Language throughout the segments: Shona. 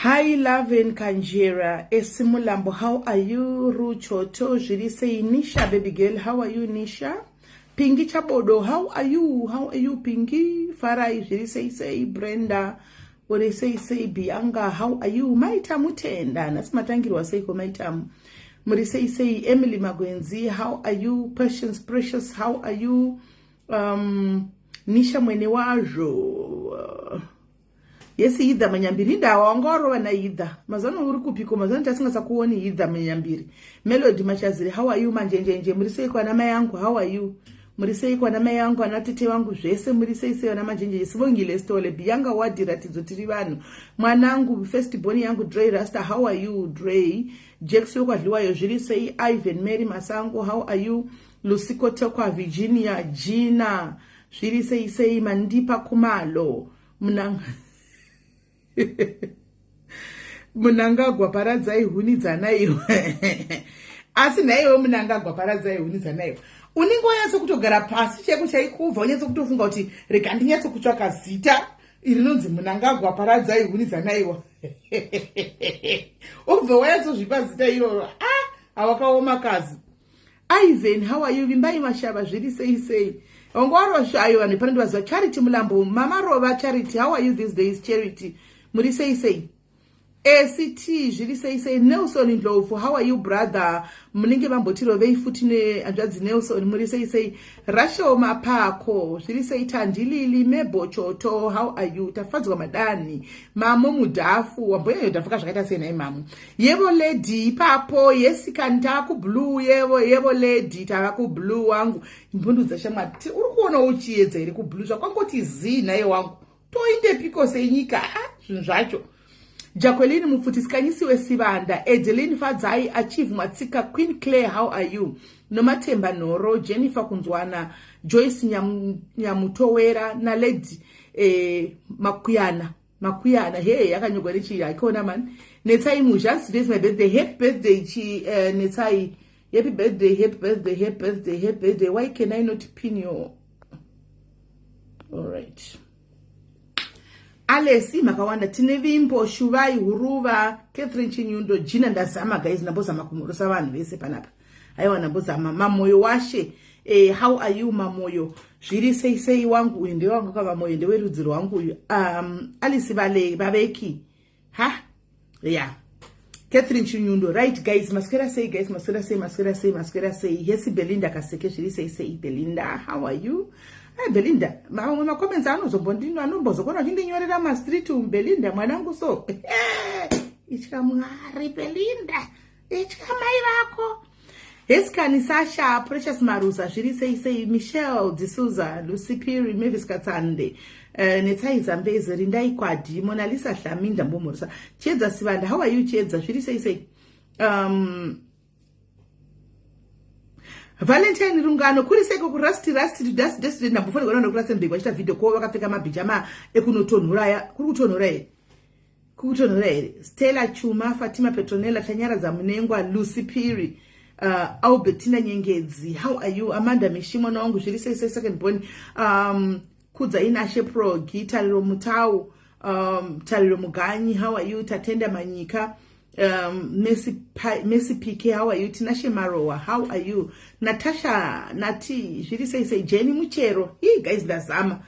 Hi Laven Kanjera, Esimulambo, how are you? Ruchoto, zviri sei? Nisha, baby girl, how are you, Nisha? Pingi Chabodo, how are you? How are you, Pingi? Farai, zviri sei sei? Brenda, uri sei sei? Bianca, how are you? Maita Mutenda, nhasi matangirwa seiko Maitamu? Muri sei sei? Emily Magwenzi, how are you? Patience Precious, how are you? Nisha mwene wazvo. Yes, Idha Manyambiri, indawa wanga warova naIdha. Mazano uri kupiko? Mazano tasingasakuoni Idha Manyambiri. Melody Machaziri, how are you? Manjenjenje, muri sei kwana mai yangu? How are you? Muri sei kwana mai yangu, ana tete vangu zvese muri sei sei vana Manjenjenje? Sibongile Stole, Bianca Wadi, Ratidzo tiri vanhu. Mwanangu, first born yangu Dre Rasta, how are you, Dre? Jackson wekwadliwayo zviri sei? Ivan Mary Masango, how are you? Lusiko Tekwa, Virginia, Gina, zviri sei sei? Mandipa Kumalo. Munangagwa paradzai huni dzanaiwe. Asi nhaiwe Munangagwa paradzai huni dzanaiwe. Unenge wanyatso kutogara pasi chaiko chaikubva unyatso kutofunga kuti rega ndinyatso kutsvaka zita rinonzi Munangagwa paradzai huni dzanaiwa. Ubve wanyatsozvipa zita iroro. Ah, awakaoma kazi. Ivan, how are you? Vimbai Mashava, zviri sei sei? Wanga waroshayo vanhu pano ndivaziva. Charity Mulambo, Mama Rova Charity, how are you these days, Charity? Muri sei sei? ACT, zviri sei sei? Nelson Ndlovu, how are you, brother? Munenge vambotirovei futi nehanzvadzi Nelson, muri sei sei? Rachel Mapako, zviri sei? Tandilili Mebo Choto, how are you? Tafadzwa Madani, Mamo Mudhafu, wamboyanyo dhafuka zvakaita sei nhai mamo? Yevo lady ipapo, yes kani taakublue, yevo yevo lady tava kublue wangu. Mbundudza shamwari, uri kuona uchiedza here kublue zvakwangoti zii nhaye wangu? Toindepiko senyika? Ah, zvinhu zvacho. Jacqueline Mupfuti, Sikanyisiwe Sivanda, Edeline Fadzai, Achieve Matsika, Queen Claire, how are you? Nomatemba Nhoro, Jennifer Kunzwana, Joyce Nyamutowera naLady Makuyana. Makuyana, hey, yakanyogwa nechii haikona man. Netsai Muzha, today is my birthday. Happy birthday chi Netsai. Happy birthday, happy birthday, happy birthday, happy birthday. Why can I not pin your... All right. Alesi makawanda tine vimbo Shuvai Huruva, Catherine Chinyundo, Gina ndazama guys, ndambozama kumhorosa vanhu vese panapa. Aiwa ndambozama. Mamoyo Washe, how are you Mamoyo? Zviri sei sei wangu uyu ndewangu ka Mamoyo ndewerudzi rwangu uyu. Alice Vale Vaveki. Ha? Yeah. Catherine Chinyundo. Right guys, maswera sei guys, maswera sei, maswera sei, maswera sei. Hesi Belinda Kaseke zviri sei sei Belinda, how are you? Hi Belinda, mamwe macomments anozombondino anombozokona achindinyorera mastreet Belinda mwanangu so. Itya Mwari Belinda, itya mai vako. Heskani Sasha, Precious Maruza, zviri sei sei, Michelle D'Souza, Lucy Piri, Mavis Katsande, Netsai Zambezi, Rindai Kwadi, Mona Lisa Hlaminda Mbomorosa, Chiedza Sivanda, how are you Chiedza, zviri sei sei? Valentine Rungano, kuri seiko kurasti rasti to dust dust ndambofanirwa naona kurasenberg vachiita video ko vakapfeka mabhijama ekunotonhora ya kuri kutonhora here? Kutonhora here? Stella Chuma, Fatima Petronella, Tanyaradza Munengwa, Lucy Piri, Albertina Nyengedzi, how are you? Amanda Mishi, mwana wangu zviri sei sei second born. Kudza Inashe Progi, Tariro Mutau, Tariro Muganyi, how are you? Tatenda Manyika, Messi PK, how are you? Tinashe Marowa, how are you? Natasha Nati, zviri sei sei? Jenny Muchero, hii guys ndazama.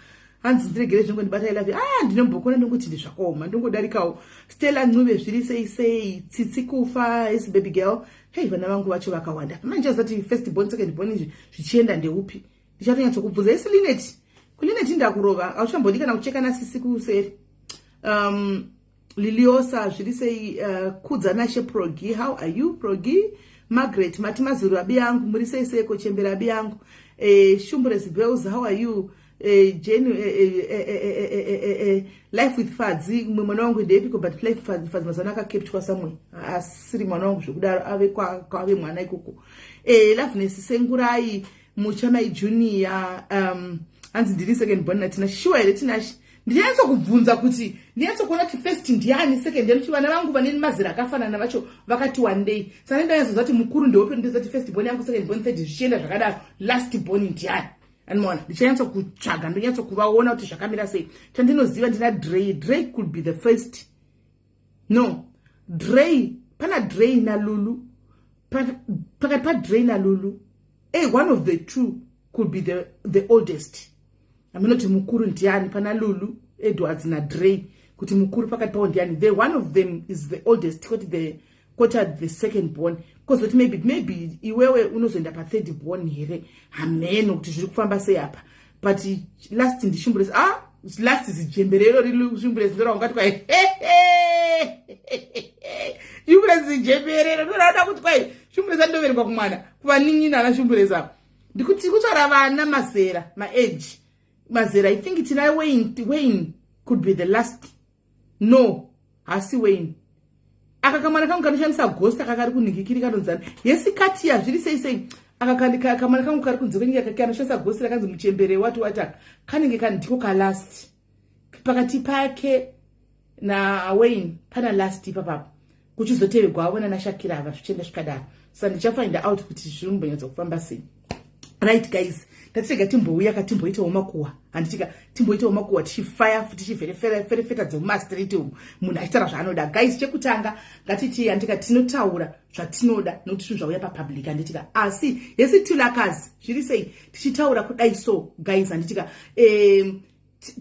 Hanzi ndiregere zvingondibata I love you. Ah, ndinombokona ndongoti ndizvakaoma, ndongodarikawo. Stella Ncube zviri sei sei? Tsitsi Kufa, yes baby girl. Hey, vana vangu vacho vakawanda. Manje azati first born, second born izvi zvichienda ndeupi? Ndichatonyatsokubvunza. Yes Linet. Kulinet ndakurova. Auchambodi kana kucheka nasisi kuseri. Liliosa zviri sei? Kudza Nashe Progi, how are you Progi? Margaret Mati Mazuru abi yangu muri sei sei kochembera abi yangu. Shumbres Bells, how are you? Jane Life with Fadzi, mumwe mwana wangu ndeipiko but Life with Fadzi mazana akakeptwa somewhere. Asiri mwana wangu zvekudaro ave kwave mwana ikoko. Loveness Sengurai, Muchamai Junior, hanzi ndiri second born naTina. Sure here Tinashe? Ndinyatsokubvunza kuti ndinyatsokuona kuti first ndiani, second ndiani, kuti vana vangu vane mazera akafanana vacho vakati wandei. Saka ndanyatsoziva kuti mukuru ndeupi, ndoziva kuti first born yangu, second born, third zvichienda zvakadaro, last born ndiani. Anoona ndichanyatsokutsvaga ndonyatsokuvaona kuti zvakamira sei. Chandinoziva ndina Dre. Dre could be the first. No, Drey, pana Drey naLulu, pakati paDrey naLulu, one of the two could be the oldest. Haminoti mukuru ndiani pana Lulu Edwards naDrey, kuti mukuru pakati pavo ndiani. The one of them is the oldest, kwoti the kwota the second born, kozoti maybe iwewe unozoenda pathird born here. Hameno kuti zviri kufamba sei apa, but last ndishumbures. Ah, last zijemberero riri shumbures, ndoraungati kwai shumbures zijemberero, ndoraoda kuti kwai shumbures andoverengwa kumwana kuvanin'ina ana shumbures apa. Ndikuti kutaura vana mazera, maage, mazera. I think tina Wayne. Wayne could be the last. No, hasi Wayne. Aka kamwana kangu kanoshandisa ghost aka kari kunhingikiri kanonzani yesi Katiya, zviri sei sei. Aka kamwana kangu kari kunze kwenyika kanoshandisa ghost rakanzi muchembere wati wati, aka kanenge kandiko kalast. Pakati pake naWayne pana last ipapapo, kuchizotevegwavo nanaShakira ava, zvichienda zvikadaro. Saka ndichafind out kuti zviri kumbonyatsa kufamba sei. Right guys, tatirega timbouya katimboitawo makuhwa, handitika? Timboitawo makuhwa tichifaya, tichiferefeta dzemumastreet umu, munhu achitaura zvaanoda. Guys, chekutanga ngatiti, handika, tinotaura zvatinoda nokuti zvinhu zvauya papublic, handitika? Asi yesi tulakazi, zviri sei tichitaura kudai? So guys, handitika,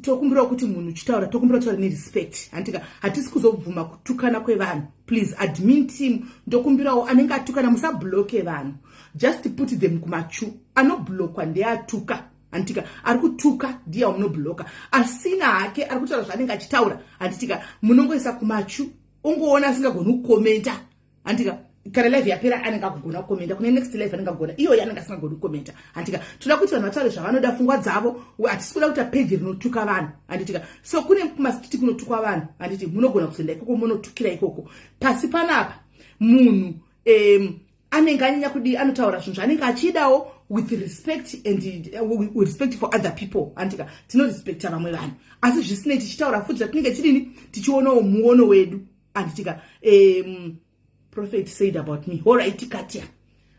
tokumbirawo kuti munhu uchitaura, tokumbira kutaura nerespect, handitika? Hatisi kuzobvuma kutukana kwevanhu. Please, admin team, ndokumbirawo anenge atukana musablocke vanhu, just put them kumaqueue. Anoblokwa ndeatuka, handitika? Ari kutuka ndiye wamunoblocka. Asina hake ari kutaura zvaanenge achitaura, handitika, munongoisa kumaqueue, ungoona asingagoni kucommenta, handitika? Kana live yapera anenge akugona kucommenta, kune next live anenge agona, iyoyo anenge asingagoni kucommenta, handitika? Toda kuti vanhu vataure zvavanoda, pfungwa dzavo. Hatisi kuda kuita peji rinotuka vanhu, handitika? So kune kumastreet kunotukwa vanhu, handiti? Munogona kuzoenda ikoko, munotukira ikoko. Pasi panapa munhu anenge anyanya kudii, anotaura zvinhu zvaanenge achidawo with respect and with respect for other people, handitika? Tinorespecta vamwe vanhu, asi zvisinei tichitaura futi zvatinenge tidini, tichionawo muono wedu, handitika? Prophet said about me. Alright Katia,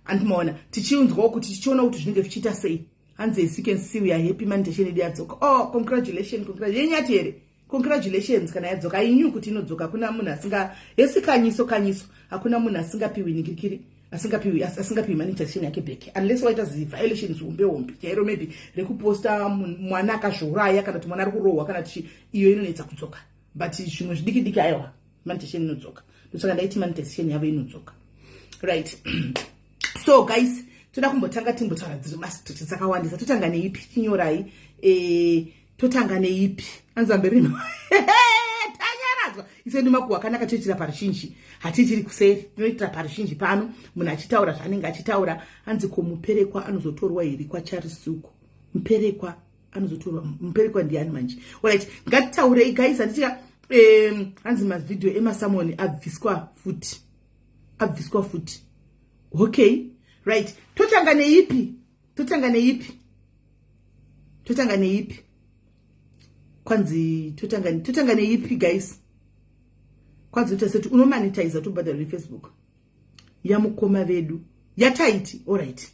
andimaona tichiunzwawo kuti tichiona kuti zvinenge zvichiita sei. Hanzi, "As you can see, we are happy, monetization yedu yadzoka." Oh, congratulation, congratulation yenyati here? Congratulations kana yadzoka. I knew kuti inodzoka. Kuna munhu asinga yesi kanyiso kanyiso, hakuna munhu asingapiwi ningirikiri, asingapiwi monetization yake back, unless waita ziviolations hombe hombe chairo, maybe rekuposta mwana akazviuraya, kana kuti mwana ari kurohwa, kana tichi iyo inonetsa kudzoka. But zvimwe zvidiki diki, aiwa, monetization inodzoka. Ndosaka ndaiti monetization yavo inodzoka. Right, so guys, toda kumbotanga timbotaura dziri mastreet dzakawandisa. Totanga neipi? Chinyorai. Totanga neipi? Anzamberino tanyaradzwa isedu makuhwa akanaka toitira paruzhinji, hatiitiri kuseri, tinoitira paruzhinji pano, munhu achitaura zvaanenge achitaura. Hanzi, "Ko muperekwa anozotorwa here kwaCharisuko?" Muperekwa anozotorwa, muperekwa ndiani manje? Alright, ngatitaurei guys, handitika? Hanzi mavhidhiyo emasamoni abviswa futi, abviswa futi. Okay, right, totanga neipi? Totanga neipi? Totanga neipi? Kwanzi totanga neipi guys? Kwanzi toita seti unomonetiza, tobhadhara neFacebook yamukoma vedu yataiti. Alright,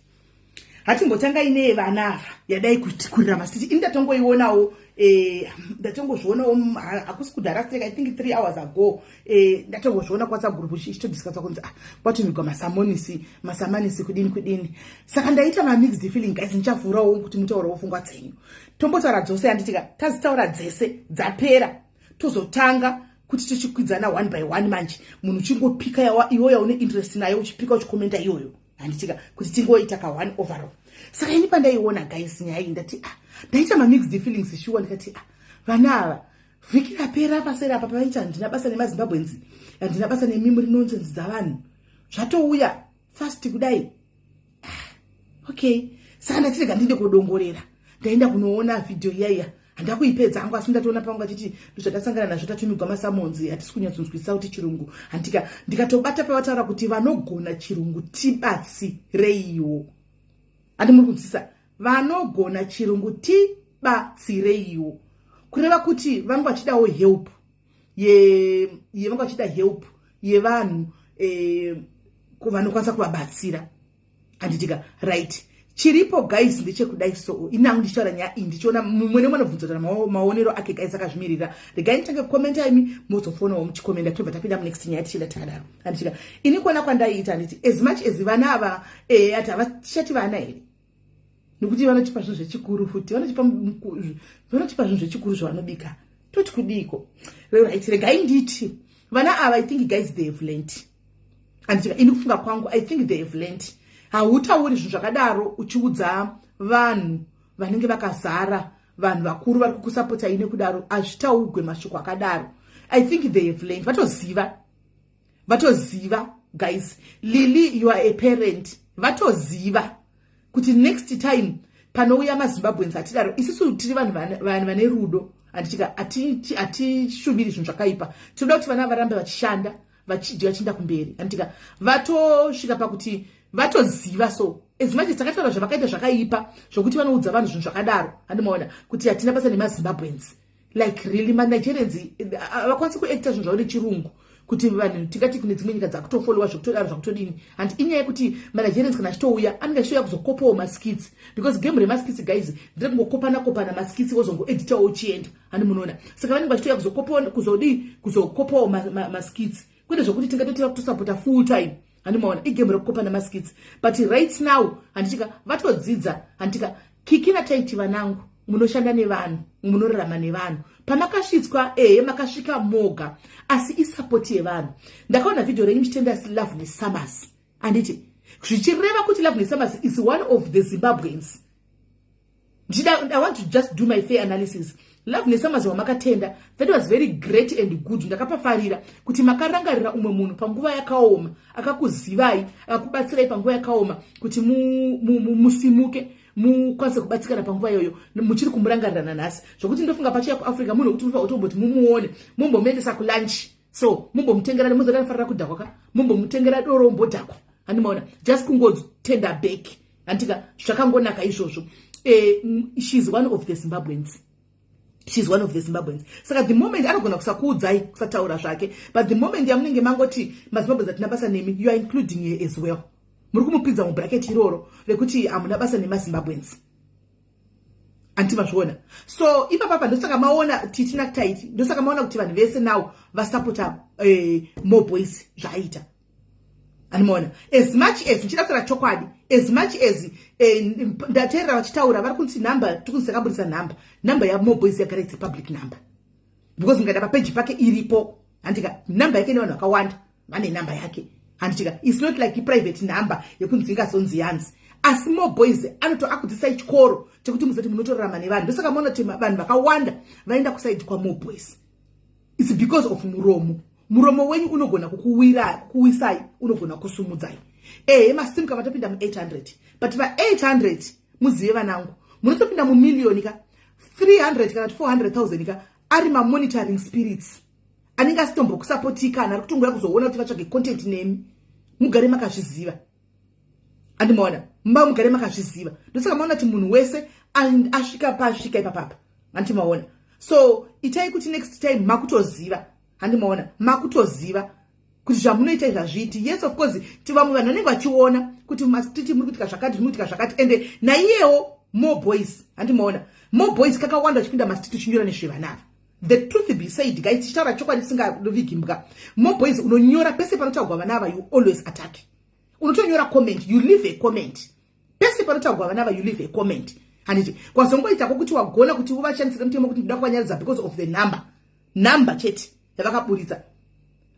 hatimbotanga ine vana ava yadai kurira mastreet. Ini ndatongoionawo, ndatongozvionawo hakusi kudhara, I think 3 hours ago. Ndatongozviona kuWhatsApp group ichitodiscussa kunzi, ah, kwatumigwa masamonisi, masamanisi kudini kudini. Saka ndaita mamixed feeling guys. Ndichavhurawo kuti mutaurawo pfungwa dzenyu. Tombotaura dzose, handitika? Tazitaura dzese dzapera, tozotanga kuti tichikwidzana one by one. Manje munhu uchingopika iwoyo une interest nayo, uchipika uchicommenta iyoyo, handitika? Kuti tingoita ka one overall. Saka ini pandaiona guys nyaya iyi, ndati, ah, ndaita mamixed feelings shuwa. Ndikati, ah, vana ava vhiki rapera paseri apa pavaita, "Handina basa nemaZimbabweans, handina basa nemimuri nonsense dzavanhu," zvatouya fast kudai. Ah, okay, saka ndatirega ndinde kudongorera. Ndaenda kunoona vhidhiyo iyaiya, handakuipedza hangu, asi ndatoona pangu achiti ndozvatasangana nazvo, tatumigwa masamonzi, hatisi kunyatsonzwisisa kuti chirungu, handika? Ndikatobata pavataura kuti vanogona chirungu tibatsireiwo. Handi muri kunzwisisa? Vanogona chirungu tibatsireiwo, kureva kuti vanga vachidawo help, vanga vachida help yevanhu vanokwanisa kuvabatsira, handitika? Right, Chiripo, guys, ndechekudai. So inangu ndichitaura nyaya iyi, ndichiona mumwe nemwe anobvunza kuti maonero ake, guys, akazvimirira. Regai nditange kukomenda, imi mozofonawo muchikomenda, tobva tapinda munext nyaya tichienda takadaro, handichika? Ini kuona kwandaiita, handiti, as much as vana ava ati havachati vana here, nekuti vanotipa zvinhu zvechikuru futi, vanotipa zvinhu zvechikuru zvavanobika, toti kudiko? Right, regai nditi vana ava, I think, guys, they have learnt, handitika? Ini kufunga kwangu, I think they have learnt. Hautauri zvinhu zvakadaro uchiudza vanhu vanenge vakazara, vanhu vakuru vari kukusapotai nekudaro. Hazvitaugwe mashoko akadaro. I think they have learnt. Vatoziva, vatoziva, guys. Lily, you are a parent. Vatoziva kuti next time panouya maZimbabweans hatidaro. Isusu tiri vanhu vane rudo, handitika? Hatishuviri zvinhu zvakaipa. Tinoda kuti vana varambe vachishanda, vachidya, vachienda kumberi, handitika? Vatosvika pakuti vatoziva. So as much as takataura zvavakaita zvakaipa, zvokuti vanoudza vanhu zvinhu zvakadaro, handimaona kuti hatina basa nemaZimbabweans, like really, maNigerians havakwanisi kuacta zvinhu zvavo nechirungu, kuti vanhu tingati kune dzimwe nyika dzakutofolowa zvekutodaro, zvakutodini. Handi inyaya yekuti maNigerians kana achitouya anenge achitouya kuzokopawo maskits, because game remaskits, guys, nderekungokopana kopana maskits, wozongoeditawo uchienda, handi munoona? Saka vanenge vachitouya kuzokopawo, kuzodii, kuzokopawo maskits, kwete zvokuti tingatoti vakutosapota full time, handimaona? Igame rekukopana maskits. But right now, handitika, vatodzidza, handitika? Kiki nataiti, vanangu, munoshanda nevanhu, munorarama nevanhu. Pamakasvitswa, ehe, makasvika moga, asi isupport yevanhu. Ndakaona vhidhio renyu muchitenda Love Nesummers, handiti? Zvichireva kuti Love Nesummers is one of the Zimbabweans. I want to just do my fair analysis. Love Nesummers wamakatenda, that was very great and good. Ndakapafarira kuti makarangarira umwe munhu panguva yakaoma, akakuzivai, akakubatsirai panguva yakaoma kuti musimuke, mukwanise kubatsikana panguva iyoyo. Muchiri kumurangarira nanhasi, zvokuti ndofunga pachiya kuAfrica munhu wekuti munofanira kutomboti mumuone, mumbomuendesa kulunch, so mumbomutengera, muzoda anofarira kudhakwa ka, mumbomutengera doro, mbodhakwa, handimaona? Just kungotenda back, handika? Zvakangonaka izvozvo. She's one of the Zimbabweans. She's one of the Zimbabweans. Saka the moment anogona kusakuudzai, kusataura zvake, but the moment yamunenge mangoti maZimbabweans hatina basa nemi, you are including her as well. Muri kumupinza mubracket iroro rekuti hamuna basa nemaZimbabweans, handiti mazviona? So ipapapa ndosaka maona Titi naTaiti, ndosaka maona kuti vanhu vese now vasapota More Boys zvaaita, animaona? As much as ndichida kutaura chokwadi, as much as ndateerera vachitaura, vari kunzi nhamba, tikunzi takaburitsa nhamba. Nhamba yaMore Boys yagara, it's public number, because mukaenda papeji pake iripo, handika? Nhamba yake nevanhu vakawanda vane nhamba yake, handitika? It's not like iprivate number yekunzi ingazonzi yanzi. Asi More Boys anoto akudzidzisai chikoro chekuti muzoti munotorarama nevanhu. Ndosaka maona kuti vanhu vakawanda vaenda kuside kwaMore Boys. It's because of muromo. Muromo wenyu unogona kukuwira, kukuwisai, unogona kusumudzai. Ehe, masimuka, matopinda mu800, but va800, muzive vanangu, munotopinda mumiliyoni ka, 300 kana 400 000 ka ari mamonitoring spirits anenge asitombokusapoti kana ari kutongoya kuzoona kuti vatsvage content nemi. Mugare makazviziva, andimaona? Mba mugare makazviziva. Ndosaka maona kuti munhu wese asvika pasvika ipapapa, handimaona? So itai kuti next time makutoziva, handimaona? Makutoziva kuti zvamunoita izvazviiti. Yes, of course, ti vamwe vanhu vanenge vachiona kuti mumastreet muri kuitika zvakati, zviri kuitika zvakati. Ende naiyewo More Boys, handimaona? More Boys kakawanda achipinda mastreet uchinyora nezvevana ava. The truth be said, guys, tichitaura chokwadi tisingavigimbwa, More Boys unonyora pese panotaurwa vana ava. You always attack. Unotonyora comment, you leave a comment pese panotaurwa vana ava. You leave a comment, handiti? Kwazongoita kwokuti wagona kuti uvashandisire mutemo kuti ndoda kuvanyaradza because of the number, number chete yavakaburitsa.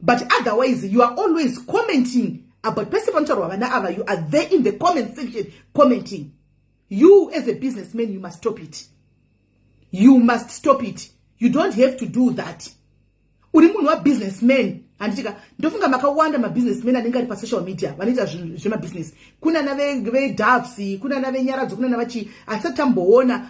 But otherwise you are always commenting about pese panotaurwa vana ava. You are there in the comment section commenting. You as a businessman, you must stop it. You must stop it. You don't have to do that. Uri munhu wabusinessman, handitika? Ndofunga makawanda mabusinessman anenge ari pasocial media vanoita zvemabhizinesi. Kunana veDoves, kunana veNyaradzo, kunana vachi asati tamboona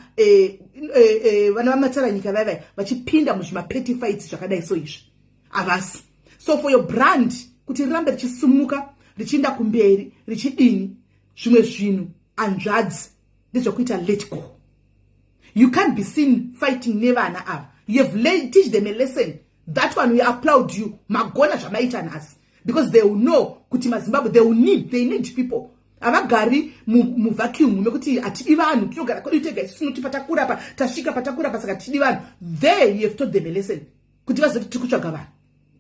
vana vamataranyika vaivai vachipinda muzvimapetty fights zvakadai. So izvi havasi. So for your brand kuti rirambe richisimuka, richienda kumberi, richidini, zvimwe zvinhu, hanzvadzi, ndezvekuita let go. You can't be seen fighting nevana ava. You have teach them a lesson. That one we applaud you. Magona zvamaita nhasi, because they will know kuti maZimbabwe, they will need, they need people. Havagari muvacuum mekuti hatidi vanhu, tinogara kwedu tega isu, tinoti patakura pa tasvika patakura pa, saka tidi vanhu. There you have taught them a lesson kuti vazoti tiri kutsvaga vanhu,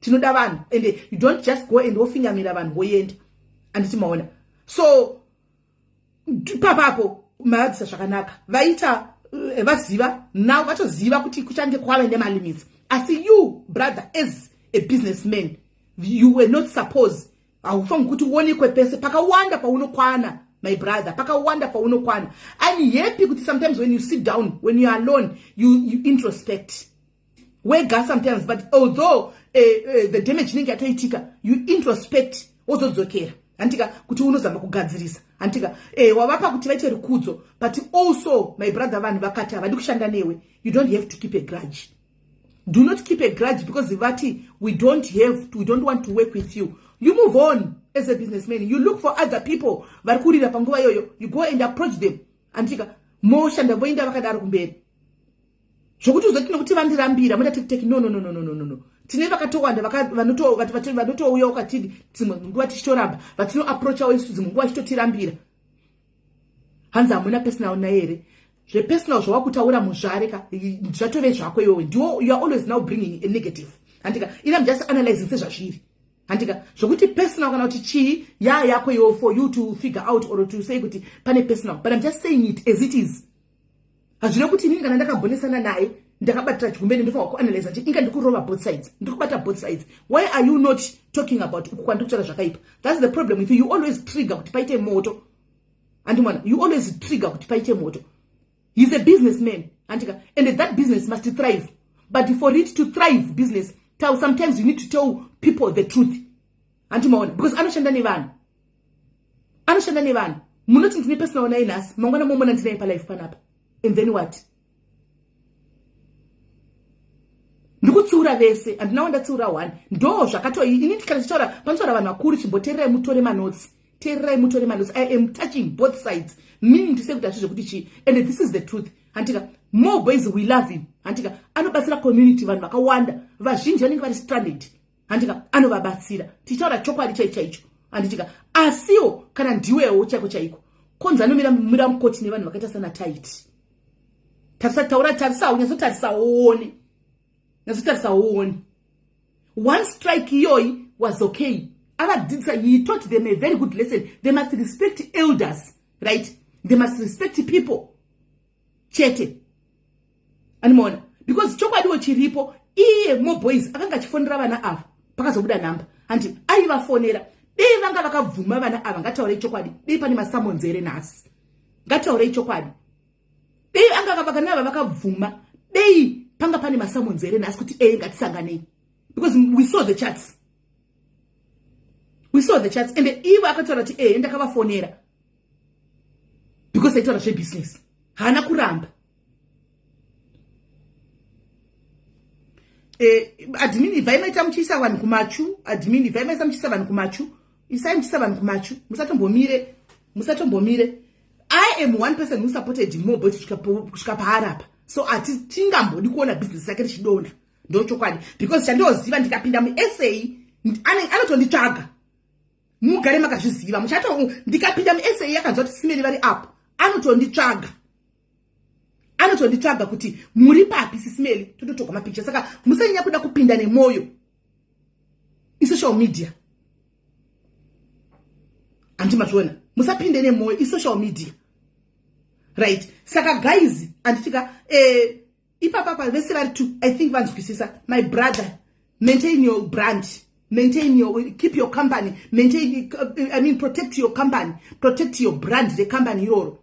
tinoda vanhu, and you don't just go and wofinyamira vanhu woenda. Anditi maona? So papapo mavadzisa zvakanaka, vaita vaziva now, vatoziva kuti kuchange kwave nemalimits. Asi you, brother, as a businessman, you were not supposed, haufangi kuti uonekwe pese. Pakawanda paunokwana, my brother, pakawanda paunokwana. I'm happy kuti sometimes when you sit down, when you are alone, you introspect wega sometimes, but although the damage inenge yatoitika, you introspect, wozodzokera, handika, kuti unozama kugadzirisa, handika? Wavapa kuti vaite rukudzo, but also, my brother, vanhu vakati havadi kushanda newe, you don't have to keep a grudge. Do not keep a grudge because vati we don't want to work with you. You move on as a businessman. You look for other people vari kurira panguva iyoyo. You go and approach them, andika, moshanda, voenda vakadaro kumberi. Zvokuti uzoti nokuti vandirambira moda tekiteki, no, no, no, no, no, no, no. Tine vakatowanda vanotouyawo kwatiri, dzimwe nguva tichitoramba, vatinoapproachawo isu, dzimwe nguva vachitotirambira. Hanzi hamuna personal naye here? Zvepersonal zvawakutaura, muzvare ka, zvatove zvako iwewe. Ndiwo you are always now bringing a negative, handika? Ina I'm just analyzing sezvazviri, handika? Zvokuti personal kana kuti chii, yaa yako iwo for you to figure out or to say kuti pane personal, but I'm just saying it as it is. Hazvina kuti inini kana ndakambonesana naye ndakabatira chigumbeni, ndofanwa kuanalyza chi inga ndikurova both sides, ndikubata both sides. Why are you not talking about uku kwandiri kutaura zvakaipa? That's the problem with you. You always trigger kuti paite moto, andimwana. You always trigger kuti paite moto. He's a businessman, andika, and that business must thrive, but for it to thrive, business tell, sometimes you need to tell people the truth, andimaona? Because anoshanda nevanhu, anoshanda nevanhu. Munoti ndine personal naye nhasi, mangwana momona ndinaye palife panapa, and then what? Ndikutsiura vese, handina wandatsiura one. Ndo zvakato ini kana tichitaura, panotaura vanhu vakuru, chimboteererai mutore manotsi, teererai mutore manotsi. I am touching both sides, meaning to say kuti hazvi zvekuti chii, and this is the truth, handika? More Boys, we love him, handika? Anobatsira community, vanhu vakawanda, vazhinji vanenge vari stranded, handika? Anovabatsira, tichitaura chokwadi chai chaicho, handitika? Asiwo kana ndiwewo chaiko chaiko, konzi anomira mira mukoti nevanhu vakaita sana Taiti. Tarisa, taura, tarisawo, nyatsotarisa uone, nyatsotarisa uone. One strike iyoyi was okay. Avadzidzisa, he taught them a very good lesson. They must respect elders, right? They must respect people chete, animaona? Because chokwadiwo chiripo, iye Moboys akanga achifonera vana ava, pakazobuda nhamba, handi aivafonera. Dei vanga vakabvuma vana ava, ngataurei chokwadi, dei pane masamonzere nhasi. Ngataurei chokwadi, dei anga vana ava vakabvuma, dei panga pane masamonzere nhasi kuti ei, ngatisanganei? Because we saw the chats, we saw the chats, and ivo akataura kuti ee, ndakavafonera because aitaura zvebusiness, haana kuramba. Admin, ibvai maita muchiisa vanhu kumachu. Admin, ibvai maisa muchiisa vanhu kumachu, isai muchiisa vanhu kumachu. Musatombomire, musatombomire. I am one person who supported More Boys kusvika paarapa, so hatingambodi kuona bhizinesi rake richidonha, ndochokwadi, because chandoziva, ndikapinda musa anotonditsvaga. Mugare makazviziva, muchato ndikapinda musa, akanzwa kuti Simeli vari apo, anotonditsvaga, anotonditsvaga kuti muri papi, Sisimeli, tototorwa mapicha. Saka musanyanya kuda kupinda nemwoyo. Isocial media, handi mazviona? Musapinde nemwoyo, isocial media, right? Saka guys, handitika ipapapa vese vari two, I think vanzwisisa. My brother, maintain your brand, maintain your keep your company, maintain, I mean, protect your company, protect your brand recompany iroro,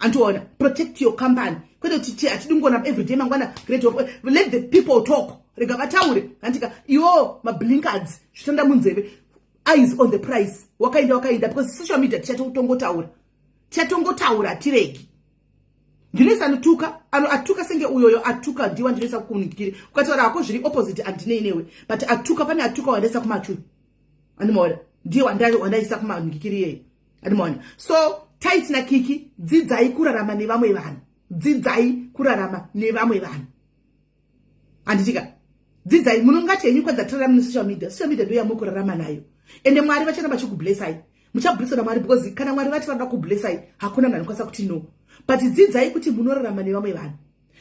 andiona? Protect your company, kwete kuti hatidi kungoona everyday mangwana Great Hope. Let the people talk, rega vataure, handika? Iwo mablinkards, zvitanda munzeve, eyes on the price. Wakaenda, wakaenda, because social media tichatotongotaura, tichatongotaura, hatiregi. Ndinoisa anotuka, atuka senge uyoyo atuka, ndiwa ndinoisa kunikiri. Ukataura hako zviri opposite, handinei newe, but atuka, pane atuka wandaisa kumachu, andimaona? Ndiye wandaisa kumanikiri iyeye, andimaona? So Tait naKiki, dzidzai kurarama nevamwe vanhu, dzidzai kurarama nevamwe vanhu, handitika? Dzidzai. Munongati henyu kwanza tirarama nesocial media. Social media ndo yamuri kurarama nayo, ende Mwari vacharamba chikublessai. Muchabhuriswa naMwari, because kana Mwari vati vanoda kublessai, hakuna munhu anokwanisa kuti no. But dzidzai kuti munorarama nevamwe vanhu.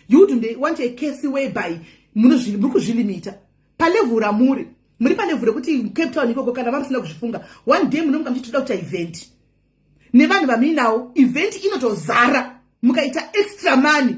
You wouldn't want a case whereby muri kuzvilimita palevel ramuri. Muri palevel rekuti Cape Town ikoko, kana vamusina kuzvifunga, one day munomuka muchitoda kuita event nevanhu vamuinawo, event inotozara mukaita extra money,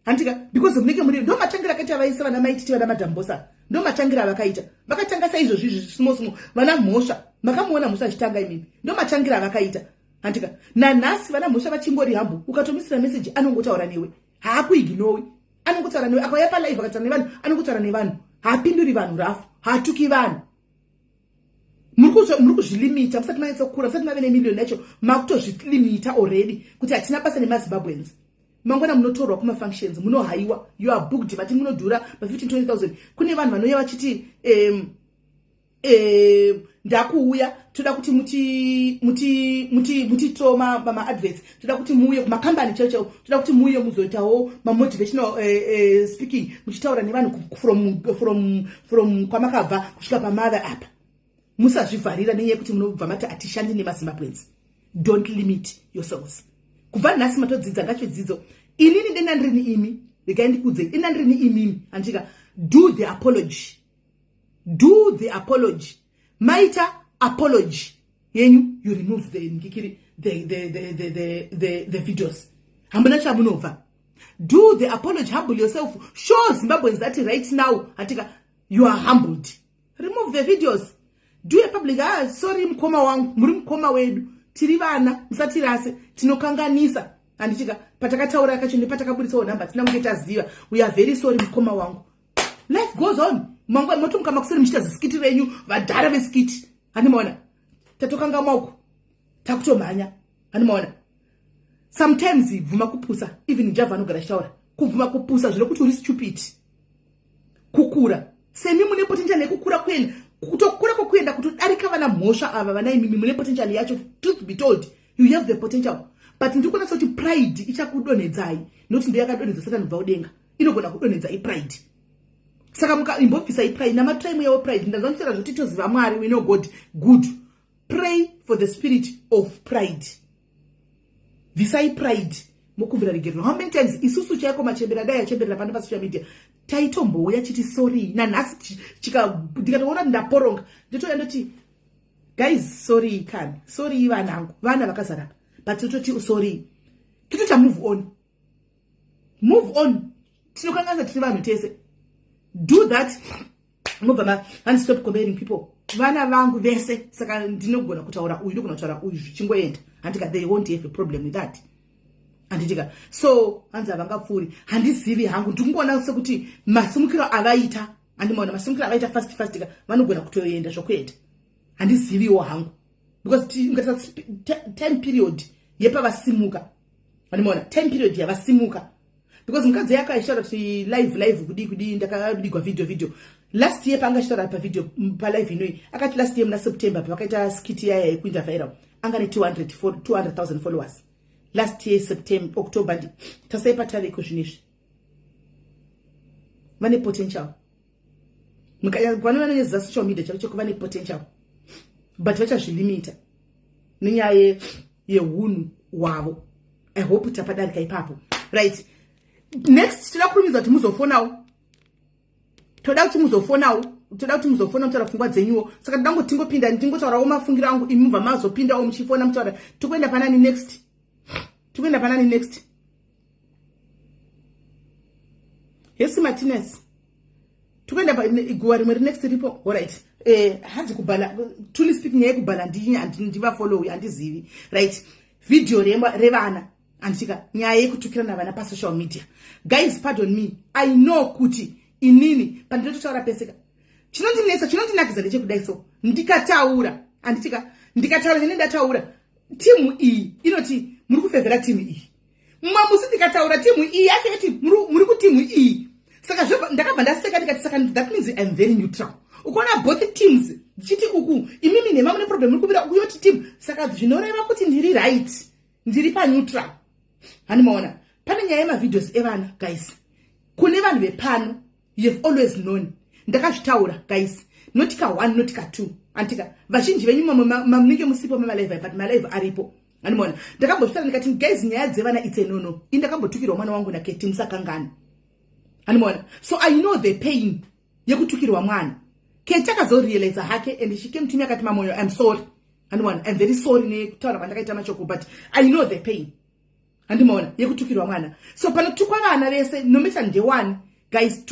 handika? Because munenge muri, ndo matangira akaita vaisa vana Maititi, vana Madhambosa, ndo matangira avakaita. Vakatanga saizvozvi izvi, small small. Vana Mhosva, makamuona Mhosva achitanga imimi, ndo matangira avakaita, handika? Nanhasi vana Mhosva vachingori hambo. Ukatomisira meseji, anongotaura newe, haakuignowi, anongotaura newe. Akauya palive akataura nevanhu, anongotaura nevanhu, haapinduri vanhu rafu, haatuki vanhu. Muri kuzvilimita musati manyatsokura, musati mave nemiliyoni yacho, makutozvilimita already kuti hatina basa nemaZimbabweans. Mangwana munotorwa kumafunctions, munohaiwa, you are booked, vati munodhura ma15 20,000. Kune vanhu vanouya vachiti ndakuuya, toda kuti mutitiro maadverts, toda kuti muuye kumakambani chaivo chaivo, toda kuti muuye muzoitawo mamotivational speaking, muchitaura nevanhu from kwamakabva kusvika pamave apa. Musazvivharira nenyaya yekuti munobva mati hatishandi nemaZimbabweans. Don't limit yourselves. Kubva nhasi matodzidza, ngachidzidzo. Inini dena ndirini imi, regai ndikudzei, dena ndirini imimi, handika? Do the apology, do the apology. Maita apology yenyu, you remove the ngikiri, the videos. Hamuna chamunobva. Do the apology, humble yourself, show Zimbabweans that right now, hatika, you are humbled. Remove the videos, do a public, "Ah, sorry mukoma wangu, muri mukoma wedu, tiri vana, musatirase, tinokanganisa, handitika? Patakataura kacho nepatakabuditsawo nhamba tina kunge taziva. We are very sorry, mukoma wangu." Life goes on. Mangwa motomuka makuseri muchiita ziskit renyu, vadhara veskit, handimaona? Tatokanga maoko, takutomhanya, handimaona? Sometimes bvuma kupusa. Even Java anogara achitaura kubvuma kupusa zvinokuti uri stupid. Kukura semi mune potential yekukura, kuenda kutokura kwokuenda kutodarika vana Mhosva ava. Vana imimi mune potential yacho. Truth be told, you have the potential, but ndiri kuona sekuti pride ichakudonhedzai, nokuti ndo yakadonhedza Satani kubva kudenga. Inogona kudonhedza ipride. Saka imbobvisai pride, namatirai mweya wepride. Ndanzwa ndichitaura zvekuti toziva Mwari, we know God. Good, pray for the spirit of pride. Bvisai pride, mokumbira regerero. How many times isusu chaiko machembera, dai achemberera pano pasocial media, taitombouya chiti sorry? Nanhasi ndikatoona kuti ndaporonga, ndotouya ndoti, "Guys, sorry kani, sorry vanangu." Vana vakazara, but tototi sorry, totoita move on, move on. Tinokanganisa, tiri vanhu tese. Do that, mobva ma stop comparing people. Vana vangu vese, saka ndinogona kutaura uyu, ndogona kutaura uyu, zvichingoenda, handika? They won't have a problem with that, handitika? So hanzi havangapfuuri, handizivi hangu. Ndikungoona sekuti masimukiro avaita, handimaona masimukiro avaita fast fast ka, vanogona kutoenda zvokuenda. Handiziviwo hangu, because ungatisa time period yepavasimuka, handimaona time period yavasimuka? Because mukadzi yake achitaura kuti live live, kudii kudii, ndakabigwa video video last year. Paanga achitaura pavideo, palive inoi, akati last year muna September, pavakaita skit yaya yekuinda viral, anga ne 200,000 followers last year September, October. Ndi tasai pataveko zvinezvi. Vane potential. Vane vanonyeza social media chako chako, vane potential, but vachazvilimita nenyaya yeunhu hwavo. I hope tapadarika ipapo. Right, next toda kurumidza kuti muzofonawo, toda kuti muzofonawo, toda kuti muzofona mutaura pfungwa dzenyuwo. Saka toda ngoti tingopinda, ndingotaurawo mafungiro angu, imi mubva mazopindawo muchifona mutaura. Tikuenda panani next? Tikuenda panani next? Hesi Martinez, tikuenda guva rimwe rinext ripo. Alright, hanzi kubhala, truly speaking, nyaya yekubhala ndivafollowi, handizivi. Right, vhidhiyo revana, handitika? Nyaya yekutukirana vana pasocial media. Guys, pardon me, I know kuti inini pandinototaura peseka, chinondinetsa, chinondinakidza ndechekudai. So ndikataura, handitika, ndikataura zvine ndataura, timu iyi inoti muri kufevhera timu iyi. Mumwe musi ndikataura, timu iyi yacho yoti muri kutimu iyi. Saka ndakabva ndaseka, ndikati, "Saka that means I am very neutral." Ukuona both teams dzichiti uku imimi nhema, mune problem, muri kubira, uku yoti team. Saka zvinoreva kuti ndiri right, ndiri paneutral, handimaona? Pane nyaya yemavideos evana, guys. Kune vanhu vepano, you have always known ndakazvitaura, guys, not ka one, not ka two. Antika vazhinji venyu mamwe mamunenge musipo memalive, but malive aripo, andimaona. Ndakambozvitaura ndikati, guys, nyaya dzevana, it's a no. Ini ndakambotukirwa mwana wangu naKeti, musakangani, andimaona. So I know the pain yekutukirwa mwana. Keti akazorealiza hake and she came to me akati, "Mamoyo, I'm sorry," andimaona, "I'm very sorry nekutaura kwandakaita mashoko, but I know the pain," handimaona, yekutukirwa mwana. So panotukwa vana vese, no matter ndewani, guys,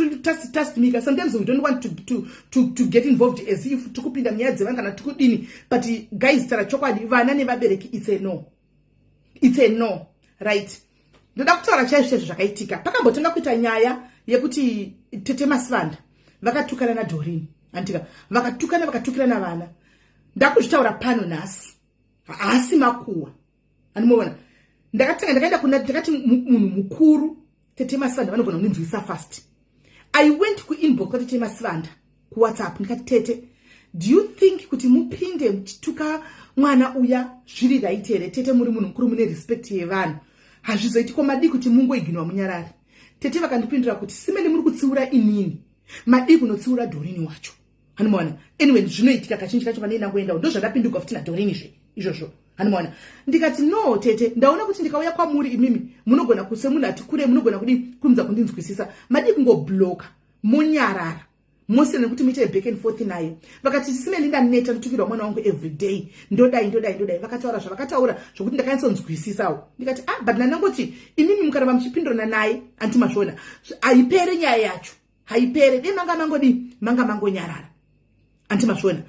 trust me, sometimes we don't want to get involved as if tikupinda munyaya dzevana kana tikudini, but guys, tara chokwadi, vana nevabereki, it's a no, it's a no, right? Ndoda kutaura chaizvo chaizvo zvakaitika. Pakambotanga kuita nyaya yekuti Tete Masivanda vakatukana naDorini, andika vakatukana, vakatukirana vana. Ndakuzvitaura pano nhasi, haasi makuhwa, andimuona. Ndakatanga ndakaenda kuna, ndakati munhu mukuru Tete Masivanda vanogona kundinzwisa fast. I went kuinbox kwaTete Masivanda kuWhatsApp, ndikati, "Tete, do you think kuti mupinde muchituka mwana uya zviri right here? Tete, muri munhu mukuru, mune respect yevanhu, hazvizoiti. Ko madii kuti mungoiginwa, munyarari?" Tete vakandipindura kuti, "Simeni, muri kutsiura inini, madii kunotsiura Dhorini wacho?" Handimaona. Anyway, zvinoitika kazhinji kacho pane ndangoendawo, ndo zvandapindurwa futi naDhorini zve izvozvo, handimaona. Ndikati, "No tete, ndaona kuti ndikauya kwamuri imimi munogona semunhu ati kure, munogona kudi kurumidza kundinzwisisa. Madii kungobloka, monyarara, mosiyana nekuti muite back and forth naye?" Vakati, "Simeni, ndaneta, ndotukirwa mwana wangu every day, ndodai, ndodai, ndodai." Vakataura zvavakataura zvokuti ndakanyatsonzwisisawo. Ndikati, "Ah, but nandangoti imimi mukaramba muchipindurana naye, antimazviona, haipere nyaya yacho, haipere. Dei manga mangodii, manga mangonyarara." Antimazviona.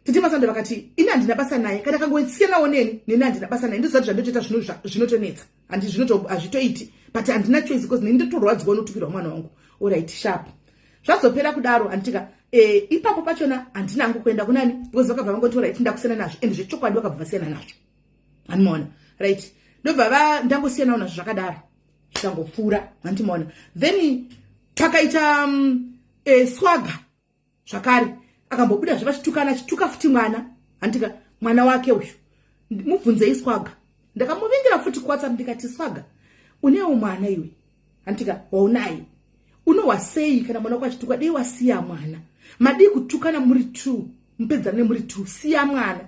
Tete Masanda vakati, "Ini handina basa naye, kana kangosiyanawo neni, neni handina basa naye. Ndozati zvandotoita zvinotonetsa, hazvitoiti, but handina choice because neni ndotorwadziwa notukirwa mwana wangu." Alright, sharp. Zvazopera kudaro, handitika ipapo pachona handina hangu kuenda kunani because vakabva vangoti, "Right, ndakusiyana nazvo." And zvechokwadi vakabva vasiyana nazvo, handimaona. Right, ndobva ndangosiyanawo nazvo zvakadaro, zvikangopfuura, handimaona. Then pakaita Swaga zvakare, akambobuda zve vachitukana, achituka futi mwana, handika mwana wake uyu. Mubvunzei Swaga. Ndakamuvingira futi kuWhatsApp, ndikati, "Swaga, unewo mwana iwe, handika waunaye, unohwa sei kana mwana wako achitukwa? Dei wasiya mwana. Madii kutukana muri two, mupedzane muri two, siya mwana."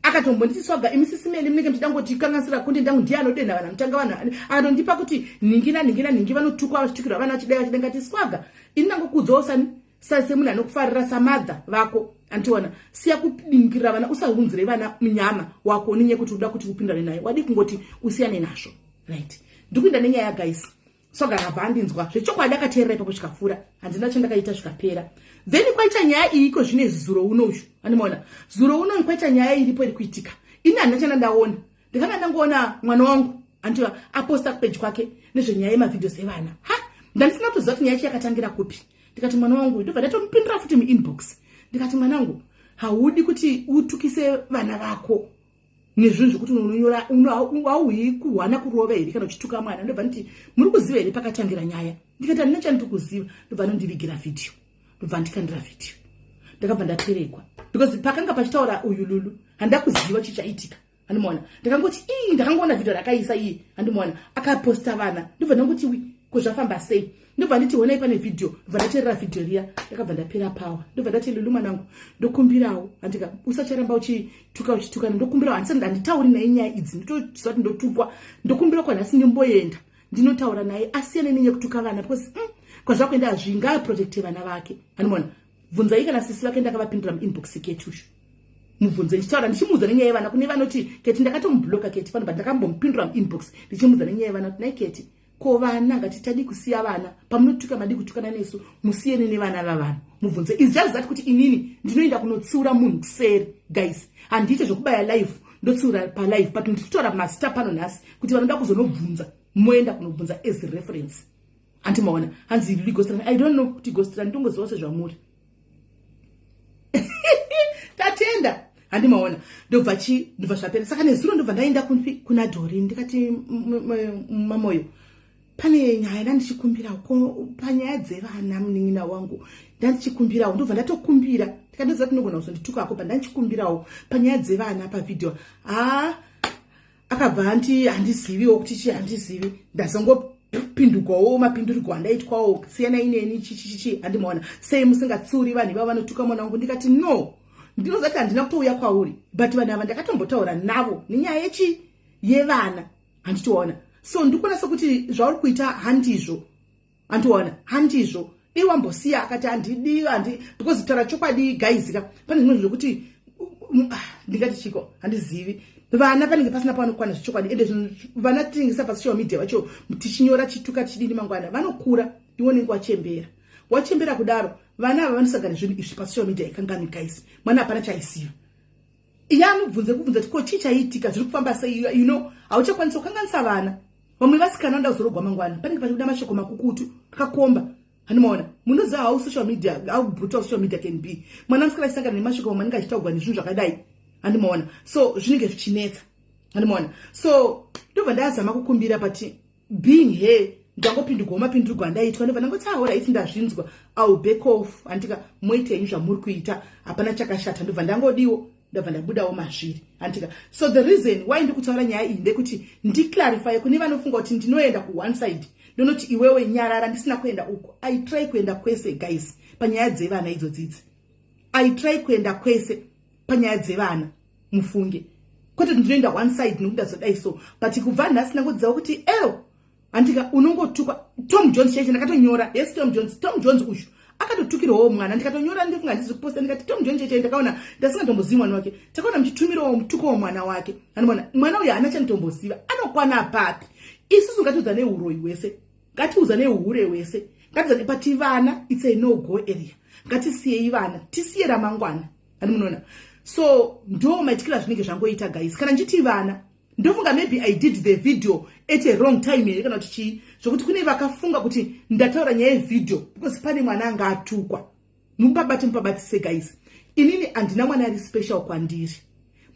Akatombonditi, "Swaga, imi sisimeni munenge muchida ngoti kanganisira kundi ndangu, ndiye anodenha vanhu, anotanga vanhu." Akatondipa kuti nhingi nanhingi nanhingi vanotukwa, vachitukirwa vana, vachidai, vachidai. Ngati, "Swaga, ini ndangokudzawo sani semunhu anokufarira, samadha vako, antiona, siya kudingirira vana, usaunzire vana munyama wako nenyaya yekuti uda kuti upindane naye. Wadi kungoti usiyane nazvo?" Right, ndikuenda nenyaya, guys. Swaga akabva andinzwa zvechokwadi, akateerera ipapo, zvikapfuura, handina chandakaita, zvikapera. Then kwaita nyaya iyi iko zvino izvi, zuro unoyu, andimaona, zuro unoyu kwaita nyaya iripo iri kuitika. Ini handina chanda ndaona, ndakanga ndangoona mwana wangu andiva aposta kupage kwake nezvenyaya yemavideos evana. Ha, ndandisina kutoziva kuti nyaya yacho yakatangira kupi. Ndikati, "Mwana wangu," ndobva ndatomupindura futi muinbox, ndikati, "Mwanangu, haudi kuti utukise vana vako nezvinhu zvekuti unonyora, hauyi kuhwana kurova here kana uchituka mwana?" Ndobva nditi, "Muri kuziva here pakatangira nyaya?" Ndikati, "Handina chandiri kuziva." Ndobva anondivigira vhidhiyo, ndobva ndikandira vhidhiyo. Ndakabva ndaterekwa because pakanga pachitaura uyu Lulu, handida kuziva chichaitika, handimaona. Ndakangoti ii, ndakangoona vhidhiyo rakaisa iye, handimaona, akaposta vana. Ndobva ndangoti, "Wi, ko zvafamba sei?" Ndobva nditi, "Honai, pane vhidhiyo." Ndobva ndateerera vhidhiyo riya, ndakabva ndapera power. Ndobva ndati, "Lulu mwanangu, ndokumbirawo, handika usacharamba uchituka, uchitukana. Ndokumbirawo, handisati handitauri naye nyaya idzi, ndotoziva kuti ndotukwa. Ndokumbira kwanhasi ndimboenda ndinotaura naye asiyane nenyaya yekutuka vana because kwazvakuenda hazvingaprotecte vana vake." Handimaona. Bvunzai kana sisi vake, ndakavapindura muinbox ketushu, mubvunzo ndichitaura, ndichimuudza nenyaya yevana. Kune vanoti Keti ndakatomubloka Keti pano, but ndakambomupindura muinbox ndichimuudza nenyaya yevana kuti, "Nai Keti, ko vana ngatitadi kusiya vana pamunotuka, madi kutukana nesu, musiyene nevana vavanhu." Mubvunze. Is just that kuti inini ndinoenda kunotsiura munhu kuseri, guys, handiite zvokubaya live, ndotsiura palive, but ndikutaura mazita pano nhasi kuti vanoda kuzonobvunza, moenda kunobvunza as reference. Andimaona. Hanzi ligostirani, I don't know kuti gostirani, ndongoziva sezvamuri. Tatenda, handimaona. Ndobva chi ndobva zvapera. Saka nezuro ndobva ndaenda kuna Dori, ndikati, "Mamoyo, pane nyaya ndandichikumbirawo panyaya dzevana, munin'ina wangu, ndandichikumbirawo." Ndobva ndatokumbira, ndikandoziva kuti ndinogona kuzonditukako, pa ndandichikumbirawo panyaya dzevana pavhidhiyo. Ha, akabva andi, "Handiziviwo kuti chi, handizivi." Ndazongopindurwawo mapindurirwo andaitwawo, "Siyanai neni, chichichichi." Handimaona. "Sei musingatsiuri vanhu ivavo vanotuka mwana wangu?" Ndikati, "No, Ndinoziva kuti handina kutouya kwauri, but vanhu ava ndakatombotaura navo nenyaya yechi yevana, handitoona. So ndikuona sekuti zvauri kuita handizvo, handiona, handizvo. Dei wambosiya. Akati handidi, handi, because taura chokwadi, guys ka, pane zvimwe zvekuti ndingati chiko, handizivi. Vana panenge pasina pavanokwana zvechokwadi. Ende vana tinengesa pasocial media vacho tichinyora, chituka, tichidini, mangwana vanokura, iwe unenge wachembera. Wachembera kudaro, vana ava vanosangana zvinhu izvi pasocial media. Ikangani, guys, mwana hapana chaisiva. Iye anobvunze kubvunza kuti ko chii chaiitika, zviri kufamba sei? Hauchakwanisa kukanganisa vana. Vamwe vasikana vanoda kuzorogwa mangwana, panenge pachibuda mashoko makukutu akakomba, handimaona. Munoziva how social media, how brutal social media can be. Mwana musikana achisangana nemashoko mamwe anenge achitaugwa nezvinhu zvakadai, handimaona. So zvinenge zvichinetsa, handimaona. So ndobva ndazama kukumbira, but being here, ndangopindurwawo mapindurwo andaitwa. Ndobva ndangoti, "Alright, ndazvinzwa, I'll back off." Handika, moite henyu zvamuri kuita, hapana chakashata. Ndobva ndangodiwo, ndabva ndabudawo mazviri, handika. So the reason why ndikutaura nyaya iyi ndekuti ndiclarify kune vanofunga kuti ndinoenda kuone side, ndonoti iwewe nyarara. Ndisina kuenda uko. I try kuenda kwese, guys, panyaya dzevana idzodzidzi. I try kuenda kwese panyaya dzevana, mufunge, kwete kuti ndinoenda one side nokuti ndazodai. So, but kubva nhasi ndangodziva kuti eo, handika, unongotukwa. Tom Jones chaicho ndakatonyora. Yes, Tom Jones, Tom Jones uyu akatotukirwawo mwana. Ndikatonyora, ndifunga handizi kuposta, ndikati Tom Jones chaicho ndakaona, ndasingatombozivi mwana wake. Takaona muchitumirawo mutuko mwana wake. Anoona mwana uyu haana chanditomboziva, anokwana papi? Isusu ngatiudza neuroyi hwese, ngatiudza neuhure hwese, ngatiudza, but vana, it's a no go area. Ngatisiyei vana, tisiye ramangwana, ani munoona. So ndo maitikiro azvinenge zvangoita, guys. Kana ndichiti vana, ndofunga maybe I did the video at a wrong time here, kana kuti chii, zvokuti kune vakafunga kuti ndataura nyaya yevideo because pane mwana anga atukwa. Mupabate, mupabatise, guys. Inini handina mwana ari special kwandiri.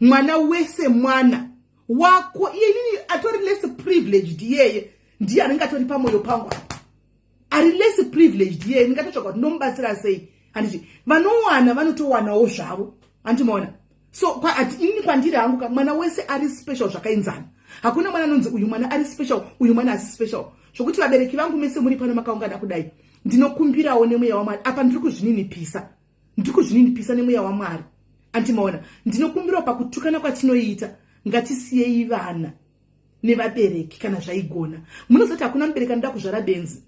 Mwana wese mwana wako. Iye inini atori less privileged iyeye ndiye anenge atori pamwoyo pangu apa. Ari less privileged iyeye ndingatotsvaga kuti ndomubatsira sei, handiti? Vanowana vanotowanawo zvavo, handimaona. So inini kwandiri hangu ka, mwana wese ari special zvakaenzana. Hakuna mwana anonzi uyu mwana ari special, uyu mwana asi special. Zvokuti vabereki vangu mese muri pano makaungana kudai, ndinokumbirawo nemweya waMwari apa. Ndiri kuzvininipisa, ndiri kuzvininipisa nemweya waMwari, andimaona. Ndinokumbirawo pakutukana kwatinoita, ngatisiyei vana nevabereki kana zvaigona. Munozoti hakuna mubereki anoda kuzvara benzi,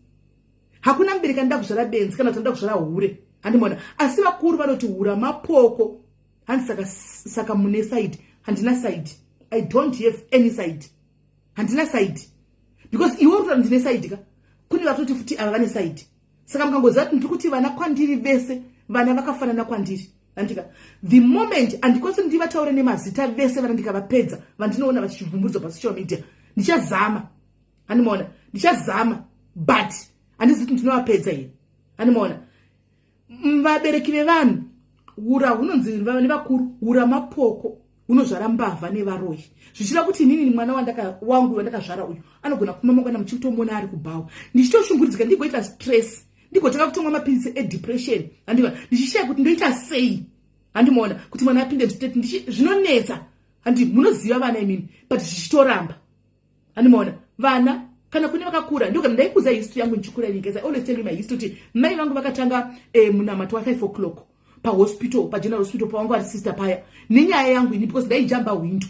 hakuna mubereki anoda kuzvara benzi kana kuti anoda kuzvara hure, handimaona. Asi vakuru vanoti hura mapoko, handi? Saka mune side? Handina side. I don't have any side. Handina side because iwe uri ndine side ka, kune vatoti futi ava vane side. Saka mukangoziva kuti ndiri kuti vana kwandiri vese vana vakafanana kwandiri, andika. The moment handikwanisi ndivataure nemazita vese vana, ndikavapedza vandinoona vachivhumburudzwa pasocial media, ndichazama, handimaona, ndichazama, but handizivi kuti ndinovapedza here, handimaona. Vabereki vevanhu, ura hunonzi nevakuru ura mapoko, hunozvara mbavha nevaroyi. Zvichida kuti inini mwana wangu wandakazvara uyu anogona kuma mangwana muchitomuona ari kubhawa, ndichitoshungurudzika, ndigoita stress, ndigotanga kutomwa mapirisi edepression, handiva, ndichishaya kuti ndoita sei, handimaona, kuti mwana apinde mstate. Zvinonetsa, handi munoziva vana imimi, but zvichitoramba, handimaona. Vana kana kune vakakura, ndokana ndaikuza history yangu ndichikura ini. Guys, I always tell you my history kuti mai vangu vakatanga munamato wa5 o'clock pahospital, pageneral hospital pavanga vari sister paya, nenyaya yangu ini, because ndaijamba window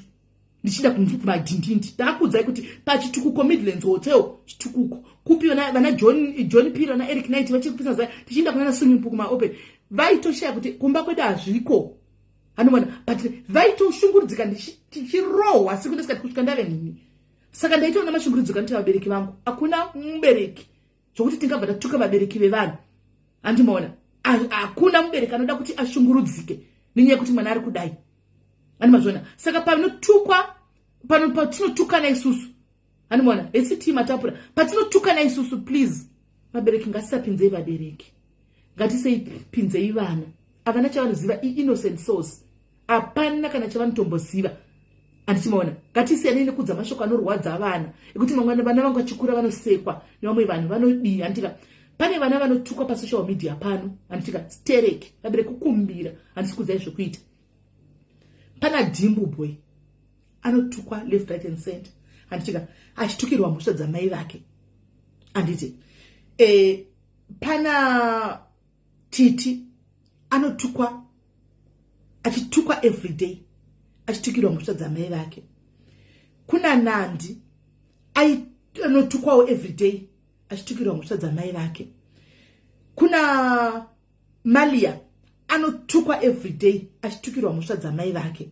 ndichienda kumadhindindi. Ndakakuudzai kuti paChitukuko, Midlands Hotel, Chitukuko kupi, vana John Piro, vana Eric Knight vachiri kupisa zai, tichienda kunana swimming pool kumaopen. Vaitoshaya kuti kumba kwedu hazviko, handiona, but vaitoshungurudzika tichirohwa siku nesikati kusvika ndave nini. Saka ndaitoona mashungurudziko anoita vabereki vangu. Hakuna mubereki zvokuti tingabva tatuka vabereki vevanhu, handimaona. Hakuna mubereki anoda kuti ashungurudzike nenyaya yekuti mwana ari kudai, handimazviona. Saka panotukwa, patinotukana isusu, handimaona, heciti matapura, patinotukana isusu, please vabereki, ngatisapinzei vabereki, ngatisapinzei vana. Havana chavanoziva, iinnocent souls, hapana kana chavanotomboziva, handichimaona. Ngatisiyanei nekudza mashoko anorwadza vana, ekuti mangwana vana vangu vachikura vanosekwa nevamwe vanhu, vanodii, handitika. Pane vana vanotukwa pasocial media pano, handitika, stereki. Vabereki, kukumbira, handisi kudzai zvekuita. Pana Dhimbu Boy anotukwa left, right and center, handitika, achitukirwa mhosva dzamai vake, handiti? Pana Titi anotukwa. Achitukwa everyday, achitukirwa mhosva dzamai vake. Kuna Nandi anotukwawo everyday, achitukirwa mhosva dzamai vake. Kuna Malia anotukwa everyday, achitukirwa mhosva dzamai vake.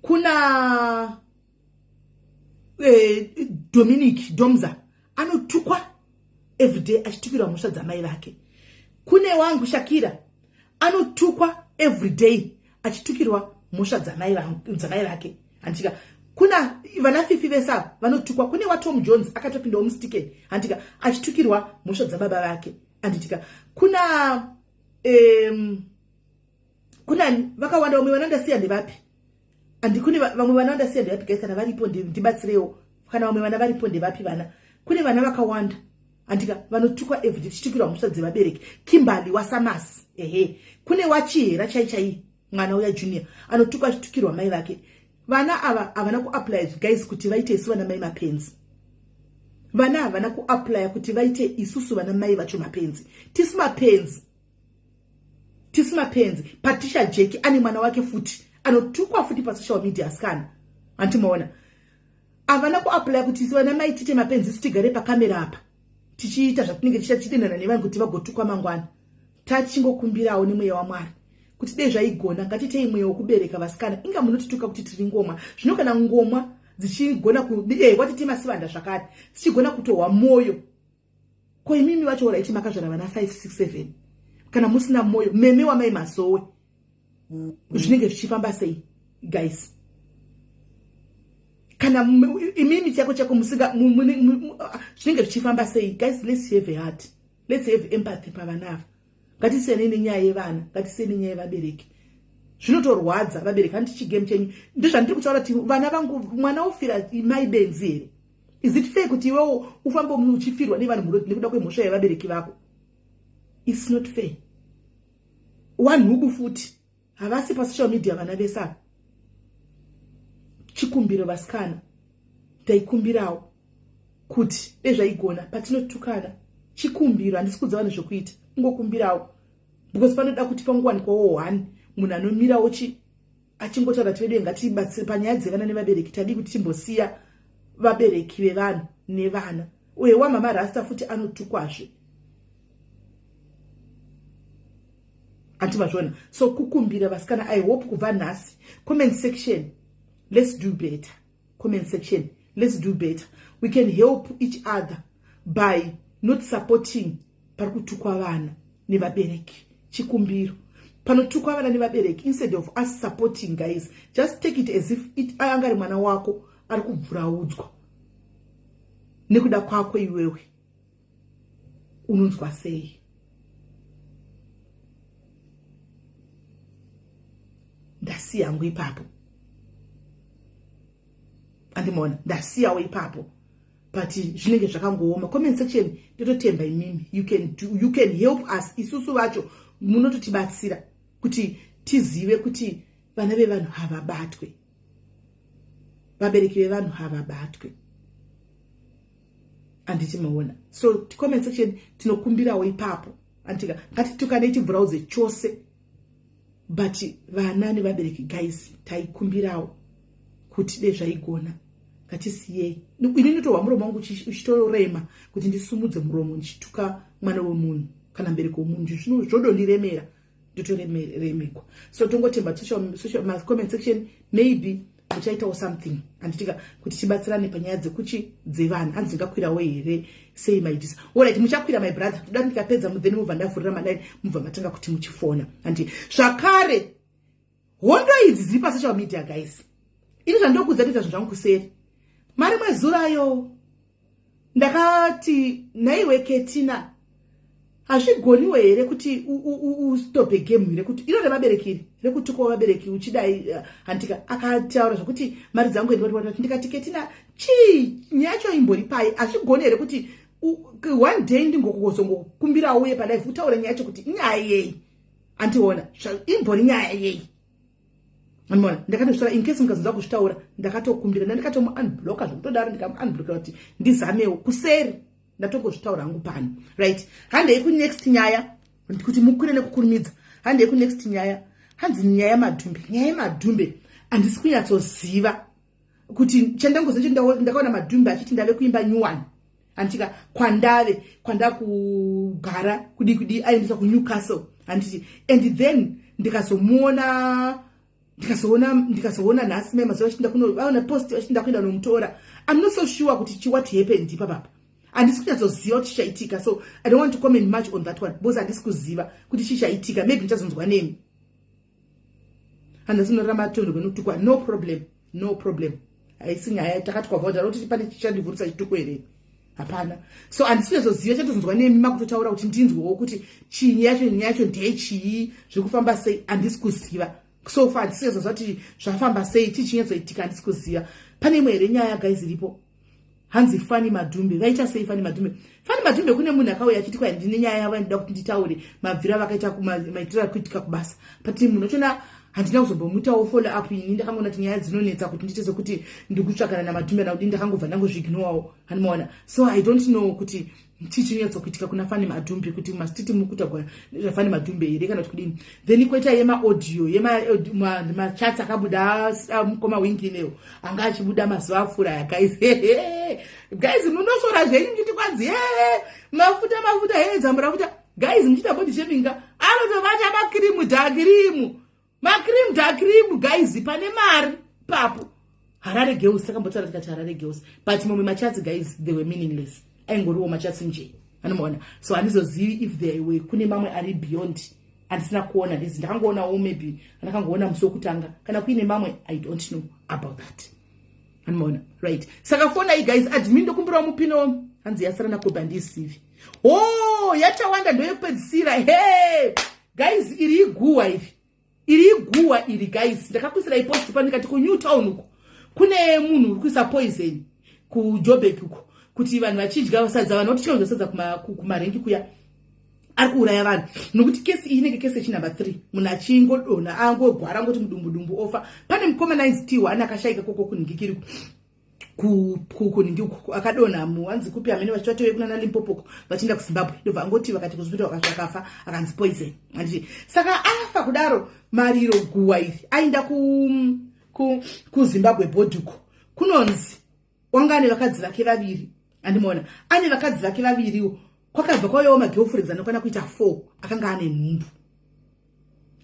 Kuna Dominic Domza anotukwa everyday, achitukirwa mhosva dzamai vake. Kune wangu Shakira anotukwa everyday, achitukirwa mhosva dzamai vake, handika? Kuna vana Fifi vese ava vanotukwa. Kune waTom Jones akatopindawo mustikeni, handika, achitukirwa mhosva dzababa vake, handitika? Kuna vakawanda. Vamwe vana ndasiya ndevapi? Handi kune vamwe vana vandasiya ndevapi, guys? Kana varipo ndibatsirewo. Kana vamwe vana varipo, ndevapi vana? Kune vana vakawanda, handika, vanotukwa everyday, tichitukirwa mhosva dzevabereki. Kimberly waSamas, ehe. Kune waChihera chai chai, mwana uya junior anotukwa achitukirwa mai vake. Vana ava havana kuapply, guys, kuti vaite isu vana mai mapenzi. Vana havana kuapplya kuti vaite isusu vana mai vacho mapenzi. Tisu mapenzi, tisu mapenzi. Patricia Jeki ane mwana wake futi anotukwa futi pasocial media, asikana, handimaona? Havana kuapplya kuti isu vana mai tiite mapenzi, isu tigare pakamera apa tichiita zvatinenge tichidenhana nevanhu kuti vagotukwa mangwana. Tachingokumbirawo nemweya waMwari kuti dei zvaigona, ngatitei mweya wokubereka. Vasikana, inga munotituka kuti tiri ngomwa. Zvino kana ngomwa dzichigona watiti masivanda zvakare, dzichigona kutohwa mwoyo, ko imimi vacho raiti makazvara vana 5, 6, 7, kana musina mwoyo, meme wamai Masowe, zvinenge zvichifamba sei, guys? Kana imimi chako chako musinga, zvinenge zvichifamba sei, guys? Let's have a heart, let's have empathy pavana ava. Ngatisiyanei nenyaya yevana, ngatisiyei nenyaya yevabereki. Zvinotorwadza vabereki, handiti? Chigame chenyu ndezvandiri kutaura kuti vana vangu, mwana ofira mai benzi here? Is it fair kuti iwewo ufambe uchifirwa nevanhu muroad nekuda kwemhosva yevabereki vako? It's not fair. Wanhubu futi havasi pasocial media vana vese ava. Chikumbiro, vasikana, ndaikumbirawo kuti dezvaigona, patinotukana, chikumbiro, handisi kudza vanhu zvokuita, ungokumbirawo, because panoda kuti pangowanikwawo one munhu anomirawo chi achingotaura kuti vedu ngatibatsire panyaya dzevana nevabereki. Tadii kuti timbosiya vabereki vevanhu nevana? Uye wamama Rasta futi anotukwazve, anti mazviona? So kukumbira, vasikana, I hope kubva nhasi, comment section, let's do better. Comment section, let's do better. We can help each other by not supporting pari kutukwa vana nevabereki. Chikumbiro, panotukwa vana nevabereki, instead of us supporting, guys, just take it as if it anga ari mwana wako ari kubvuraudzwa nekuda kwako iwewe, unonzwa sei? Ndasiya hangu ipapo, andimaona? Ndasiyawo ipapo, but zvinenge zvakangooma. Comment section, tototemba imimi, you can help us. Isusu vacho munototibatsira kuti tizive kuti vana vevanhu havabatwe, vabereki vevanhu havabatwe, handiti maona? So comment section, tinokumbirawo ipapo, anditika? Ngatitukanei, tibvuraudze chose, but vana nevabereki, guys, taikumbirawo kuti de zvaigona, ngatisiyei. Ini ndinotohwa muromo wangu uchitorema kuti ndisumudze muromo ndichituka mwana wemunhu kana mubereki wemunhu. Zvodondiremera, ndotoremekwa. So tongotemba social comment section, maybe muchaitawo something, handitika, kuti tibatsirane panyaya dzekuchi dzevana. Hanzi ndingakwirawo here? Sei maitisa? Alright, muchakwira, my brother. Toda ndikapedza, then mubva ndavhurira malaini, mubva matanga kuti muchifona, handi? Zvakare, hondo idzi dziri pasocial media, guys, ini zvandokudza kuita zvinhu zvangu kuseri. Marimwe zuva ayo ndakati, "Naiwe Ketina, hazvigoniwe here kuti ustope game rekuti iro revabereki iri, rekutukawo vabereki uchidai?" Handika akataura zvokuti mari dzangu endati. Ndikati, "Ketina, chii nyacho imbori pai? Hazvigoni here kuti one day ndingozongokumbirawo uye palive utaure nyaya yacho kuti inyaya yei?" Andiona imbori nyaya yei? Andimona ndakatozvitaura. In case mukazonzwa kuzvitaura, ndakatokumbira, ndandikatomuunblocka zvokutodaro, ndikamuunblockera kuti ndizamewo kuseri. Ndatongozvitaura hangu pano. Right, handei kunext nyaya kuti mukwire nekukurumidza. Handei kunext nyaya. Hanzi nyaya yemadhumbe, nyaya yemadhumbe handisi kunyatsoziva kuti chandangoziva. Ndakaona Madhumbe achiti ndave kuimba nyuwani, handitika, kwandave kwandakugara kudi kudi, aendeswa kuNewcastle, handiti? And then ndikazomuona, ndikazoona nhasi mai mazuva achinda kunovaona post vachinda kuenda nomutora. I'm not so sure kuti chi what happened ipapapa. Handisi kunyatsoziva kuti chichaitika, so I don't want to comment much on that one because handisi kuziva kuti chichaitika. Maybe ndichazonzwa nemi. Handasinorira matondo kwenotukwa. No problem, no problem. Haisi nyaya takati kwabva kuti pane chichandivhurisa chituko here? Hapana. So handisi kunyatsoziva, chatozonzwa nemi makutotaura kuti ndinzwewo kuti chii yacho, nyaya yacho ndechii, zviri kufamba sei. Handisi kuziva so far, handisi kunyatsoziva kuti zvafamba sei, chii chinyatsoitika, handisi kuziva. Pane imwe here nyaya, guys, iripo? Hanzi Fani Madhumbe vaita sei? Fani Madhumbe, Fani Madhumbe, kune munhu akauya achiti kwai ndine nyaya yavo yandida kuti nditaure, mabviro avakaita, maitiro ari kuitika kubasa. But munhu achona handina kuzombomuitawo follow up. Ini ndakangoona kuti nyaya dzinonetsa kuti ndiite sekuti ndikutsvakana naMadhumbe nakuti ndakangobva ndangozvignowawo, handimaona? So I don't know kuti chii chinyatsokuitika kuna Fani Madhumbe, kuti masititi muri kutagwa nezvaFani Madhumbe here kana kuti kudini. Then kwoita yemaaudio, yemachats akabuda mukoma Wingineo anga achibuda mazuva apfuura aya. Guys, guys, munosora zvenyu muchiti kwanzi he mafuta, mafuta, he dzambo rafuta. Guys, muchiita body shaming, anotobata macream dhakirimu, macream dhakirimu. Guys, pane mari papo. Harare Girls, takambotaura tikati Harare Girls, but mamwe machats, guys, they were meaningless, aingoriwo machats nje, anomaona? So handizozivi if there were, kune mamwe ari beyond andisina kuona. Ndizi ndakangoonawo, maybe andakangoona musi wekutanga. Kana kuine mamwe, I don't know about that, anomaona? Right, saka fonai, guys. Admin, ndokumbirawo mupino. Hanzi yasara nakobe, handizivi. O oh, yatawanda ndoyekupedzisira. He guys, iri iguwa iri, iri iguwa iri. Guys, ndakakuisirai post pa ndikati kuNew Town uko kune munhu uri kuisa poison kuJobek uko, kuti vanhu vachidya sadza, vanhu vatotya kudya sadza kumarengi kuya, ari kuuraya vanhu. Nokuti kesi iyi inenge kesi yechinumber 3, munhu achingodonha, angogwara, ngoti mudumbudumbu, ofa. Pane mukomana ainzi T1 akashayika koko kunhingikiriku, kunhingi uku, akadonha muhanzi kupi amene, vachivatove kunana Limpopoko vachienda kuZimbabwe, ndobva angoti vakati kuzvipita vakafa, akanzi poison, anditi? Saka afa kudaro, mariro guwa iri aenda kuZimbabwe bhodhuko, kunonzi wanga ane vakadzi vake vaviri, andimaona? Ane vakadzi vake vaviriwo, kwakabva kwauyawo magirlfriends anokwana kuita four, akanga ane nhumbu,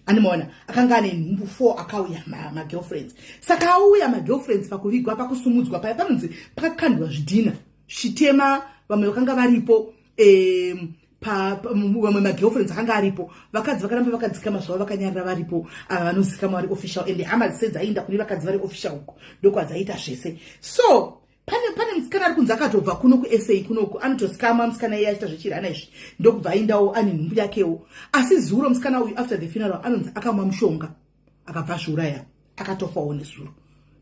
andimaona? Akanga ane nhumbu four, akauya magirlfriends. Saka auya magirlfriends pakuvigwa, pakusumudzwa paya, panonzi pakakandwa zvidhina zvichitema vamwe vakanga varipo, vamwe magirlfriends akanga aripo. Vakadzi vakaramba vakadzikama zvavo, vakanyarira varipo. Ava vanozikamwa vari official, ende hama dzise dzaienda kune vakadzi vari official uko, ndokwadzaita zvese. So pane musikana ari kunzi akatobva kuno kuSA kunoku, anotosikama musikana iye achiita zvechirana izvi, ndokubva aendawo ane nhumbu yakewo. Asi zuro musikana uyu, after the funeral, anonzi akamwa mushonga akabva azviuraya, akatofawo nezuro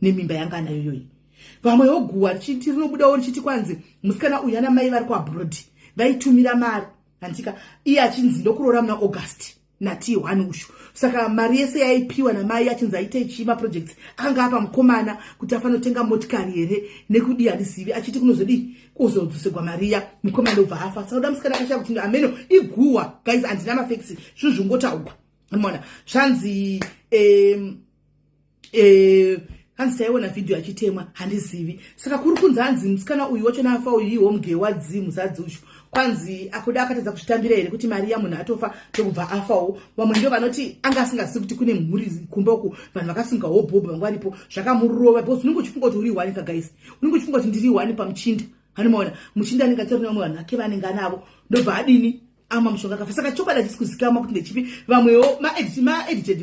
nemimba yanga anayo yoyi. Vamwewo guwa richiti rinobudawo richiti kwanzi musikana uyu ana mai vari kuabroad vaitumira mari, handika? Iye achinzi ndokuroora muna August naT1 ushu. Saka mari yese yaipiwa namai, achinzi aite chii, maprojects akanga apa mukomana kuti afanotenga motikari here nekudii, handizivi, achiti kunozodii, kuzodzosegwa mariya. Mukomana ndobva afa. Saka uda musikana akashaya kuti ameno iguwa. Guys, handina mafacts, zvinhu zvingotaugwa, mona? Zvanzi hanzi taiona vhidhiyo achitemwa, handizivi. Saka kuri kunzi hanzi musikana uyu wacho naafa uyu ihomge wadzi muzadzi uchu, kwanzi akuda akatadza kuzvitambira here kuti mari yamunhu atofa, ndokubva afawo. Vamwe ndo vanoti anga asingazivi kuti kune mhuri kumba uku, vanhu vakasunga hobhobho vanga varipo, zvakamurova, because unenge uchifunga kuti uri one ka, guys, unenge uchifunga kuti ndiri one pamuchinda, hanomaona? Muchinda anenge atori nevamwe vanhu vake vanenge anavo, ndobva adini, amwa mushonga, akafa. Saka chokwadi hachisi kuzikamwa kuti ndechipi. Vamwewo maedited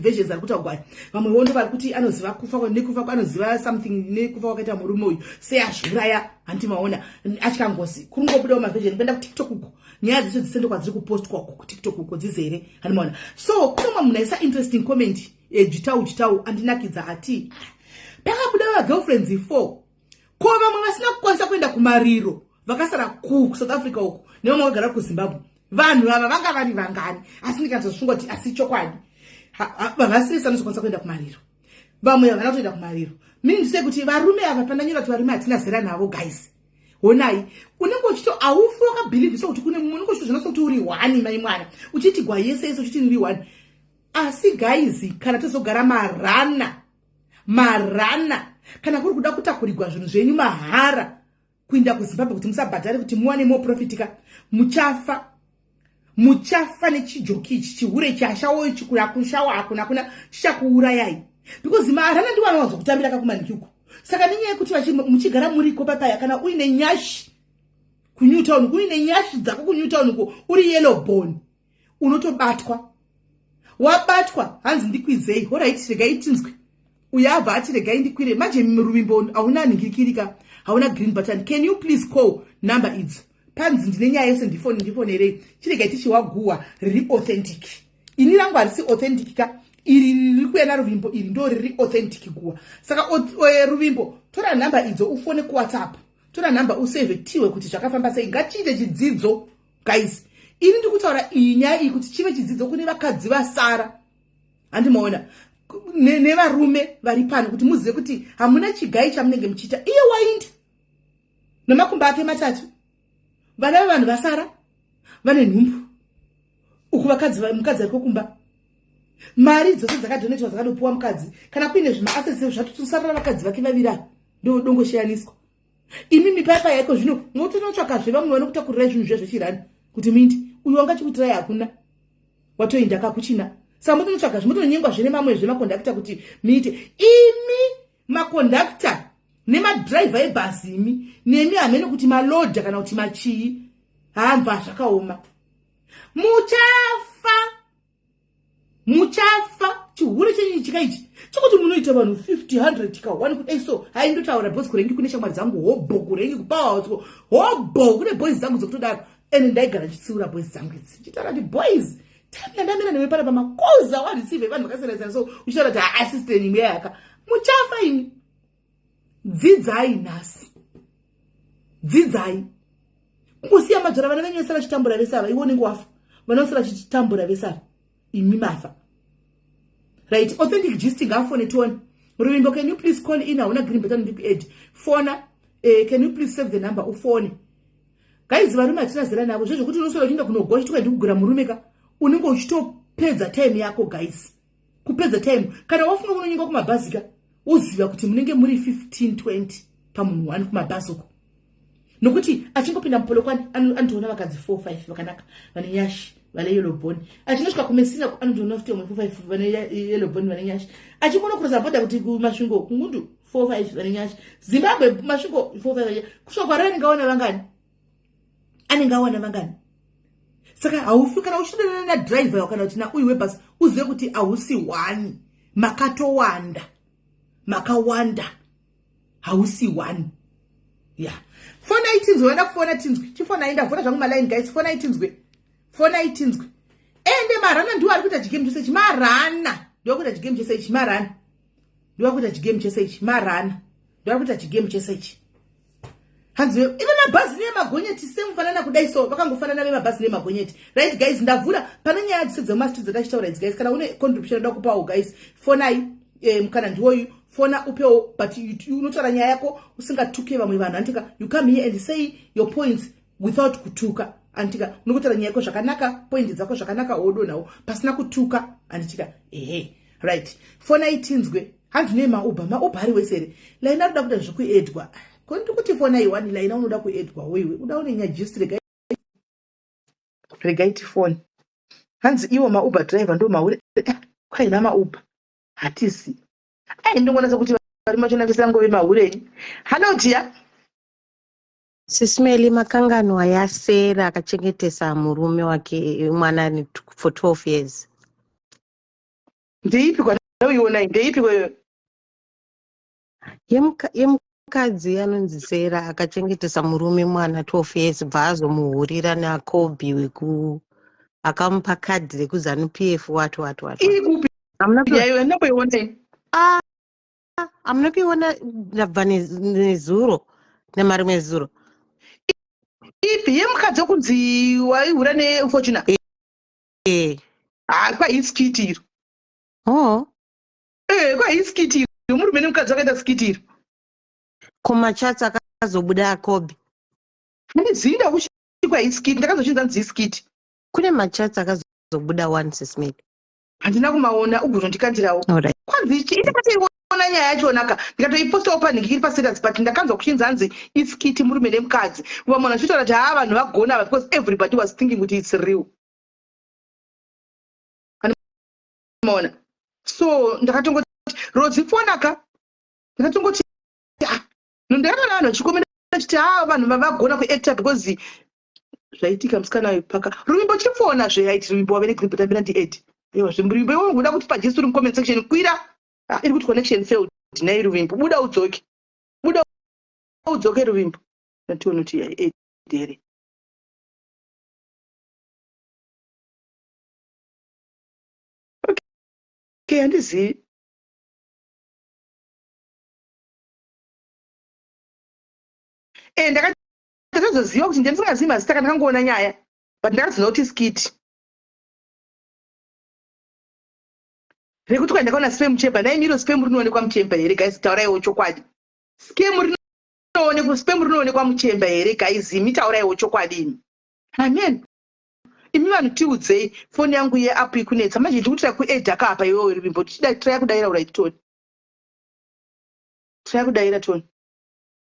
versions ari kutaugwa. Vamwewo ndo vari kuti anoziva kufa nekufa, anoziva something nekufa kwakaita murume uyu, seyazviuraya, hanti maona? Atya ngozi. Kuri ngobudawo maversion. Kuenda kuTikTok uko, nyaya dzecho dzisendo kwadziri kupostwa uko kuTikTok uko dzizere, handimaona? So kune mumwe munhu aisa interesting comment, jitau jitau, andinakidza. Ati pakabuda vagirlfriends four, ko vamwe vasina kukwanisa kuenda kumariro, vakasara kuSouth Africa uko, nevamwe vakagara kuZimbabwe, vanhu ava vanga vari vangani? Asi ndikatofunga kuti asi chokwadi vanhu vasiri vanozokwanisa kuenda kumariro, vamwe havana kutoenda kumariro. Meaning to say kuti varume ava, pandanyora kuti varume hatina zera navo, guys, honai, unenge uchito haufi wakabhilivhisa kuti kune mumwe, unenge uchitozvona sekuti uri one, mai mwana, uchiti gwa yese yese, uchiti uri one. Asi guys, kana tozogara marana marana, kana kuri kuda kutakurirwa zvinhu zvenyu mahara kuinda kuZimbabwe kuti musabhadhare, kuti muwane more profit ka, muchafa, muchafa nechijoki ichi, chihure chashawo ichi. Kushawa hakuna kuna chichakuurayai, because marana ndiwo anowazokutambira kakumaniki uko. Saka nenyaya yekuti muchigara muriko papaya, kana uine nyashi kuNewtown, uine nyashi dzako kuNewtown uko, uri yellow bone, unotobatwa. Wabatwa, hanzi ndikwidzei. Alright, regai tinzwe. Uyo abva ati regai ndikwire. Manje Ruvimbo, hauna nhingirikirika, hauna green button. Can you please call number idzo? Panzi ndine nyaya yese, ndifoni, ndifonerei. Chiregai tichiwaguwa riri authentic. Ini rangu harisi authentic ka. Iri riri kuya naRuvimbo iri ndo riri authentic guwa. Saka Ruvimbo, tora nhamba idzo ufone kuWhatsApp. Tora nhamba usave tiwe kuti zvakafamba sei. Ngatiite chidzidzo, guys. Ini ndiri kutaura iyi nyaya iyi kuti chive chidzidzo kune vakadzi vasara, handimaona, nevarume vari pano, kuti muzive kuti hamuna chigai chamunenge muchiita. Iye wainda nemakumba ake matatu, vana vevanhu vasara vane nhumbu uku, vakadzi, mukadzi ariko kumba. Mari dzose dzakadonetwa dzakadopuwa mukadzi. Kana kuine zvimaassets, zvatosarira vakadzi vake vaviri ava, ndodongoshiyaniswa. Imimi paipa yaiko zvino motonotsvakazve vamwe vanokutakurira zvinhu zviya zvechirani kuti muindi uyu wangachikuitirai hakuna, watoinda kakuchina. Saka motonotsvaga zve, motononyengwa zve nemamwe zvemakondakta kuti muite. Imi makondakta nemadhiraivha ebhazi, imi nemi hamene kuti malodha kana kuti machii, hambva zvakaoma. Muchafa, muchafa. Chihure chenyu chika ichi chekuti munoita vanhu 50, 100 ka 1 kudai so. Hai, ndotaura because kurengi kune shamwari dzangu hobho, kurengi kuPowerhouse hobho kune boys dzangu dzekutodaro. Ende ndaigara ndichitsiura boys dzangu idzi, ndichitaura kuti, "Boys, time yandamira newe pana pamakoza wareceive vanhu vakasiyana siyana." So uchitaura kuti haasisteni imwe yaka. Muchafa imi. Dzidzai nhasi, dzidzai kungosiya madzvara vana venyu vese vachitambura vese ava. Iwe unenge wafa, vana vese vachitambura vese ava, imi mafa. Right, authentic gist ngaafone tione. Ruvimbo, can you please call in? Hauna green button, ndikuadd. Fona. Can you please save the number ufone? Guys, varume hatina zera navo. Zvezvokuti unoswera uchienda kunogwa uchitwa ndikugura murume ka, unenge uchitopedza time yako, guys, kupedza time. Kana wafunga kunonyenga kumabhazi ka, uziva kuti munenge muri 15, 20 pamunhu 1 kumabhazi uko, nokuti achingopinda muPolokwane anotoona vakadzi 4, 5 vakanaka vane nyashi, vane yellow bone. Achinosvika kuMessina anotoona futi vamwe 4, 5 vane yellow bone, vane nyashi. Achingonokurosa bhodha kuti kuMasvingo, kuNgundu, 4, 5 vane nyashi. Zimbabwe, Masvingo, 4, 5. Kusvika kwarari anenge aona vangani? Anenge awana vangani? Saka haufi, kana uchidanana nadhiraivha kana kuti nauyu webhasi, uzive kuti hausi one, makatowanda, makawanda, hausi one ya. Yeah. Fonai tinzwe, vada kufona tinzwe. Chifonai, ndavhura zvangu maline, guys. Fonai tinzwe, fonai tinzwe. Ende marana ndiwo ari kuita chigame chese ichi. Marana ndiwo kuita chigame chese ichi. Marana ndiwo kuita chigame chese ichi. Marana ndiwo kuita chigame chese ichi. Hanzi ive mabhazi nemagonyeti semufanana kudai so, vakangofanana vemabhazi nemagonyeti. Right guys, ndavhura pane nyaya dzise dzemastreet dzatachitaura idzi. Guys, kana une contribution yoda kupawo, guys, fonai. Kana ndiwoyu, fona upewo, but unotaura nyaya yako usingatuke vamwe vanhu, antika? You come here and say your points without kutuka, antika? Unokutaura nyaya yako zvakanaka, point dzako zvakanaka, wodonawo pasina kutuka, anditika? Ehe, right, fonai tinzwe. Hanzi nei maUber, maUber ari wese here? Laina ruda kuita zvekuedwa ko? Ndikuti fonai one laina, unoda kuedwa weiwe, uda une nyajisi. Regai, regai tifoni. Hanzi iwo maUber driver ndo mauri kwaina maUber hatisi. Ai, ndingoona sekuti vari machona vese vangove mahureni. Hallo dear. Sis Melly, makanganwa yaSera akachengetesa murume wake mwana for 12 years. Ndeipi kwanauionai? Ndeipi kweyo? Yemukadzi anonzi Sera akachengetesa murume mwana 12 years, bva azomuhurira naKobi weku akamupa kadhi rekuZANU PF, wati wati wati. Iri kupi? Yayo andamboionai. Hamuna kuiona? Ndabva nezuro, nemarimwe zuro. Ipi, yemukadzi wekunzi waihura neFortuner? E. Ha, kwaiskit iro. Oh. E, kwaiskit iro, murume nemukadzi vakaita skit iro. Kumachats akazobuda aKobi. Handizivi, ndakuchi kwaiskit, ndakazochinza nzi skit. Kune machats akazobuda one, Sis Melly. Handina kumaona, ugozondikandirawo. Kwanzi ndakatoiona nyaya yachonaka, ndikatoipostawo panhingiri pastatus, but ndakanzwa kuchinzi hanzi iskit, murume nemukadzi. Vamwe vanhu vachitaura kuti haa, vanhu vagona ava, because everybody was thinking kuti it's real. Maona? So ndakatongoti Rodzi fonaka, ndakatongoti ah, ndakatoona vanhu vachikomenda vachiti ha, vanhu vagona kuacta because zvaitika musikana uyu paka Ruvimbo chifona zve aiti Ruvimbo wave negreen tambira ndied. Aiwa, zvimuruvimbo iwe unoda kuti pajesu uri mucomment section kwira. Ah, iri kuti connection failed. Nhai Ruvimbo, buda udzoke, buda udzoke, Ruvimbo. Nationa kuti ed here. Okay, handizivi. E, ndakatozoziva kuti ndindisingazivi mazita kana ndakangoona nyaya, but ndakaziva kuti skit rekuti kwai ndakaona sperm chamber. Nhai miro, sperm rinoonekwa muchamber here, guys? Tauraiwo chokwadi. Sperm rinoonekwa, sperm rinoonekwa muchamber here, guys? Imi tauraiwo chokwadi imi. Amen. Imi vanhu tiudzei. Foni yangu yeapp ikunetsa manje. Ndikutira kuedha ka apa. Iwewe Ruvimbo, tichida try kudaira. Uright, Tony, try kudaira, Tony.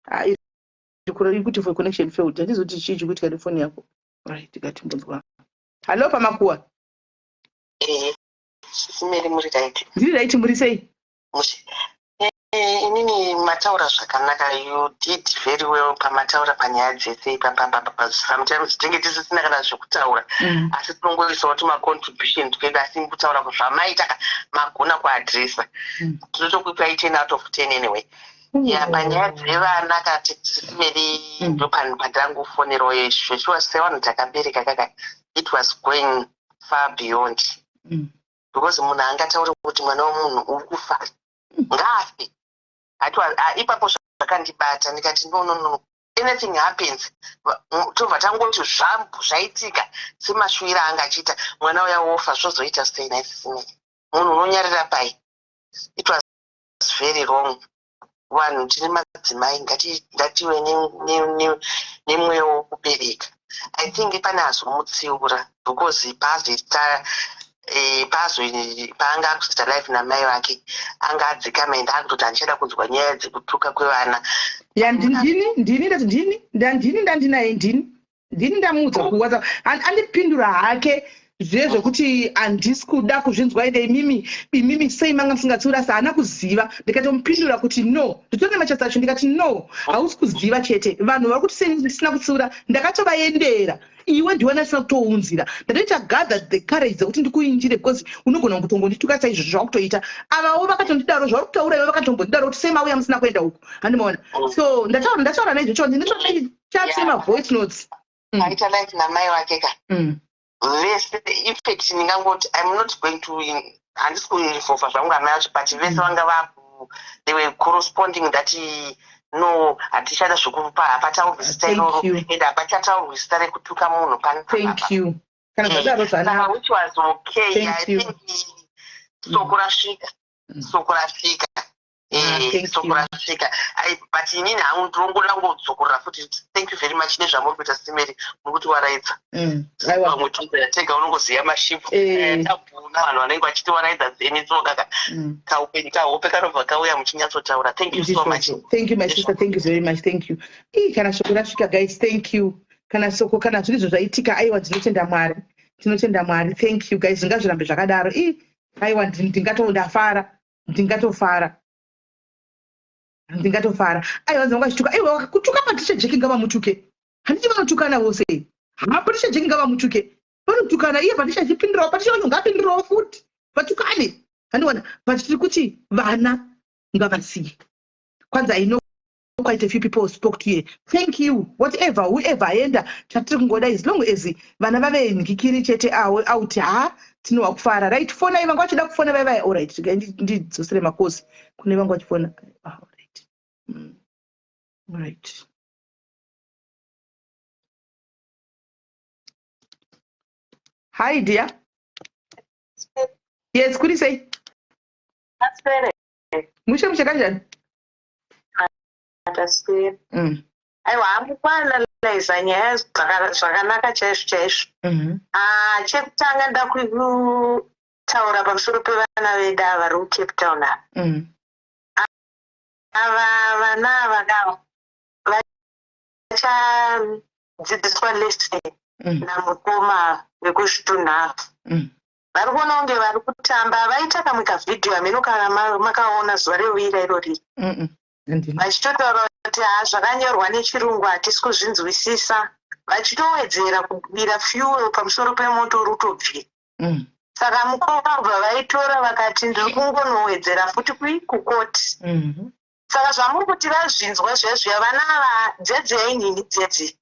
Ah, iri kuti for connection failed. Handizoti chii chikuitika nefoni yako. Right, tikatimbonzwa. Hallo, pamakuwa. Ehe, Simeri, muri right? Ndiri right, muri sei? Inini mataura zvakanaka. You did very well pamataura panyaya dzese ipapapapa. Sometimes tinenge tisisina kana zvekutaura, asi tinongoisawo tumacontribution twedu, asi kutaura zvamaita ka, magona kuadresa. Tinotokupai 10 out of 10. Anyway, ya, panyaya dzevana kati, Simeri, ndo pandangofonerawo zveshuwa. Sevanhu takabereka kaka, it was going far beyond, because munhu angataure kuti mwana wemunhu uri kufa, ngaafe? Ipapo zvakandibata, ndikati no, no, no, anything happens, tobva tangoti zvaitika semashuwiro anga achiita mwana uya wofa, zvozoita sei naisisimei? Munhu unonyarira pai? It was very wrong. Vanhu tine madzimai, ngative nemweya wokubereka. I think pane azomutsiura because paazoita paanga akuzoita life namai vake, anga adzikama ende akutoti handichada kunzwa nyaya dzekutuka kwevana. Ya, ndini, ndini ndati ndini, ndini ndandinaye, ndini ndamuudza kuWhatsApp. Andipindura hake zviye zvekuti handisi kuda kuzvinzwa, ende imimi sei manga musingatsiura? Asi haana kuziva. Ndikatomupindura kuti no, nditori nemachats acho. Ndikati no, hausi kuziva chete. Vanhu vari kuti sei ndisina kutsiura, ndakatovaendera. Iwe ndiwe ndasina kutounzira. Ndatoita gather the courage dzekuti ndikuinjire because unogona kutongondituka saizvozvo zvakutoita. Avawo vakatondidaro zvauri kutaura iwe, vakatombondidaro kuti sei mauya musina kuenda uku, handimaona? So ndataura naizvo, ndinotaura chats nemavoice notes. Aita life namai vake ka, vese. In fact, ndingangoti I'm not going to, handisi kuinvolva zvangu amai vacho, but vese vanga vaku they were corresponding that no, hatichada zvekupa, hapataurwi zita iroro and hapachataurwi zita rekutuka munhu. Thank you. Kana zvadaro zvanaka. Which was okay. I think soko rasvika, soko rasvika. Soko rasvika. But inini hangu ndinongoda kungodzokorora futi, thank you very much nezvamuri kuita, Simeri. Muri kutiwaraidza. Vamwe tega unongoziva mashipu tabhuna, vanhu vanenge vachitiwaraidza dzenitsoka ka, kaupenyu kahope kanobva kauya muchinyatsotaura. Thank you so much. Thank you, my sister. Thank you very much. Thank you. Ii, kana shoko rasvika, guys, thank you. Kana soko, kana zviri izvo zvaitika, aiwa, ndinotenda Mwari, tinotenda Mwari. Thank you, guys. Ngazvirambe zvakadaro. Ii, aiwa, ndingatondafara, ndingatofara, ndingatofara. Aiwa, vanzi vanga vachituka. Aiwa, kutuka Patricia Jack, ngavamutuke. Handiti vanotukana vose? Ha, Patricia Jack ngavamutuke, vanotukana. Iye Patricia achipindurawo, Patricia wacho ngaapindurawo futi, vatukane, handiwana. But tiri kuti vana ngavasiye. Kwanza I know quite a few people spoke to you. Thank you, whatever, whoever aenda. Chatiri kungoda, as long as vana vave ngikiri chete awo out, ha, tinowa kufara. Right, fonai vanga vachida kufona vai vai. Alright, ndidzosere makosi kune vanga vachifona. Ah, alright. Alright. Hi dear. Yes, kuri sei? Mushe mushe, kanjani? Taswera. Aiwa, hamukuanalyza nyaya zvakanaka chaizvo chaizvo. Ah, chekutanga nda Kutaura pamusoro pevana vedu ava vari kuCape Town ava. Ava vana ava kava vachadzidziswa lesson namukoma vekuzvitunhafu. Vari kuona kunge vari kutamba. Vaita kamwe kavhidhiyo, hameno kana makaona zuva rewira irori, Handina. Vachitotaura kuti ha, zvakanyorwa nechirungu hatisi kuzvinzwisisa, vachitowedzera kubira fuel pamusoro pemoto uri kutobvira. Saka mukoma bva vaitora vakati, "Ndiri kungonowedzera futi kukoti." Saka zvamuri kuti vazvinzwa zviya zviya, vana ava dzedzi ainini dzedzi.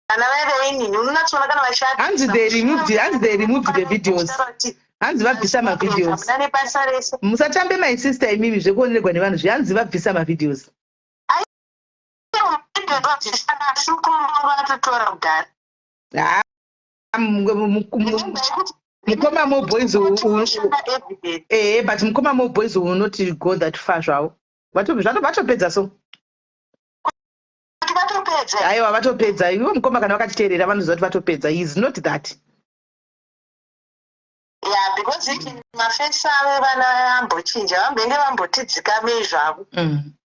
Vana vaive ainini, unonatsoona kana Hanzi they removed the videos. Hanzi vabvisa mavideos. Hamuna nebasa rese. Musatambe, my sister, imimi zvekuonerwa nevanhu zvihanzi vabvisa mavideos. Vabvisa, asi mukoma vangu vatotora kudhara. Ha, mukoma mo boys Evidence. But mukoma mo boys will not go that far zvavo. Vatopedza so. Kuti vatopedza? Aiwa, vatopedza. Ivo mukoma kana vakatiteerera vanoziva kuti vatopedza. He is not that. Yeah, because even mafesi avo vana ambochinja, vambenge vambotidzikamei zvavo,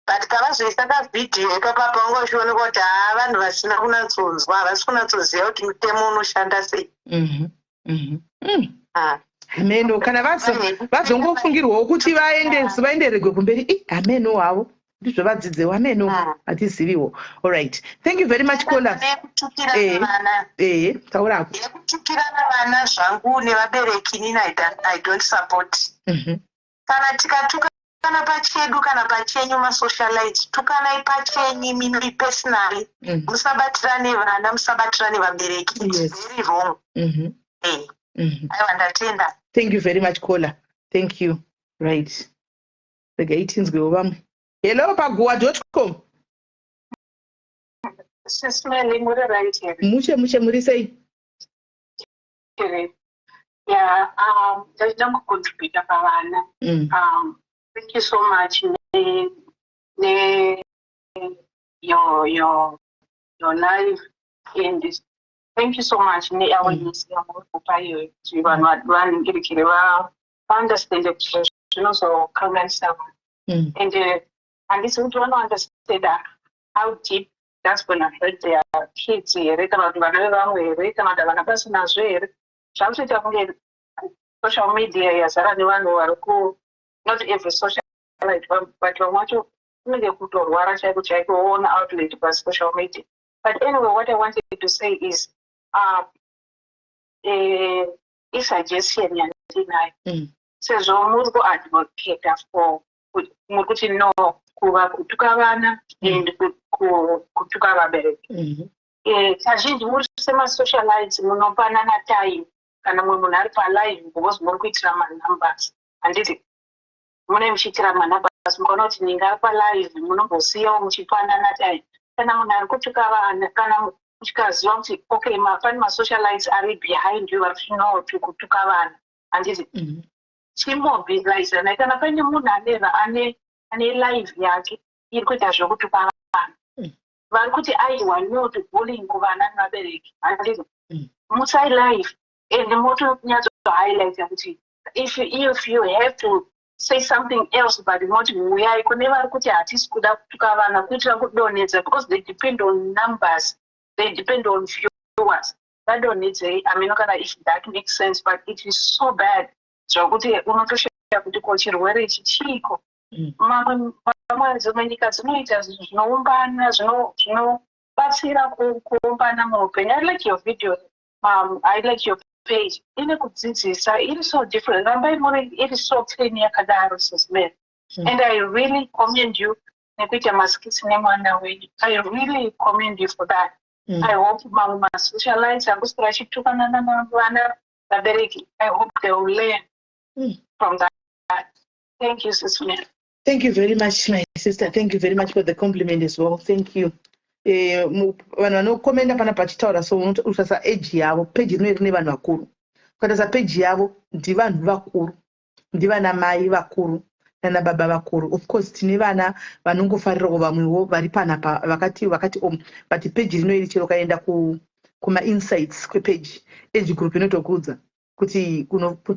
but pavazoisa kavhidhiyo ipapa, panga uchionekwa kuti haa, vanhu vasina kunatsonzwa, havasi kunatsoziva kuti mutemo unoshanda sei. Ah. Hameno kana vazongofungirwawo kuti vaenderegwe kumberi. I hameno havo, ndizvo vadzidzewo, hameno. Hatiziviwo. Alright, thank you very much, caller. Nekutukirana vana. Taurako. Yekutukirana vana zvangu nevabereki, inini I don't support. Kana tikatukana pachedu kana pachenyu, masocialite, tukanai pachenyu mimi personally. Musabatirane vana, musabatirane vabereki. It's very wrong. Aiwa, ndatenda. Thank you very much, caller. Thank you. Right, regai tinzwewo vamwe. Hello, paguwa.com. Sis Melly, muri right here? Mushe mushe, muri sei? Here. Yeah, ndachida kucontributa pavana. Thank you so much ne your life, and thank you so much ne awareness yamuri kupa iyoyo kuti vanhu vaningirikire vaunderstande kuti zvinozokanganisa vanhu. And handisi kuti vanounderstanda how deep that's gonna hurt their kids here, kana kuti vana vevamwe here, kana kuti havana basa nazvo here. Zvakutoita kunge social media yazara nevanhu vari ku, not every socialite, but vamwe vacho kunenge kutorwara chaiko chaiko, woona outlet pasocial media. But anyway, what I wanted to say is isuggestion yandinayo. Sezvo muri kuadvocata for, muri kuti no kuva kutuka vana and kutuka vabereki. Kazhinji muri semasocialites munopanana time kana mumwe munhu ari palive, because muri kuitira manumbers, handiti? Mune muchiitira manumbers, mukaona kuti ninge ari palive, munombosiyawo muchipanana time. Kana munhu ari kutuka vana, kana muchikaziva kuti okay, pane masocialites ari behind you vari kuti no to kutuka vana, handiti? Chimobilizanai kana paine munhu ane live yake iri kuita zvokutuka vana, vari kuti aiwa, no to bullying kuvana nevabereki, handiti? Musai live and motonyatsohighlighta kuti if you have to say something else, but moti uyai kune vari kuti hatisi kuda kutuka vana, kuitira kudonhedza, because they depend on numbers, they depend on viewers. Vadonhedzei. Ameno kana if that makes sense, but it is so bad zvokuti unotoshaya kuti ko chirwere ichi chiiko. Mamwe vamwe dzimwe nyika dzinoita zvinhu zvinoumbana, zvinobatsira kuumbana muupenyu. I like your video, I like your page, ine kudzidzisa, iri so different. Rambai muri iri so clean yakadaro, Sis Mel. And I really commend you nekuita maskits nemwana wenyu. I really commend you for that. I hope mamwe masocialites akuswera achitukana navana, vabereki, I hope they will learn from that. Thank you, Sis Mel. Thank you very much, my sister. Thank you very much for the compliment as well. Thank you. Vanhu vanokomenda pana pachitaura so, unotarisa age yavo. Peji rino rine vanhu vakuru. Ukatarisa peji yavo, ndivanhu vakuru, ndivana mai vakuru nana baba vakuru. Of course tine vana vanongofarirawo, vamwewo vari panapa vakati om, but peji rino iri, chero ukaenda kumainsights kwepeji, age group inotokudza. Kuti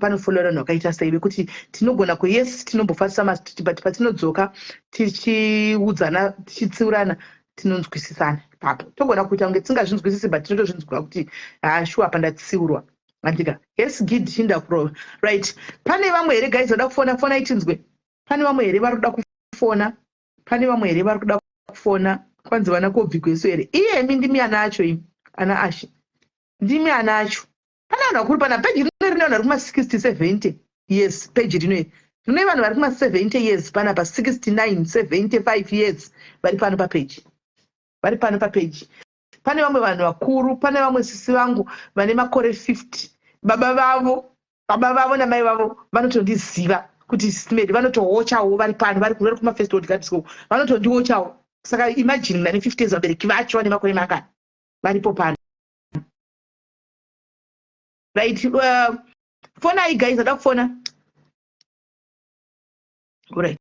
panofolera vanhu vakaita sei, vekuti tinogona ku, yes, tinombofarisa mastreet, but patinodzoka tichiudzana, tichitsiurana, tinonzwisisana ipapo. Togona kuita kunge tisingazvinzwisisi, but tinotozvinzwa kuti ha, shuwa, pandatsiurwa andika. Yes, gid chinda kurova. Right, pane vamwe here, guys, vada kufona? Fona itinzwe. Pane vamwe here vari kuda kufona? Pane vamwe here vari kuda kufona? Kwanzi vana kobvigweso here? Iyemi ndimi ana acho, imi ana ashe, ndimi ana acho. Pane vanhu vakuru pana peji rino, rine vanhu vari kuma 60, 70 years. Peji rino iri rine vanhu vari kuma 70 years panapa, 69, 75 years vari pano papeji, vari pano papeji. Pane vamwe vanhu vakuru, pane vamwe sisi vangu vane makore 50. Baba vavo namai vavo vanotondiziva kuti Smedi, vanotoochawo, vari pano, vari kumafirst world countries, vanotondiochawo. Saka imagine muna ne 50 years, vabereki vacho vane makore mangani varipo pano? Right, fonai guys, ada kufona. Right,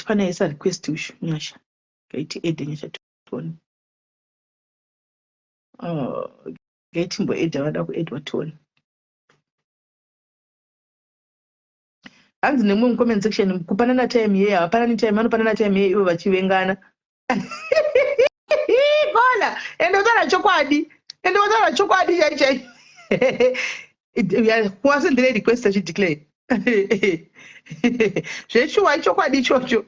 pane aisa request ushu, Nyasha. Gaiti ede Nyasha tone. Gaitimboedha vada kuedwa tone. Hanzi nemumwe mucomment section, kupanana time yeye, havapanani time, vanopanana time yeye ivo vachivengana. Kola, ende utaura chokwadi, ende utaura chokwadi chai chai. Kuwasendere request achideclare zveshuwa, ichokwadi ichocho.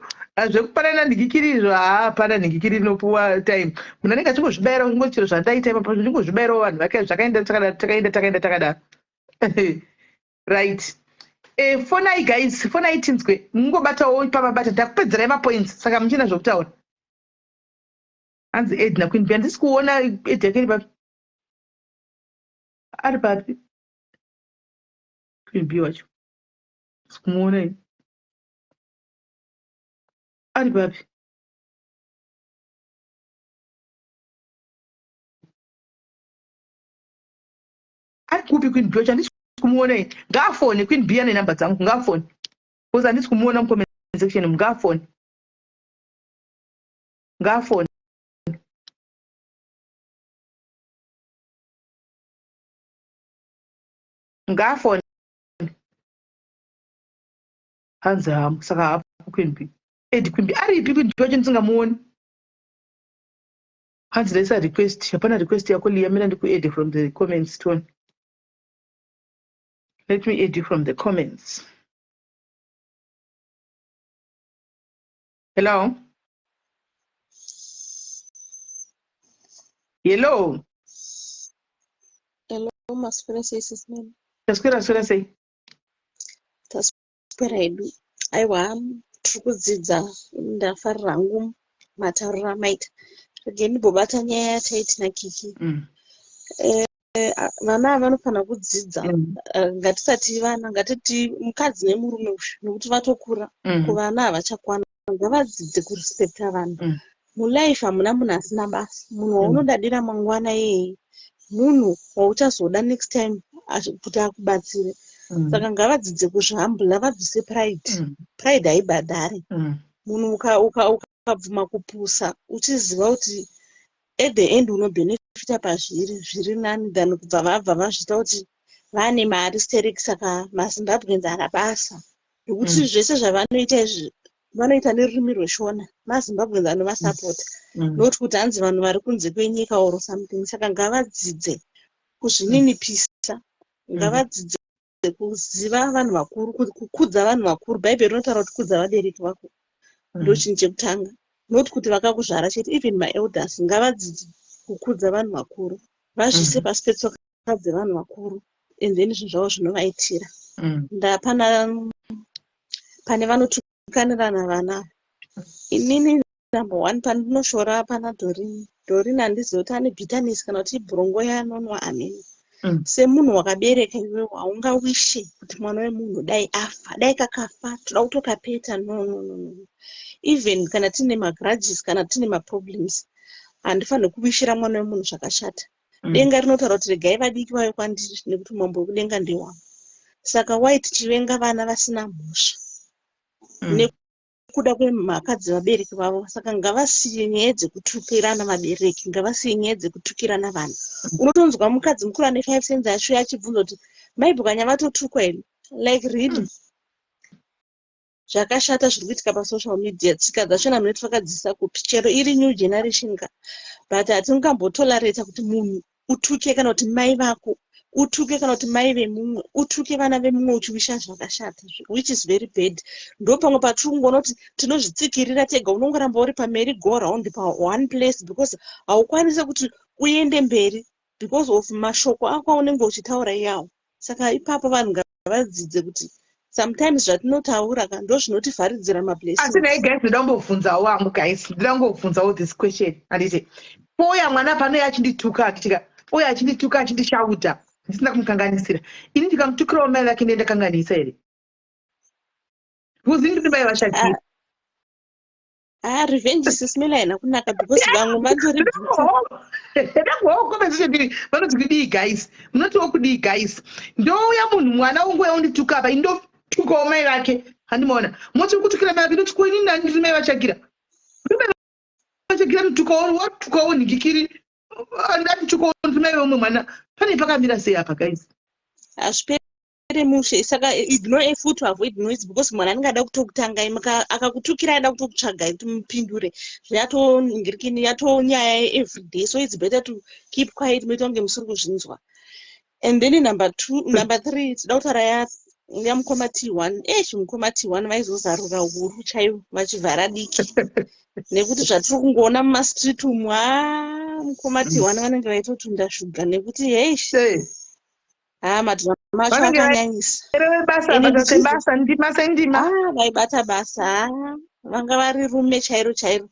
Zvekupanana nhikikiri izvo, haapana nhikikiri inopuwa time. Munhu anenge achingozvibayira, chingoti zvandaita ipapo, chingozvibayirawo vanhu vake. Zvakaenda takadaro, takaenda, takaenda takadaro. Right, fonai guys, fonai tinzwe. Mungobatawo pamabata, ndakupedzerai mapoints, saka muchina zvokutaura. Hanzi Ed naQueen B, handisi kuona Ed yake iri papi, ari papi Queen B wacho? Sikumuona ini, ari papi? Ari kupi Queen B wacho? Handisi kumuona ini. Ngaafone Queen B, ane namba dzangu, ngaafone, because handisi kumuona mucomment section. Ngaafone, ngaafone. Ngaafone. Hanzi hamu, saka hapo Queen B. Ed Queen B aripi? Queen B wacho ndisingamuoni. Hanzi ndaisa request, hapana request yako. Liya, mina ndikuadd from the comments. Tone, let me add you from the comments. Hello, hello. Hello, maswera sei, sis Mel? Taswera, swera sei? Taswera hedu. Aiwa, tiri kudzidza. Ndafarira hangu matauriro amaita. Regai ndimbobata nyaya yataiti naKiki. Vana ava vanofanira kudzidza. Ngatisati vana, ngatiti mukadzi nemurume uyu, nekuti vatokura. Kuvana havachakwana, ngavadzidze kurespekta vanhu. Mulife hamuna munhu asina basa. Munhu waunodadira mangwana iyeye munhu wauchazoda next time kuti akubatsire. Saka ngavadzidze kuzvihambula, vabvise pride. Pride haibhadhari. Munhu ukabvuma kupusa uchiziva kuti at the end unobhenefita pazviri, zviri nani than kubva vabva vazviita kuti vane mari stereki. Saka maZimbabweans haana basa, nekuti zvese zvavanoita izvi vanoita nerurimi rweShona, maZimbabweans anovasapota, not kuti hanzi vanhu vari kunze kwenyika or something. Saka ngavadzidze kuzvininipisa, ngavadzidze kuziva vanhu vakuru, kukudza vanhu vakuru. Bhaibheri rinotaura kuti kudza vabereki vako ndo chinhu chekutanga, not kuti vakakuzvara chete, even maelders. Ngavadzidze kukudza vanhu vakuru, vazvise pasi petsoka dzevanhu vakuru, and then zvinhu zvavo zvinovaitira. Ndapana pane vanotukanirana vana. Inini number one pandinoshora pana Dorini. Dorini handizivi kuti ane bitterness kana kuti ibhurongo yaanonwa amene. Semunhu wakabereka iwewe, haungawishe kuti mwana wemunhu dai afa, dai kakafa, toda kutokapeta. No, no, no, no. Even kana tine magrudges, kana tine maproblems, handifaniri kuwishira mwana wemunhu zvakashata. Denga rinotaura kuti regai vadiki vauye kwandiri, nekuti umambo hwekudenga ndehwavo. Saka wai tichivenga vana vasina mhosva nekuda kwemhaka dzevabereki vavo? Saka ngavasiye nyaya dzekutukirana vabereki, ngavasiye nyaya dzekutukirana vana. Unotonzwa mukadzi mukuru ane 5 cents achiuya achibvunza kuti Mai Bwanya vatotukwa here? Like, really, zvakashata zviri kuitika pasocial media. Tsika dzachona munoti vakadzisa kupi? Chero iri new generation ka, but hatingambotolerata kuti munhu utuke kana kuti mai vako utuke, kana kuti mai vemumwe utuke, vana vemumwe uchiwisha zvakashata, which is very bad. Ndo pamwe patiri kungoona kuti tinozvitsikirira tega. Unongoramba uri pamerry go round paone place because haukwanisi kuti uende mberi because of mashoko ako aunenge uchitaura iyawo. Saka ipapo vanhu ngavadzidze kuti sometimes zvatinotaura ka ndo zvinotivharidzira mablessings. Asi nhai guys, ndoda kumbobvunzawo wangu. Guys, ndoda kungobvunzawo this question, handiti? Pouya mwana pano achindituka, handitika? Uya achindituka, achindishauta ndisina kumukanganisira. Ini ndikamutukirawo mai vake, ndiye ndakanganisa here? Because ndiri mai vaShakira. Ah, revenge sismela haina kunaka because vamwe vatori Ndangookomezvechedii vanoti kudii guys? Munotiwo kudii guys? Ndouya munhu, mwana unguya undituka apa, indotukawo mai vake, handimaona? Moti kutukira mai vake, ndoti kuini ndiri mai vaShakira? Ndiri mai vaShakira, ndotukawo, watukawo nhingikiri, anditukawo, ndiri mai vemumwe mwana. Pane pakamira sei apa guys? Hazvipere mushe. Saka ignore a fool to avoid noise, because mwana anenge ada kutokutangai, akakutukirai ada kutokutsvagai kuti mupindure, zvayatoningirikini, yatonyaya yeeveryday. So it's better to keep quiet, moita kunge musiri kuzvinzwa. And then number two, number three, tida kutaura yamukoma T1. Esh, mukoma T1 vaizozarura huru chaivo vachivhara diki, nekuti zvatiri kungoona mumastreet umu, ha, mukoma T1 vanenge vaitotunda shuga, nekuti heish, ha, madhirama acho Vanenge akanyanyisa. Reve basa. Ende Basa sebasa, ndima sendima. Ah, vaibata basa. Ha, vanga vari rume chairo chairo.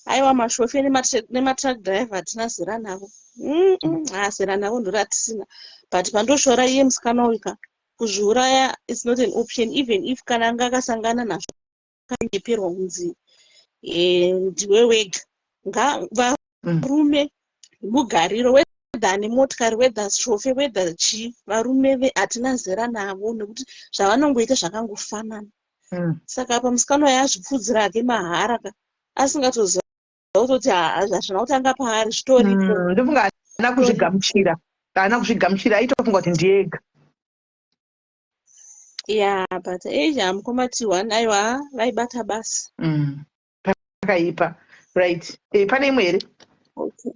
Aiwa, mashofe nematruck driver hatina zera navo. Ha, zera navo ndoratisina. But pandoshora iye musikana uyu ka, kuzviuraya is not an option, even if kana anga akasangana nazvo, akanyeperwa kunzi ndiwe wega. Varume mugariro, whether ane motikari, whether shofe, whether chii, varume hatina zera navo, nekuti zvavanongoita zvakangofanana. Saka apa musikana uyu azvipfudzira hake mahara ka, asingatoziva kutoti hazvina kutanga paari, zvitoripo. Ndofunga haana kuzvigamuchira, haana kuzvigamuchira, aitofunga kuti ndiyega. Ya, but eja, mukoma T1, aiwa, vaibata basa. Pakaipa. Right, pane imwe here? Okay,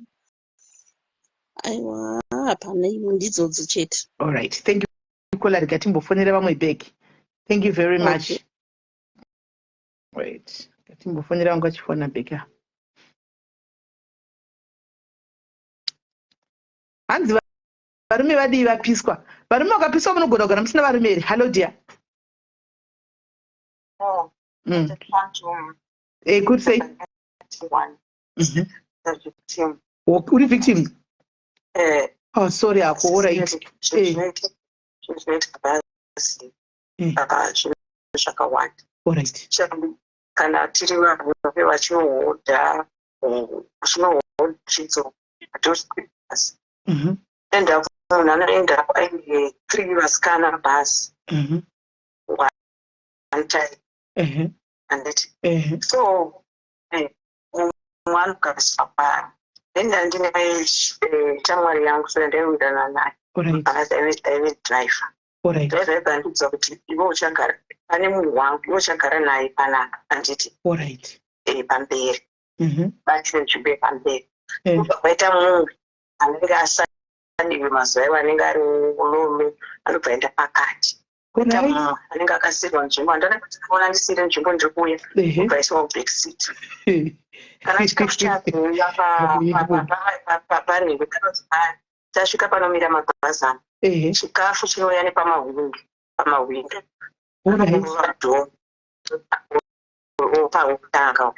aiwa, hapana imwe, ndidzodzo chete. Alright, thank you, caller. Rega timbofonera vamwe back. Thank you very much. Okay. Right, timbofonera vangu vachifona back. Hanzi varume vadii vapiswa? Varume vakapiswa, munogona kugara musina varume here? Hallo dear. Oh, just want to Good say. One the victim. Uri victim? Oh, sorry hako. Alright. Zvinoitika basi zvinhu zvakawanda. Kana tiri varume vachinohodha, chinohodhidzo basi, enda munhu anoenda aine three vasikana basi one time, handiti? So mumwe anogariswa pari, then ndandine shamwari yangu, so ndaiwirirana naye. Aive driver. Driver aibva andiudza kuti iwe uchagara pane munhu wangu, iwe uchagara naye panapa, handiti? Pamberi, batire nzvimbo yepamberi. Kubva kwaita mumwe anenge asaniwe mazuva iwo, anenge ari lolo, anobva aenda pakati. Kuita mumwe anenge akasiyirwa nzvimbo, handana kuti kuona ndisiyire nzvimbo, ndiri kuuya, obva aiswa kuback seat. Kana chikafu chakuuya parebe, tasvika panomira mabhazana, chikafu chinouya nepamahwindo, pamahwindo door opakutanga,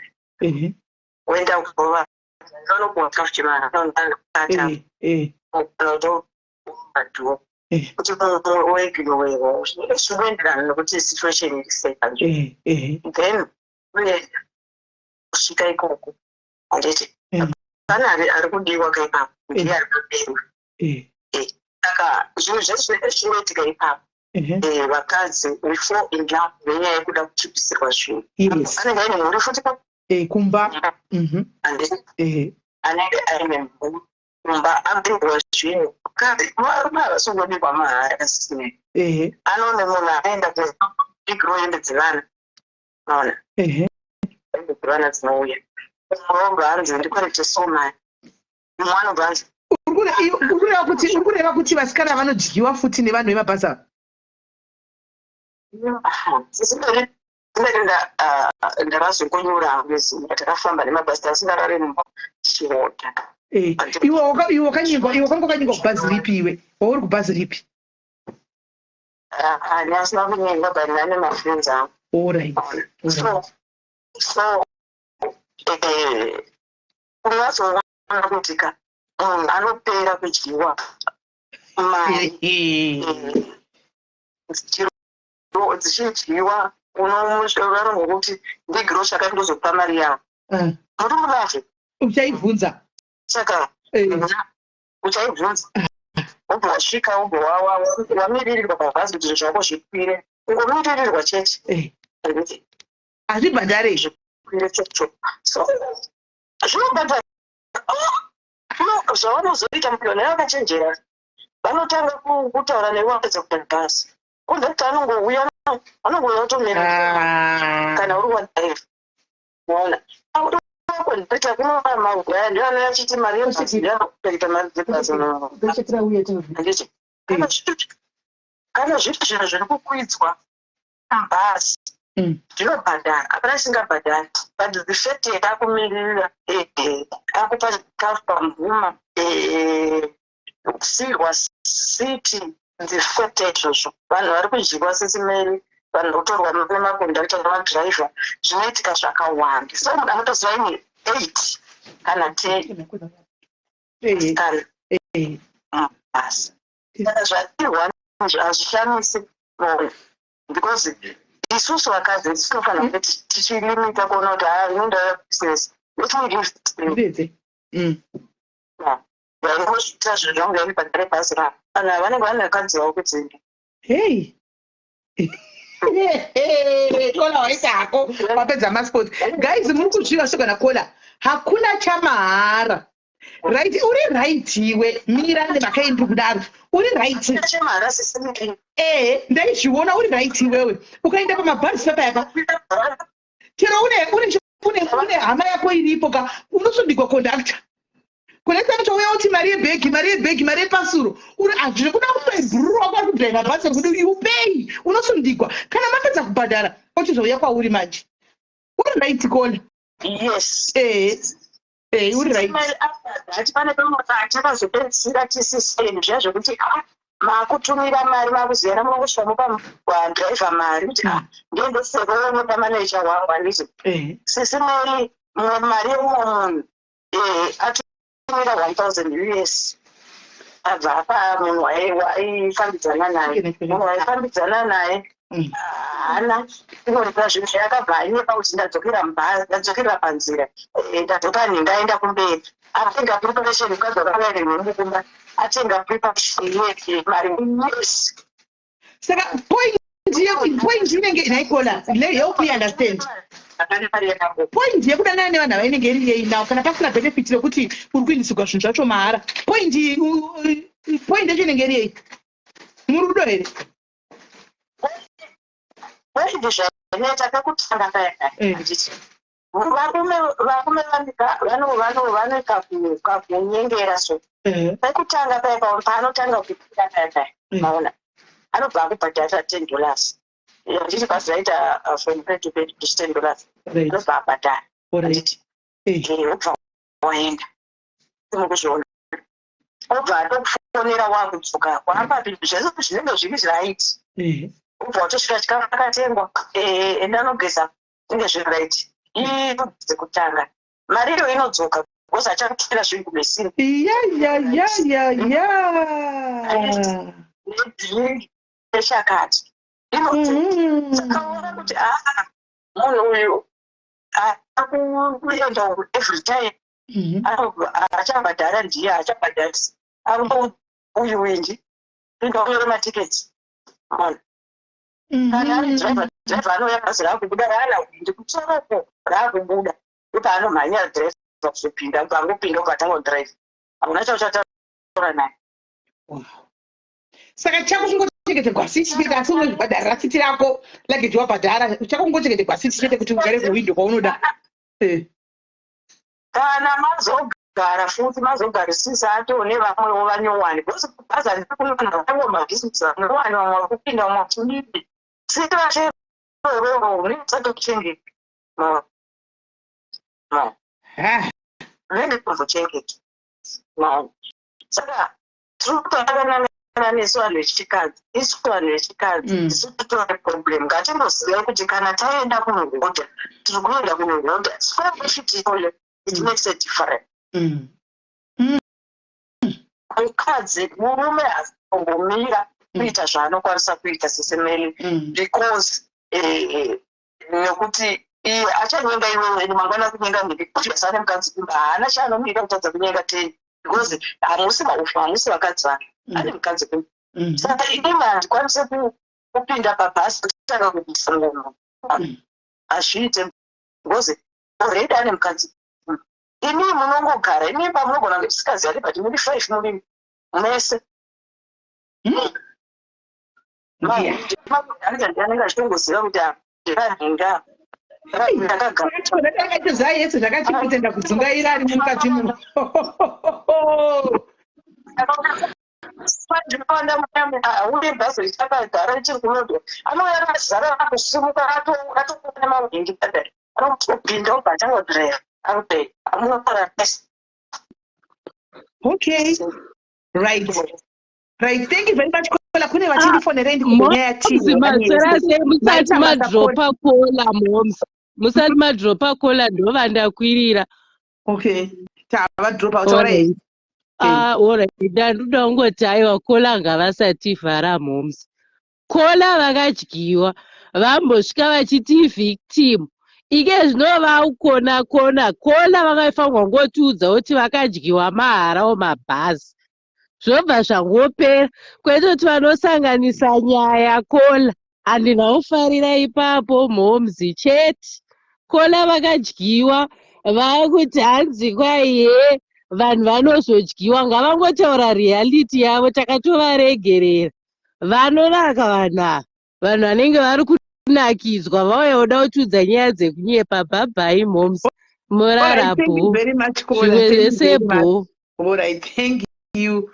woenda kurova, vanopuwa chikafu chemana padoor kuti uignowewo, zvinoenderana nekuti situation iri sei panzvimbo. Then unoenda kusvika ikoko, handiti? Pane ari kudiwa kaipapo, ndiye ari pamberi. Saka zvinhu zvese zvinoitika ipapo, vakadzi, we fall in love nenyaya yekuda kuchipisirwa zvinhu. Anenge aine mhuri futi Kumba. Handiti? Anenge aine mhuri. Mumba abirwa zvinhu. Varume havasi kungobirwa mahara, asisinei. Anone munhu anoenda kubigiro hembe dzevana. Maona? Hembe dzevana dzinouya. Umwe wobva anzi ndikwerete so mari. Mumwe anobva anzi Uri kureva kuti vasikana vanodyiwa futi nevanhu vemabhazi ava? Sisindari ndakazokonyora hangu takafamba nemabhazi, tasingarare mumba tichihodha. Iwe wakanyingwa, iwe wakanga wakanyingwa kubhazi ripi? Iwe wauri kubhazi ripi? Handasina kunyengwa, but ndane mafriends angu. Allright. So unozoona kuti ka munhu anopera kudyiwa mari dzichidyiwa, unovarongo kuti ndigiro chakati, ndozopa mari yavo muri mulove. Uchaibvunza. Saka uchaibvunza, wobva wasvika, wobva wamiririrwa pabhazi kuti zvinhu zvako zvikwire. Ungomiririrwa chete. Hazvibhadhare. Zvikwire chocho. So zvinobhadhara. Zvavanozoita mupiyona vakachenjera, vanotanga kutaura newe wapedza kupinda bhazi. Kondakta anongouya, anongouya otomira. Kana uri wadrive, waona kondakta kunova magwaya, ndio anouya achiti mari yebhazi, ndoyakuita mari dzebhazi. Handiti kana zviri zvinhu zviri kukwidzwa mubhazi zvinobhadhara, hapana chisingabhadhari. But the fact yekuti akumiririra, akupa chikafu pamvuma, kusiyirwa siti, the fact izvozvo vanhu vari kudyiwa, sesimeri vanhu votorwa nemakondakta nemadhiraivha, zvinoitika zvakawanda. So munhu anotoziva imwe 8 kana 10 kana basi. Saka zvatirwa hazvishamisi, because isusu vakadzi tinofanira kunge tichilimita kuona kuti ha, inonda business, let me give. Ndedze. Vaingozviita zvinhu zvangu, yaindibhadhare bhazi ravo. Vanhu ava vanenge vane vakadzi vavo kudzimba. Hei, Kola, waita hako, wapedza masports. Guys, muri kuzviva sogana Kola, hakuna chamahara, right? Uri right iwe, mira nemakaindiri kudaro, uri right. Chemahara, sisimiri. Ndaizviona, uri right iwewe. Ukaenda pamabhazi papayaka, chero une hama yako iripo ka, unosundikwa. Kondakta, kondakta anotouya kuti mari yebhegi, mari yebhegi, mari yepasuro. Uri hazviri kuda kutoibhururu wako ari kudhiraivha bhazi kuti you pay, unosundikwa. Kana mapedza kubhadhara, ochizouya kwauri manje. Uri right, Kola. Yes. Ee, uri right. After that pane pamwe patakazopedzisira tisiseni zviya zvekuti a makutumira mari, makuziyana, munongosvika mopa wadhiraivha mari kuti a ndiendeseko pamaneja wangu, handiti? Sisi Mary, mumwe mari yeumwe munhu atumira 1000 US, abva apa munhu waifambidzana naye. Munhu waifambidzana naye haana kunoripa zvinhu zvayakabva anyepa kuti ndadzokera mubhazi, ndadzokerera panzira, ndadzoka, ndaenda kumberi. Atenga preparation, mukadzi wakauya nenhumbu kumba, atenga preparation yemari yes. Saka point inenge naikola, help me understand, Akane mari yakambo. Point yekudanana nevanhu ava inenge iri yei now, kana pasina benefit rekuti uri kuindisirwa zvinhu zvacho mahara? Point yacho inenge iri yei? Murudo here? Point zvanoita pekutanga paya, handiti varume vanoita kakunyengera? So pekutanga paya, paanotanga kupira paya paya, maona anobva akubhadharisa $10, handiti? Bhazi raita from pay to pay to $10, anobva abhadhara, handiti? Obva waenda, mukuzviona, obva atokufonera wakudzoka waapapi, zvese zvinenge zviri right. Ubva watosvika, chikafu akatengwa, enda anogeza, zvinenge zviri right. Dzekutanga mari iyo inodzoka because achakutumira zvinhu kumesini. Ya ya ya ya ya Nechakati sakaona kuti aa, munhu uyu akuenda every time, achabhadhara, ndiye achabhadharisa uyu windi pinda unyore matiketi. Mona, kana ari driver, driver anouya, bhazi raakubuda, raana windi kutoroko, raakubuda, ndopaanomhanyira driver kuzopinda, angopinda, ubva atanga kudrive. Hauna chauchataura naye. Wow. Saka chako kungochengetegwa seat chete, asi unozvibhadharira seat rako, luggage wabhadhara. Chako kungochengetegwa seat chete kuti ugare kuwindo kwaunoda. Kana mazogara futi, mazogarisisa, atoo nevamwewo vanyowani, because bhazi handiri kunoona vaiwo mabhizinesi vanyowani, vamwe vari kupinda, vamwe vachidii. Seat racho iroro unenge no no Ha. Unenge kumbochengeta no. Saka tiri kutoakanangana nesu vanhu vechikadzi, isu vanhu vechikadzi isu titori problem. Ngatimbozivai kuti kana taenda kunohodha, tiri kuenda kunohodha square feet iyoyo, it makes a difference. Mukadzi, murume hazombomira kuita zvaanokwanisa kuita sesemeli because nekuti iye achanyenga iwewe, ende mangwana kunyenga mhiri kuti asane mukadzi kumba, haana chaanomira kutadza kunyenga tei, because hamusi maufu, hamusi vakadzi vake, ane mukadzi kumba. Saka inini handikwanisi kupinda pabhasi kutanga kubisa ngoma, hazviite, because already ane mukadzi. Inii munongogara inii pamunogona kunge tisikaziyani, but muri five, muri mese. Anenge achitongoziva kuti ndinganhinga ndakagara. Ndakatoziva yese zvakati kutenda kudzungaira ari mukati muno. Uye bhazi richakagara richiri kunodwa, anouya akazara, akusimuka, atokuona mawindi kadai, anotopinda, obva achangodhiraivha arupei, amunopara pese. Okay, right, thank you very much, caller. Kune vachindifonerei, ndikunyaya. Maswera sei? Musati madropa caller, moms, musati madropa caller, ndovandakwirira. Okay, tavadropa, taurai. Ah, alright, ndandoda kungoti aiwa, caller ngavasativhara, moms. Caller vakadyiwa, vambosvika vachiti victim ike zvino vaukona kona. Caller vakaifanirwa kungotiudza kuti vakadyiwa mahara mabhazi, zvobva zvangopera, kwete kuti vanosanganisa nyaya. Caller, handina kufarira ipapo, moms, chete. Caller vakadyiwa, vakuti hanzi kwaiye vanhu vanozodyiwa, ngavangotaura reality yavo, takatovaregerera. Vanonaka vanhu ava, vanhu vanenge vari kunakidzwa, vauya kuda kutiudza nyaya dzekunyepa. Bye bye, moms, murara bho, zvimwe zvese bho. Alright, thank you.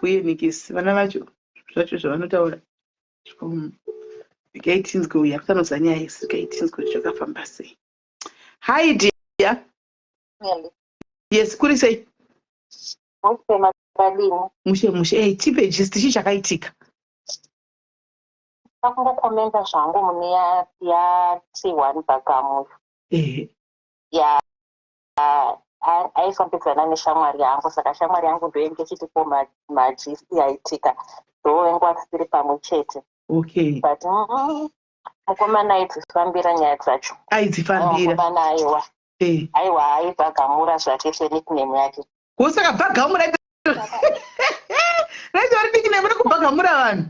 Uye nikisi vana vacho zvacho zvavanotaura, regai tinzwe. Uya kutanoza nyaya isi, regai tinzwe kuti zvakafamba sei. Hi dear. Yes, kuri sei? Mushe mushe. Hey, tipe gist, chii chakaitika? Kungokomenda zvangu mune ya T1 Bagamoyo. Ya, aifambidzana neshamwari yangu, saka shamwari yangu ndoinge ichitipo magist aitika, ndovenga vasiri pamwe chete. But mukomana aidzifambira nyaya dzacho. Aidzifambira. Mukomana, aiwa, aiwa, aibhagamura zvake senickname yake. Kosaka bhagamura raitori nickname rekubhagamura vanhu?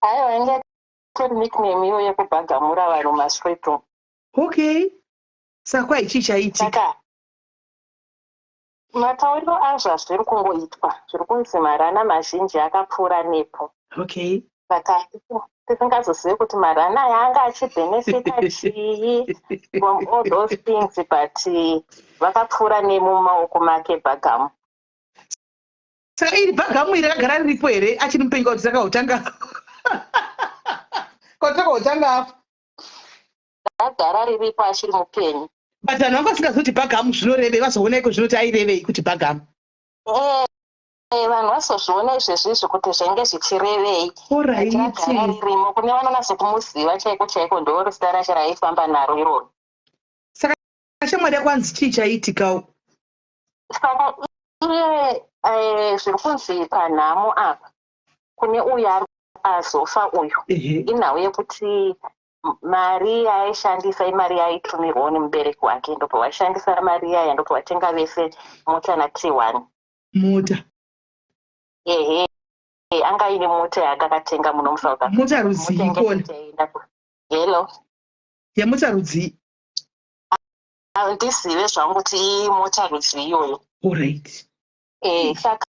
Aiwa, inge itori nickname iyo yekubhagamura vanhu mastreet. Okay, saka kwai chii chaitika? Saka matauriro azvo, hazviri kungoitwa, zviri kunzi marana mazhinji akapfuura nepo. Saka tisingazozivi kuti marana aya anga achibhenefita chii from all those things, but vakapfuura nemumaoko make bhagamu. Saka iri bhagamu iri ragara riripo here achiri mupenyu, kuti takautanga afa? Ragara riripo achiri mupenyu. But vanhu vanga vasingazoti bhagamu zvinorevei, vazoona iko zvinoti airevei kuti bhagamu? Vanhu vazozviona izvezvizvi kuti zvainge zvichirevei. Ragara ririmo, kune vanonatso kumuziva chaiko chaiko, ndo zita racho raifamba naro iroro. Saka shamwari yako anzi chii chaiitikawo? Saka iye zviri kunzi panhamo apa kune uyu ari azofa uyu, inhau yekuti mari yaaishandisa imari yaaitumirwawo nemubereki wake, ndobva vaishandisa mari iyaya, ndobva vatenga vese mota naT1. Mota? Ehe, anga aine mota yaakakatenga muno muSouth Africa. Mota rudzii kona? Hello? Yemota rudzii? Handizive zvangu kuti imota rudzii iyoyo. Alright. Saka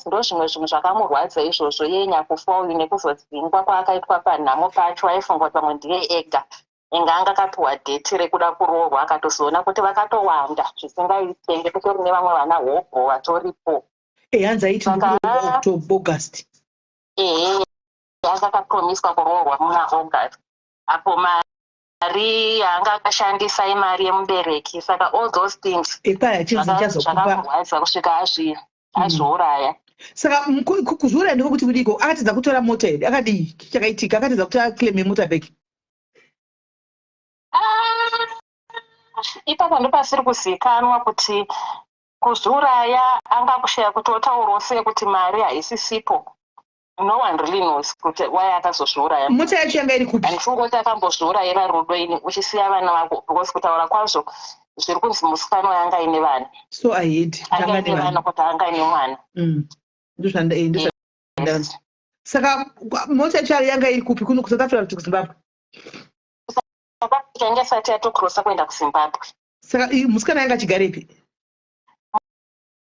ndo zvimwe zvinhu zvakamurwadza izvozvo. Iye nyakufa uyu, nekuzodzingwa kwaakaitwa panhamo pacho, aifunga kuti pamwe ndiye ega inga anga akapiwa date rekuda kuroorwa. Akatozoona kuti vakatowanda zvisingaitenge, kutori nevamwe vana hobho vatoripo. Hanzi aiti October, August. Ehe, anga akapromiswa kuroorwa muna August, apo mari yaanga akashandisa imari yemubereki. Saka all those things zvakamurwadza kusvika azviuraya. Saka kuzviuraya ndikokuti kudiko? Akatidza kutora mota here? Akadii? Chakaitika, akatidza kuti aclaime mota back? Ah, ipapo ndopasiri kuzikanwa kuti kuzviuraya anga kushaya kuti otaurawo sei kuti mari haisisipo. No one really knows kuti why akazozviuraya. Mota yacho yanga iri kupi? Handifungi kuti akambozviurayira rudo ini, uchisiya vana vako, because kutaura kwazvo zviri kunzi musikana uyo anga aine vana. So I heard. Anga aine vana, kuti anga aine mwana. Ndozvanda. Saka mota yacho yanga iri kupi? Kuno kuSouth Africa kuti kuZimbabwe? South Africa, yanga isati yatokrosa kuenda kuZimbabwe. Saka musikana yanga achigarepi?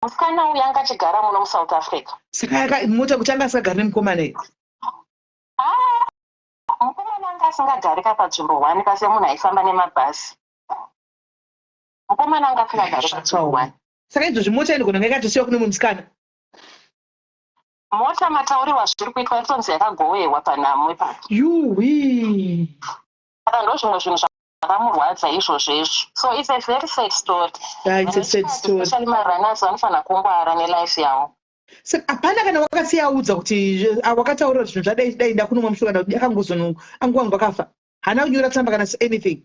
Musikana uyu anga achigara muno muSouth Africa. Saka mota kuti anga asingagari nemukomana here? Ah, mukomana anga asingagari ka panzvimbo one kasi, munhu aifamba nemabhasi. Mukomana anga asingagari panzvimbo one. Saka izvozvi mota inogona kunge yakatosiyiwa kune mumwe musikana. Mota, mataurirwa zviri kuitwa, iritonzi yakagowewa panhamo ipapo. Yuwi. Saka ndo zvimwe zvinhu zvakamurwadza izvozvo izvo. So it's a very sad story. Yeah, it's a sad story. Especially marunners vanofanira kungwara nelife yavo. Saka hapana kana wakasiya audza kuti wakataurira kuti zvinhu zvadai dai ndakunomwa mushonga, kana kuti akangozono anguwangu akafa, haana kunyora tsamba kana anything?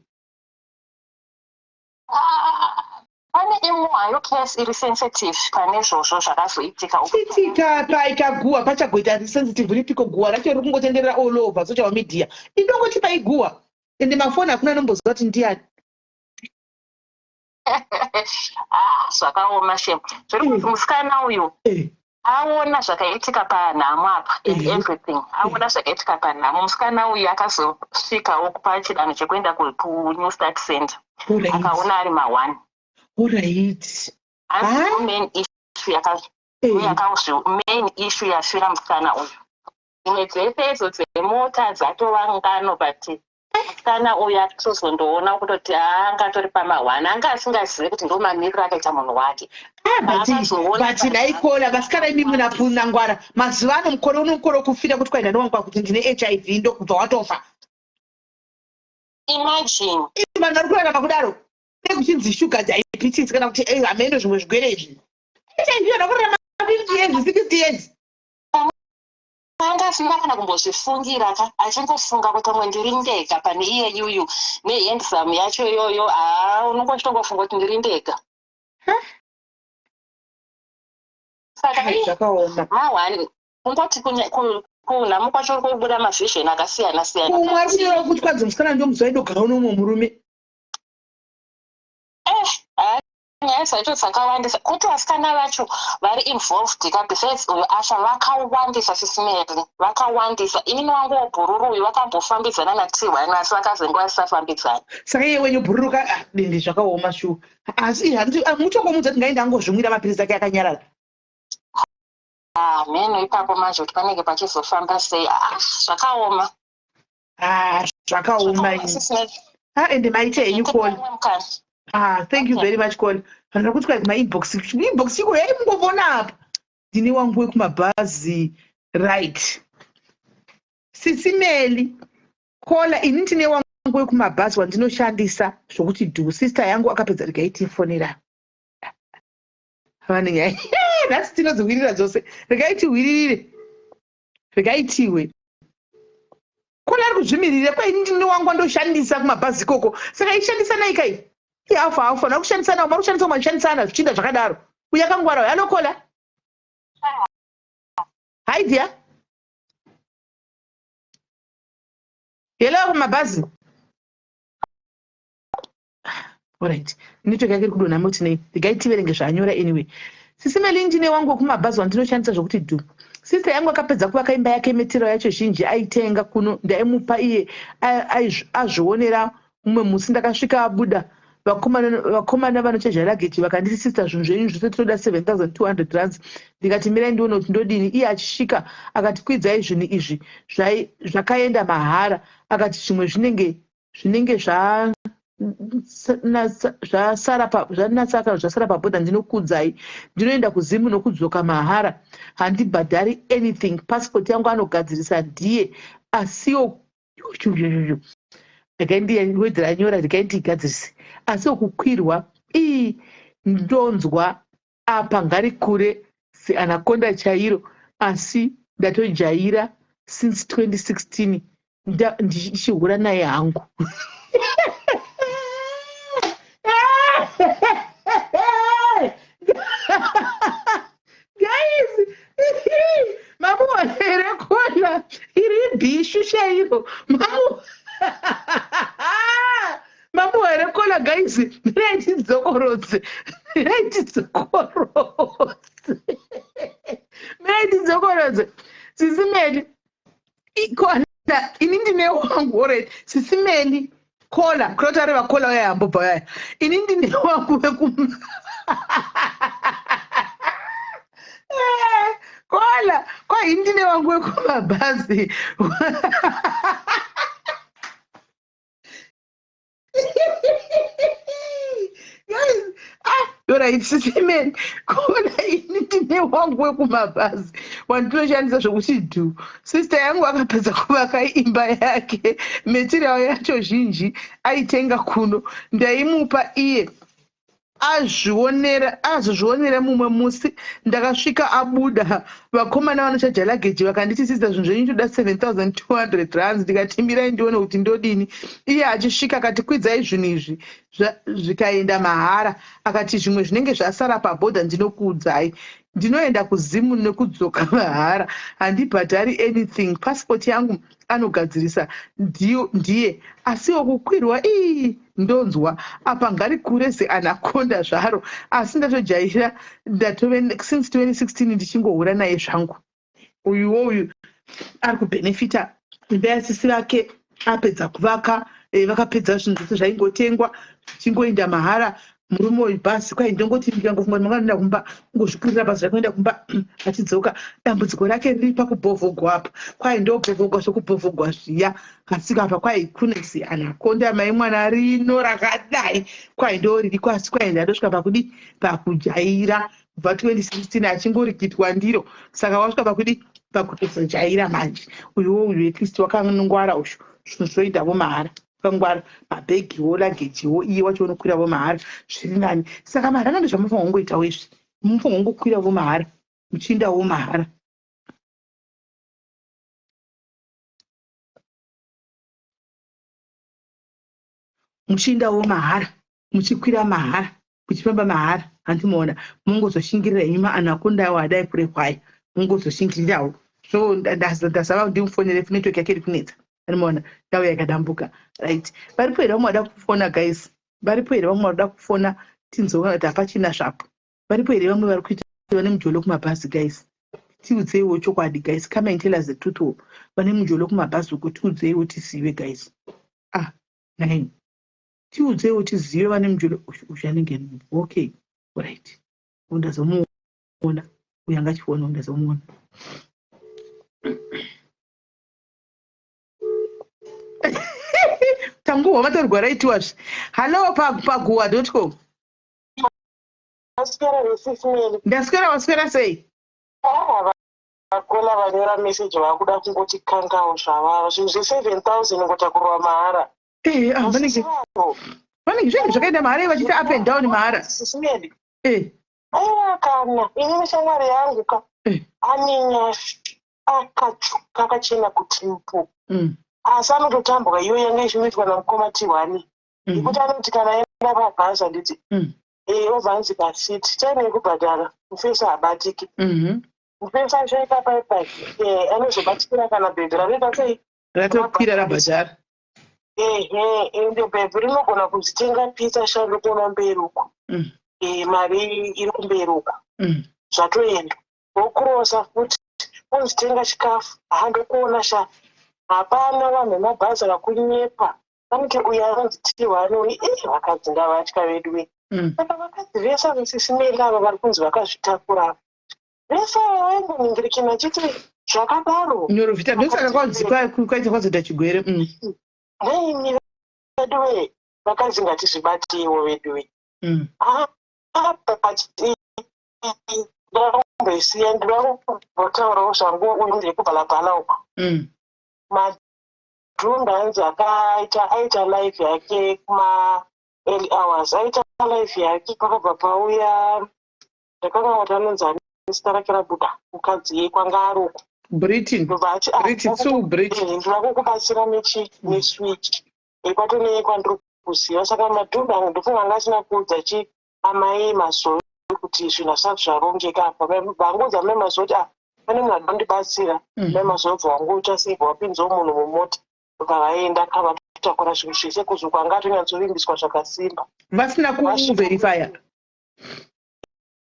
Ah, pane imwe hayo case iri sensitive pane izvozvo zvakazoitika. Itika paikaguwa pachagoita sensitive ripiko? Guwa racho riri kungotenderera all over social media. Indongoti paiguwa, ende mafoni hakuna anomboziva kuti ndiani. Ah, zvakaoma shem. Zviri kuti musikana uyu aona zvakaitika panhamo apa and everything, aona zvakaitika panhamo, musikana uyu akazosvikawo pachidanho chekuenda kuNew Start Center, akaona ari ma1. Main issue main issue yafira musikana uyu, dzimwe dzese idzo dzemota dzatova ngano, but musikana uyu atozondoona kutoti anga atori pama1, anga asingazivi kuti ndo mamiriro akaita munhu wake. But naikola vasikana imi munangwara mazuva ano, mukore uno, mukore wekufira kuti kwaenda ndowanikwa kuti ndine HIV, ndokubva watofa. Imagine. Vanhu vari kurarama kudaro, nekuchinzi sugar diabetes kana kuti hameno zvimwe zvirwere izvi, HIV, vanhu vakurarama 50 years, 60 years. Anga asina kana kumbozvifungira ka, achingofunga kuti pamwe ndiri ndega pane iye yuyu nehandsome yacho iyoyo. Haa, unongochitongofunga kuti ndiri ndega. Saka zvakaoma. Mahwani kungoti kunhamo kwacho uri kubuda mavision akasiyana siyana. Umwe ari kunyora kuti kwanzi musikana ndomuzuva idogara uno umwe murume. Eh, nyaya dzacho dzakawandisa, kuti vasikana vacho vari involved ka, besides uyu Asha, vakawandisa. Sis Mary, vakawandisa. Inini wangu wobhururu uyu vakambofambidzana naT1, asi vakazenge vasisafambidzana. Saka iye wenyu bhururu ka? Ah, dende zvakaoma shu. Asi handi muchongomudza kuti ngaende angozvimwira mapirizi ake akanyarara. Ah, mheno ipapo manje kuti panenge pachizofamba sei. Ah, zvakaoma. Ah, zvakaoma. Ah, ende maite henyu call. Ah, thank you very much, call. Vanhu kuti kwai kumainbox, inbox iko yai mungovona apa. Ndine wangu wekumabhazi, right? Sis Meli, caller, ini ndine wangu wekumabhazi wandinoshandisa zvokuti dhu. Sister yangu akapedza, regai tifonera vane nyaya nhasi. Tinodziwirira dzose, regai tihwiririre, regai tihwe. Kona ari kuzvimirira kwaini, ndine wangu wandoshandisa kumabhazi ikoko. Saka ishandisa kai ihafu hafu, vanhu vari kushandisana, vari kushandisa, mashandisana zvichinda zvakadaro. Uyu akangwara uyu. Hello caller, hi dear, hello kumabhazi. Alright, network yake iri kudonha moti nei. Regai tiverenge zvaanyora. Anyway, Sis Meli, ndine wangu wekumabhazi wandinoshandisa zvokuti dhu. Sister yangu akapedza kuvaka imba yake, material yacho zhinji aitenga kuno, ndaimupa iye azvionera. Mumwe musi ndakasvika abuda. Vakomana vanochaja luggage vakanditi, "Sister, zvinhu zvenyu zvose tinoda 7200 rands." Ndikati, "Mirai ndione kuti ndodini." Iye achisvika akati, "Kwidzai zvinhu izvi." Zvakaenda mahara. Akati zvimwe zvinenge zvanatsa zvasara pabhodha, ndinokudzai. Ndinoenda kuZimu nokudzoka mahara, handibhadhari anything. Passport yangu anogadzirisa ndiye, asiwo regai ndiwedzera nyora, regai ndiigadzirise. Asiwo kukwirwa ii ndonzwa apa ngarikure seanaconda chairo, asi ndatojaira since 2016 ndichihura naye hangu. Guys, mamuona here caller iri bhishu chairo? Mamuona here caller? Guys, mirai tidzokorodze, mirai tidzokorodze, mirai tidzokorodze. Sisi Melly, caller, ini ndine wangu already. Sisi Melly, caller kunotareva caller yayambobva yaya. Ini ndine wangu wekum caller kwa ini ndine wangu wekumabhazi. Guys, ah, alright, Sisi Melly, caller, ini ndine wangu wekumabhazi wandinoshandisa zvokuti dhu. Sister yangu akapedza kuvaka imba yake, material yacho zhinji aitenga kuno, ndaimupa iye azvionera, azozvionera. Mumwe musi ndakasvika abuda, vakomana vanochaja luggage vakanditi, "Sister, zvinhu zvenyu toda 7200 rands." Ndikati, "Mirai ndione kuti ndodini." Iye achisvika akati, "Kwidzai zvinhu izvi." Zvikaenda mahara. Akati zvimwe zvinenge zvasara pabhodha, ndinokuudzai. Ndinoenda kuZimu nekudzoka mahara, handibhadhari anything. Passport yangu anogadzirisa ndiye, asiwo kukwirwa ii ndonzwa apa ngarikure seanaconda zvaro, asi ndatojaira, ndatove since 2016 ndichingohura naye zvangu. Uyuwo uyu ari kubhenefita imba yasisi vake apedza kuvaka, vakapedza zvinhu zvose zvaingotengwa zvichingoenda mahara. Murume uyu bhasi kwai ndongoti ndikangofunga kuti mangwana kumba kungozvikwirira bhazi rakuenda kumba achidzoka. Dambudziko rake riri pakubhovhogwa apa, kwai ndobhovhogwa zvokubhovhogwa zviya, asi apa kwai kunesi anaconda mai mwana rino rakadai, kwai ndo ririko, asi kwai ndandosvika pakudi pakujaira kubva 2016 achingorikitwa ndiro, saka wasvika pakudi pakutozojaira manje. Uyuwo uyu at least wakangwara uyu, zvinhu zvoendavo mahara, wakangwara, mabhegiwo, luggagewo, iye wacho unokwiravo mahara, zviri nani. Saka mahara nando zvamunofanira kungoitawo izvi, munofanira kungokwiravo mahara muchiendawo mahara, muchiendawo mahara, muchikwira mahara, muchifamba mahara, handimuona. Mungozoshingirira henyu maanaconda awo adai kure kwayo, mungozoshingirirawo. So ndazava ndimufonere, network yake iri kunetsa, andimuona, ndau yakadambuka. Right, varipo here vamwe vada kufona? Guys, varipo here vamwe varoda kufona? Tinzoona kuti hapachina zvapo. Varipo here vamwe vari kuita vane mujolo kumabhazi? Guys, tiudzeiwo chokwadi. Guys, come and tell us the truth. Vane mujolo kumabhazi uko, tiudzeiwo tizive. Guys, ah, nine, tiudzeiwo tizive vane mujolo. Uyu anenge okay, right, undazomuona uyu angachiona, undazomuona. Tanguhwa mataurwa raitiwazve. Hallo, paguwa.com. Ndaswera, waswera sei? Vacaller vanyora meseji vakuda kungoti kangawo zvavava zvinhu zve7 000 ngotakurwa mahara. Ah, vanenge zvinhu zvakaenda mahara, vachiita up and down mahara. Aiwa, kana ini neshamwari yangu ka ane nyasha, akatsvuka, akachena kuti mpu, asi anototambwa. Iyo yanga ichinoitwa namukoma Tiwani yekuti anoti kana aenda pabhazi, handiti, obva anzi paseat, time yekubhadhara mufesi habatiki. Mufesi achaita paipai, anozobatikira kana bhebhi ranoita sei? Ratokwira rabhadhara. Ehe, ende bhebhi rinogona kuzitenga pizza sha, ndikuona mberi uko, mari iri kumberi uko, zvatoenda vokurosa futi unzitenga chikafu. Handokuona sha, hapana vanhu vemabhazi vakunyepa. Vanoti uyo anonzi T1 uyu ih vakadzi ndavatya veduwe. Saka vakadzi vese ava sisi Melly ava vari kunzi vakazvitakura ava. Vese ava vaingoningirikina vachiti zvakadaro. Nyorovhita ndosaka kwanzi kwaita kwazoita chigwere. Nhaimi veduwe vakadzi ngatizvibateiwo veduwe. Ah, but ndakumboisiya ndinoda kumbotaurawo zvangu uyu ndekubhalabhala uku. Madhumbe anzi akaita aita live yake kuma early hours aita live yake pakabva pauya ndakanga kuti anonzi ani zita rake rabuda mukadzi kwanga ari uku. Britain. Ndobva ati ah, Britain, Sue Britain. Ndinoda kukubatsira nechi neswitch kwatone kwandiri kuziva saka Madhumbe angu ndofunga anga asina kuudza chi amai Mazoe kuti zvinhu hazvisati zvarongeka apa vangoudza mai Mazoe kuti ah pane munhu anoda kundibatsira. Mai Mazoe bva wangoita sei bva wapinzawo munhu mumota bva vaenda ka vatotakura zvinhu zvese kuzi kwanga atonyatsovimbiswa zvakasimba. Vasina kuverifya.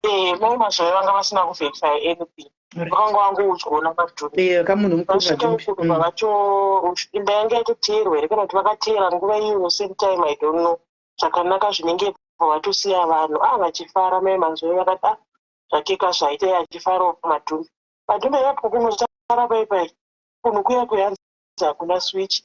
Eh, mai Mazoe vanga vasina kuverify anything. Vakanga vangoudzwawo naMadhumbe. Eh, kamunhu mukuru Vasvika Madhumbe. ikoko bva vato imba yanga yatoteerwa here kana kuti vakateera nguva iyoyo same time, I don't know. Zvakanaka zvinenge bva vatosiya vanhu ah vachifara. Mai Mazoe vakati ah zvakeka zvaita achifarawo Madhumbe. Madhumbe ipapo kunosara pai pai kunhu kuya kuyanzi hakuna switch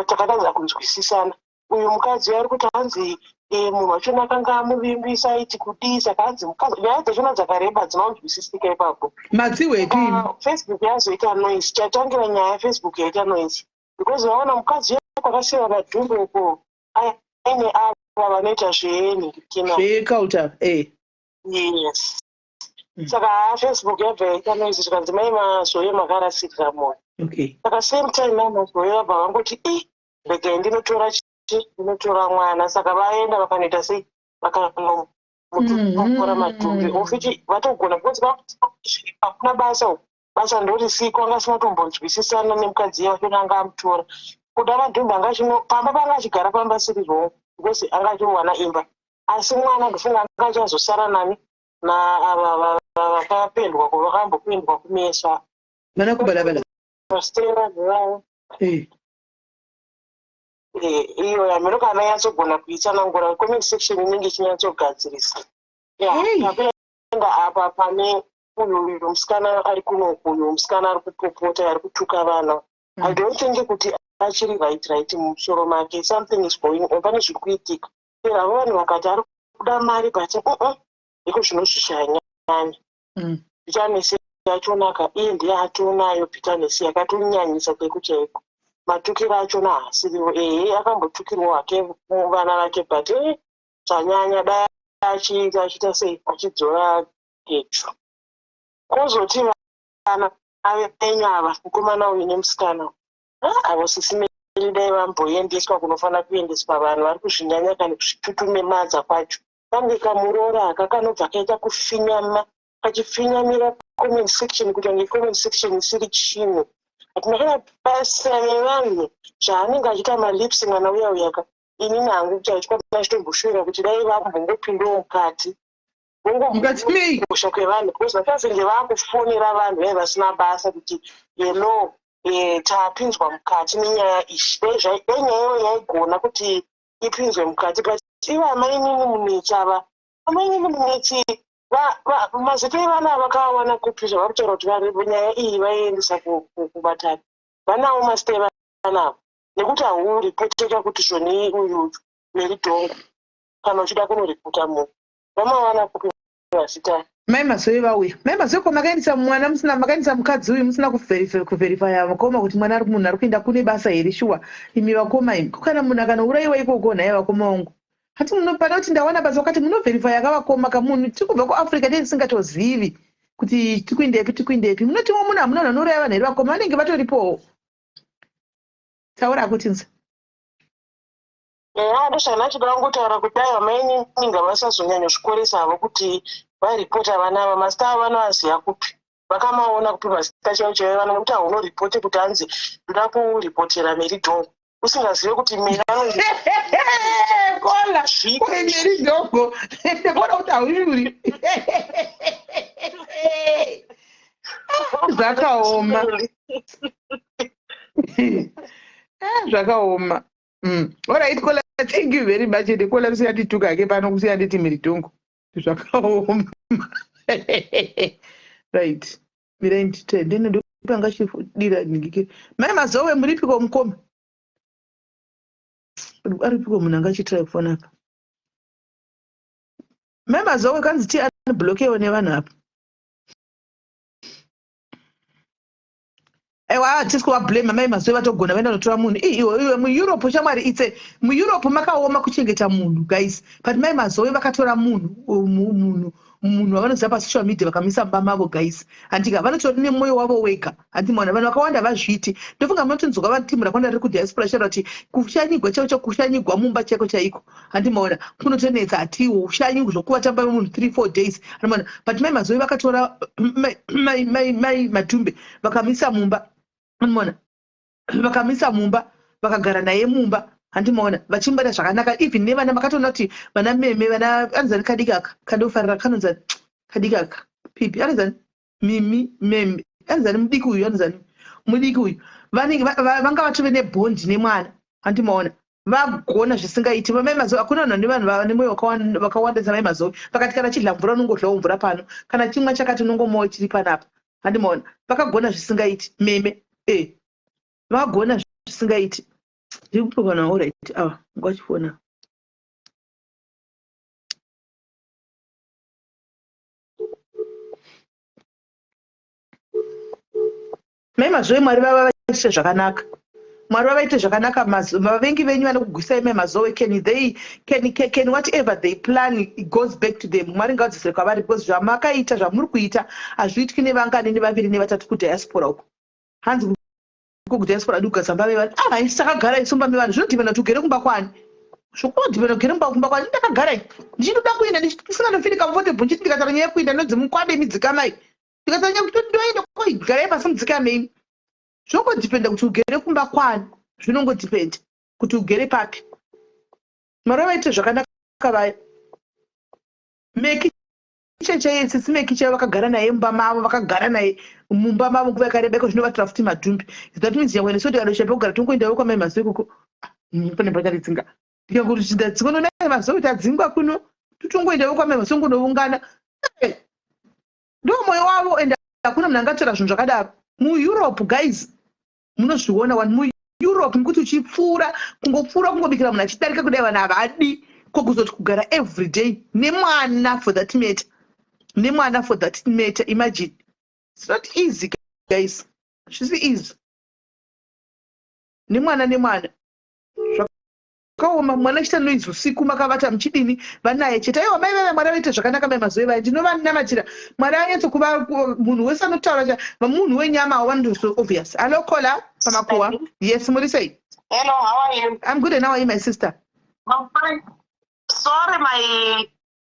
takatadza kunzwisisana. Uyu mukadzi ari kuti hanzi munhu wachona akanga amuvimbisa aiti kudii saka hanzi mukadzi nyaya dzachona dzakareba dzinonzwisisika ipapo. Madzihwepi imi. Facebook yazoita noise chatangira nyaya Facebook yaita noise because vaona mukadzi uya kwakasiyiwa Madhumbe uko aine ava vanoita zvenhingikina Zveculture, eh. Yes. Saka haa Facebook yabva yaita noise zvikanzi mai Mazoe makarasirira moyo. Saka same time mai Mazoe vabva vangoti i regai ndinotora chi ndinotora mwana saka vaenda vakanoita sei vakanomutora Madhumbe ofiti vatogona because hakuna basa uku basa ndorisiko anga asina kutombonzwisisana nemukadzi iye wachona anga amutora kuda Madhumbe anga achino pamba panga achigara pamba siri wrong because anga achiwana imba asi mwana ndofunga anga achazosara nani naava vakapendwa vakambopendwa kumeso. Vana kubalabala. Stera vavo. Iyo yamiro kana yanyatsogona kuitsanangura comment section inenge ichinyatsogadzirisa. Takuenda apa pane uyu uyu musikana ari kunoku uyu musikana ari kupopota ari kutuka vana. I don't think kuti achiri right mumusoro make. Something is going on, pane zviri kuitika. Avo vanhu vakati ari kuda mari but iko zvinozvishanyanya. Bitterness yachonaka iye ndiye atonayo bitterness yakatonyanyisa chaiko chaiko. Matukiro achona haasiriwo ehe akambotukirwa hake vana vake but zvanyanya dai achiita achiita sei achidzora gechu. Kozoti vana venyu ava mukomana uyu nemusikana avo sisi Meri dai vamboendeswa kunofanira kuendeswa vanhu vari kuzvinyanya kana kuzvitutumemadza kwacho. Kange kamuroora aka kanobva kaita kufinyama kachifinyamira comment section kuita kunge comment section isiri chinhu. Hatina kana basa nevanhu zvaanenge achiita malips mwana uya uyaka. Inini hangu chaitwa ndachitomboshuwira kuti dai vambongopindawo mukati. Mukati mei? Kukosha kwevanhu because vachazenge vakufonera vanhu vai vasina basa kuti hello tapinzwa mukati nenyaya iyi. Dai nyaya iyoyo yaigona kuti ipinzwe mukati but ivo amainini Munetsi ava amainini Munetsi mazita evana vakaawana kupi zvavari kutaura kuti nyaya iyi vaiendesa kubatani vanawo mazita evana ava nekuti hauripoteka kuti zvoni uyu Meridhongo kana uchida kunoripota munhu vamawana kupi mazita. Mai Mazoe vauya. Mai Mazoe, ko makaendesa mwana musina makaendesa mukadzi uyu musina kuverifya vakoma kuti mwana ari munhu ari kuenda kune basa here shuwa imi vakoma imi ko kana munhu akanourayiwa ikoko nhai vakoma vangu hati munopana kuti ndawana basa wakati munoverifya akavakoma kamunhu tiri kubva kuAfrica tee tisingatozivi kuti tiri kuendepi tiri kuendepi munotiwo munhu hamuna vanhu vanouraya vanhu here vakoma vanenge vatoripowo taura akutinza. Eya, ndozvana chida kungotaura kuti dai vamainini ngavasazonyanyozvikoresa havo kuti vairipota vana ava mazita avo vanoaziva kupi vakamaona kupi mazita chaivo chaivo vana nekuti haunoripote kuti hanzi ndoda kuripotera Meridhongo usingazive kuti Meri anonzi Kola koi Meridhongo ndikuona kuti haushuri zvakaoma. Zvakaoma. Alright, caller, thank you very much. Ende caller kusiyandituka hake pano, kusiyanditi miritongo zvakaoma. Right, mirai nditende ndopanga chidira ningike. Mai Mazowe, muripiko mukoma? Aripiko munhu angachitira kufona apa? Mai Mazowe, kanzi ti unblockewo nevanhu apa. Aiwa, hatisi kuvablame mai Mazowe, vatogona vaenda notora munhu. Iwe iwe muEurope, shamwari, itse muEurope makaoma kuchengeta munhu, guys, but mai Mazowe vakatora munhu, munhu munhu vavanoziva pasocial media, vakamisa mumba mavo, guys. Handika vanotori nemwoyo wavo wega, handimaona vanhu vakawanda vazviti. Ndofunga munotonzwa vatimu rakawanda riri kudiaspora chara kuti kushanyigwa chaiko chaiko, kushanyigwa mumba chaiko chaiko, handimaona kunotonetsa. Hatiwo ushanyigwa zvokuvatamba munhu 3, 4 days, handimaona. But mai Mazowe vakatora mai Matumbe, vakamisa mumba, handimaona, vakamisa mumba, vakagara naye mumba, handimaona, vachimubata zvakanaka. Even nevana makatoona kuti vana meme, vana anozani kadiki aka kandofarira, kanonzani kadiki aka pipi, anozani mimi meme, anozani mudiki uyu, anozani mudiki uyu, vanenge vanga vatove nebond nemwana, handimaona. Vagona zvisingaiti vamai Mazowe. Hakuna vanhu vane vanhu vane mwoyo vakawanda samai Mazowe. Vakati kana chidla mvura, unongodlawo mvura pano, kana chimwa chakati, unongomawo chiri panapa, handimaona. Vakagona zvisingaiti meme, e vagona zvisingaiti. Ndiri kupokana. Alright, ava ngwachifona. Mai Mazowe, Mwari vava vaitire zvakanaka. Mwari vavaite zvakanaka. Vavengi venyu vanokugwisai, mai Mazowe, can they can whatever they plan, it goes back to them. Mwari ngavadzosere kwavari, because zvamakaita, zvamuri kuita, hazviitwi nevangani, nevaviri, nevatatu kudiaspora uko. Hanzi kudiaspora adi kugadzira mba vevanhu. Ah, isi takagara isu mba mevanhu. Zvinodhipenda kuti ugere kumba kwani, zvokunodhipenda ugere kumba kwani. Ndakagara ndichitoda kuenda, ndisingandofeel comfortable, nchiti ndikataura nyaya yekuenda ndonzi mukwade midzikamai. Ndikataura nyaya yekuti ndoenda, koigarai pasi mudzikamei. Zvinongodhipenda kuti ugere kumba kwani, zvinongodhipenda kuti ugere papi. Mwari vavaite zvakanaka vaya. Meki chechaiye, tsitsi meki chaivo, vakagara naye mumba mavo, vakagara naye mumba mavo nguva yakareba. Iko zvinovatira futi madhumbi. That means nyangwe nesu tikadosha pekugara, tongoendawo kwamai Mazowe ikoko. Pane pataridzinga ndikakuti ndadzingwa nonai Mazowe, tadzingwa kuno, totongoendawo kwamai Mazowe, ngonoungana. Ndo mwoyo wavo, and hakuna munhu angatora zvinhu zvakadaro muEurope, guys. Munozviona wani muEurope, nekuti uchipfuura, kungopfuura, kungobikira munhu achidarika kudai, vanhu havadi. Kokuzoti kugara everyday nemwana, for that matter, nemwana for that matter, imagine. It's not easy, guys, zvisi easy. Nemwana, nemwana zvakaoma. Mwana achiita noise usiku, makavata muchidini, vanaye chete. Aiwa, mai vaiva, Mwari vaite zvakanaka mai Mazoe vaya. Ndinovanamatira, Mwari anyatsokuva munhu wese anotaura munhu wenyama wanoto obvious. Hallo, caller pamakuwa. Yes, muri sei? Hello, how are you? I'm good, and how are you, my sister? I'm fine. Sorry,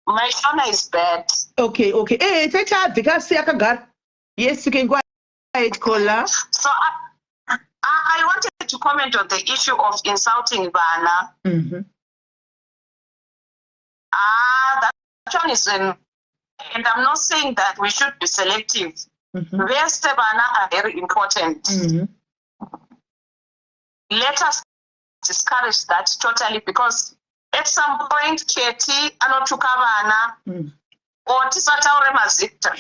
my phone is bad. Okay. Eh, techabve kasi akagara. Yes, you can go ahead, caller. So I wanted to comment on the issue of insulting vana. Ah, that one is an, and I'm not saying that we should be selective. Vese vana are very important. Let us discourage that totally, because at some point Keti anotuka vana or tisataure mazita.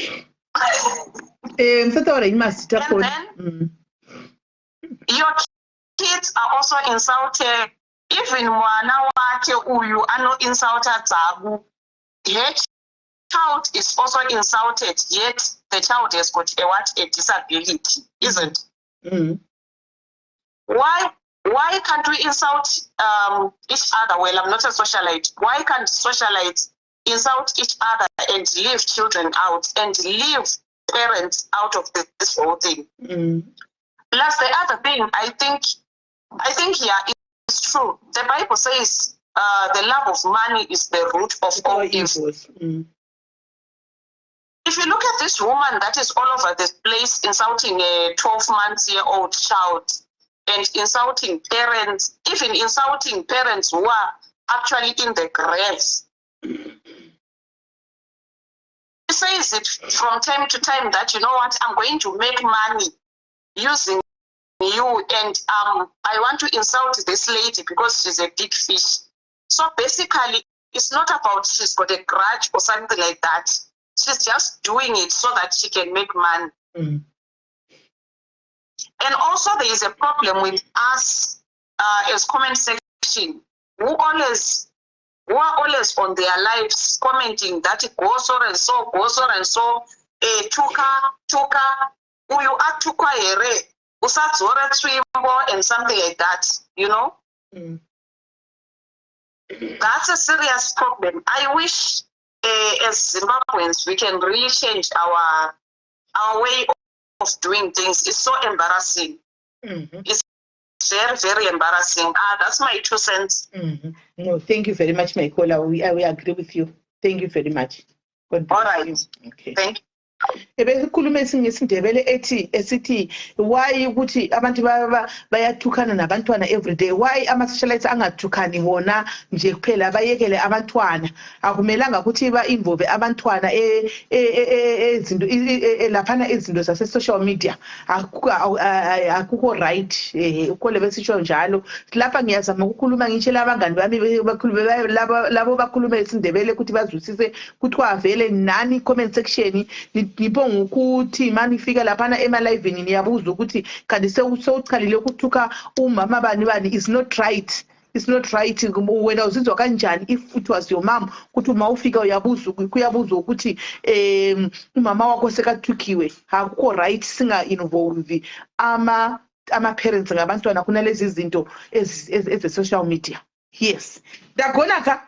Eh, musataura henyu mazita. And kona. Then your kids are also insulted. Even mwana wake uyu anoinsulta Dzabu, her child is also insulted, yet the child has got a what, a disability, isn't? Why can't we insult each other? Well, I'm not a socialite. Why can't socialites insult each other and leave children out and leave parents out of this whole thing? Plus the other thing, I think, yeah, it's true, the Bible says the love of money is the root of all evil. Evils. If you look at this woman that is all over the place insulting a 12 months year old child and insulting parents, even insulting parents who are actually in the graves. She says it from time to time that, you know what, I'm going to make money using you and I want to insult this lady because she's a big fish. So basically, it's not about she's got a grudge or something like that. She's just doing it so that she can make money. And also there is a problem with us as comment section who are always on their lives commenting that go so and so, go so and so, tuka, tuka, uyu atukwa here, usadzore tsvimbo and something like that. That's a serious problem. I wish as Zimbabweans we can really change our way of doing things. It's so embarrassing. It's very, very embarrassing. That's my 2 cents. No, thank you very much, my caller. We agree with you. Thank you very much. God bless All right. you. Okay. Thank you. Ebesikhuluma ngesiNdebele ethi esithi why ukuthi abantu bayathukana nabantwana everyday. Why ama-socialites angathukani wona nje kuphela, bayekele abantwana? Akumelanga ukuthi ba-involve abantwana ezinto laphana, izinto zase-social media. Akukho right, ukhole besisho njalo lapha. Ngiyazama ukukhuluma, ngitshela abangani bami labo bakhuluma isiNdebele ukuthi bazwisise. Kuthiwa vele nani comment section nibonga ukuthi manifika laphana ema-livini niyabuza ukuthi kanti sewuchalile ukuthuka umama bani bani. Is not right, it's not right. Wena uzizwa kanjani if it was your mom, ukuthi uma ufika uyabuza, kuyabuzwa ukuthi umama wakho sekathukiwe? Akukho right, singa-involve ama-parents ngabantwana kunalezi zinto eze-social media. Yes, ndagona ka,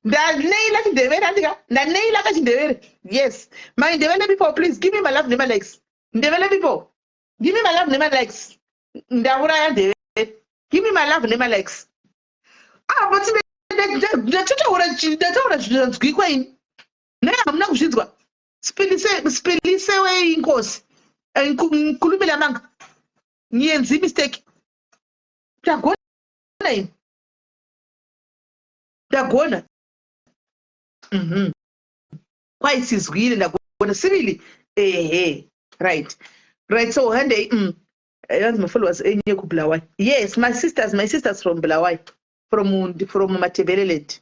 ndaneila chiNdebele andika, ndaneila kachiNdebele. Yes, my Ndebele people, please give me my love nema likes. Ndebele people, give me my love nema likes. Ndauraya Ndebele. Give me my love nema likes. Ah, but ndatotaura, ndataura zvinonzwikwa ini. Naye hamuna kuzvinzwa. Sipilise inkosi, ngikhulumile amanga, ngiyenza imistake. Ndagona ini, ndagona. Kwayisizwile, ndagona sibili. Ehe, right. So hande yazi, my followers enye kuBulawayo. Yes, my sisters from Bulawayo, from Matebeleland.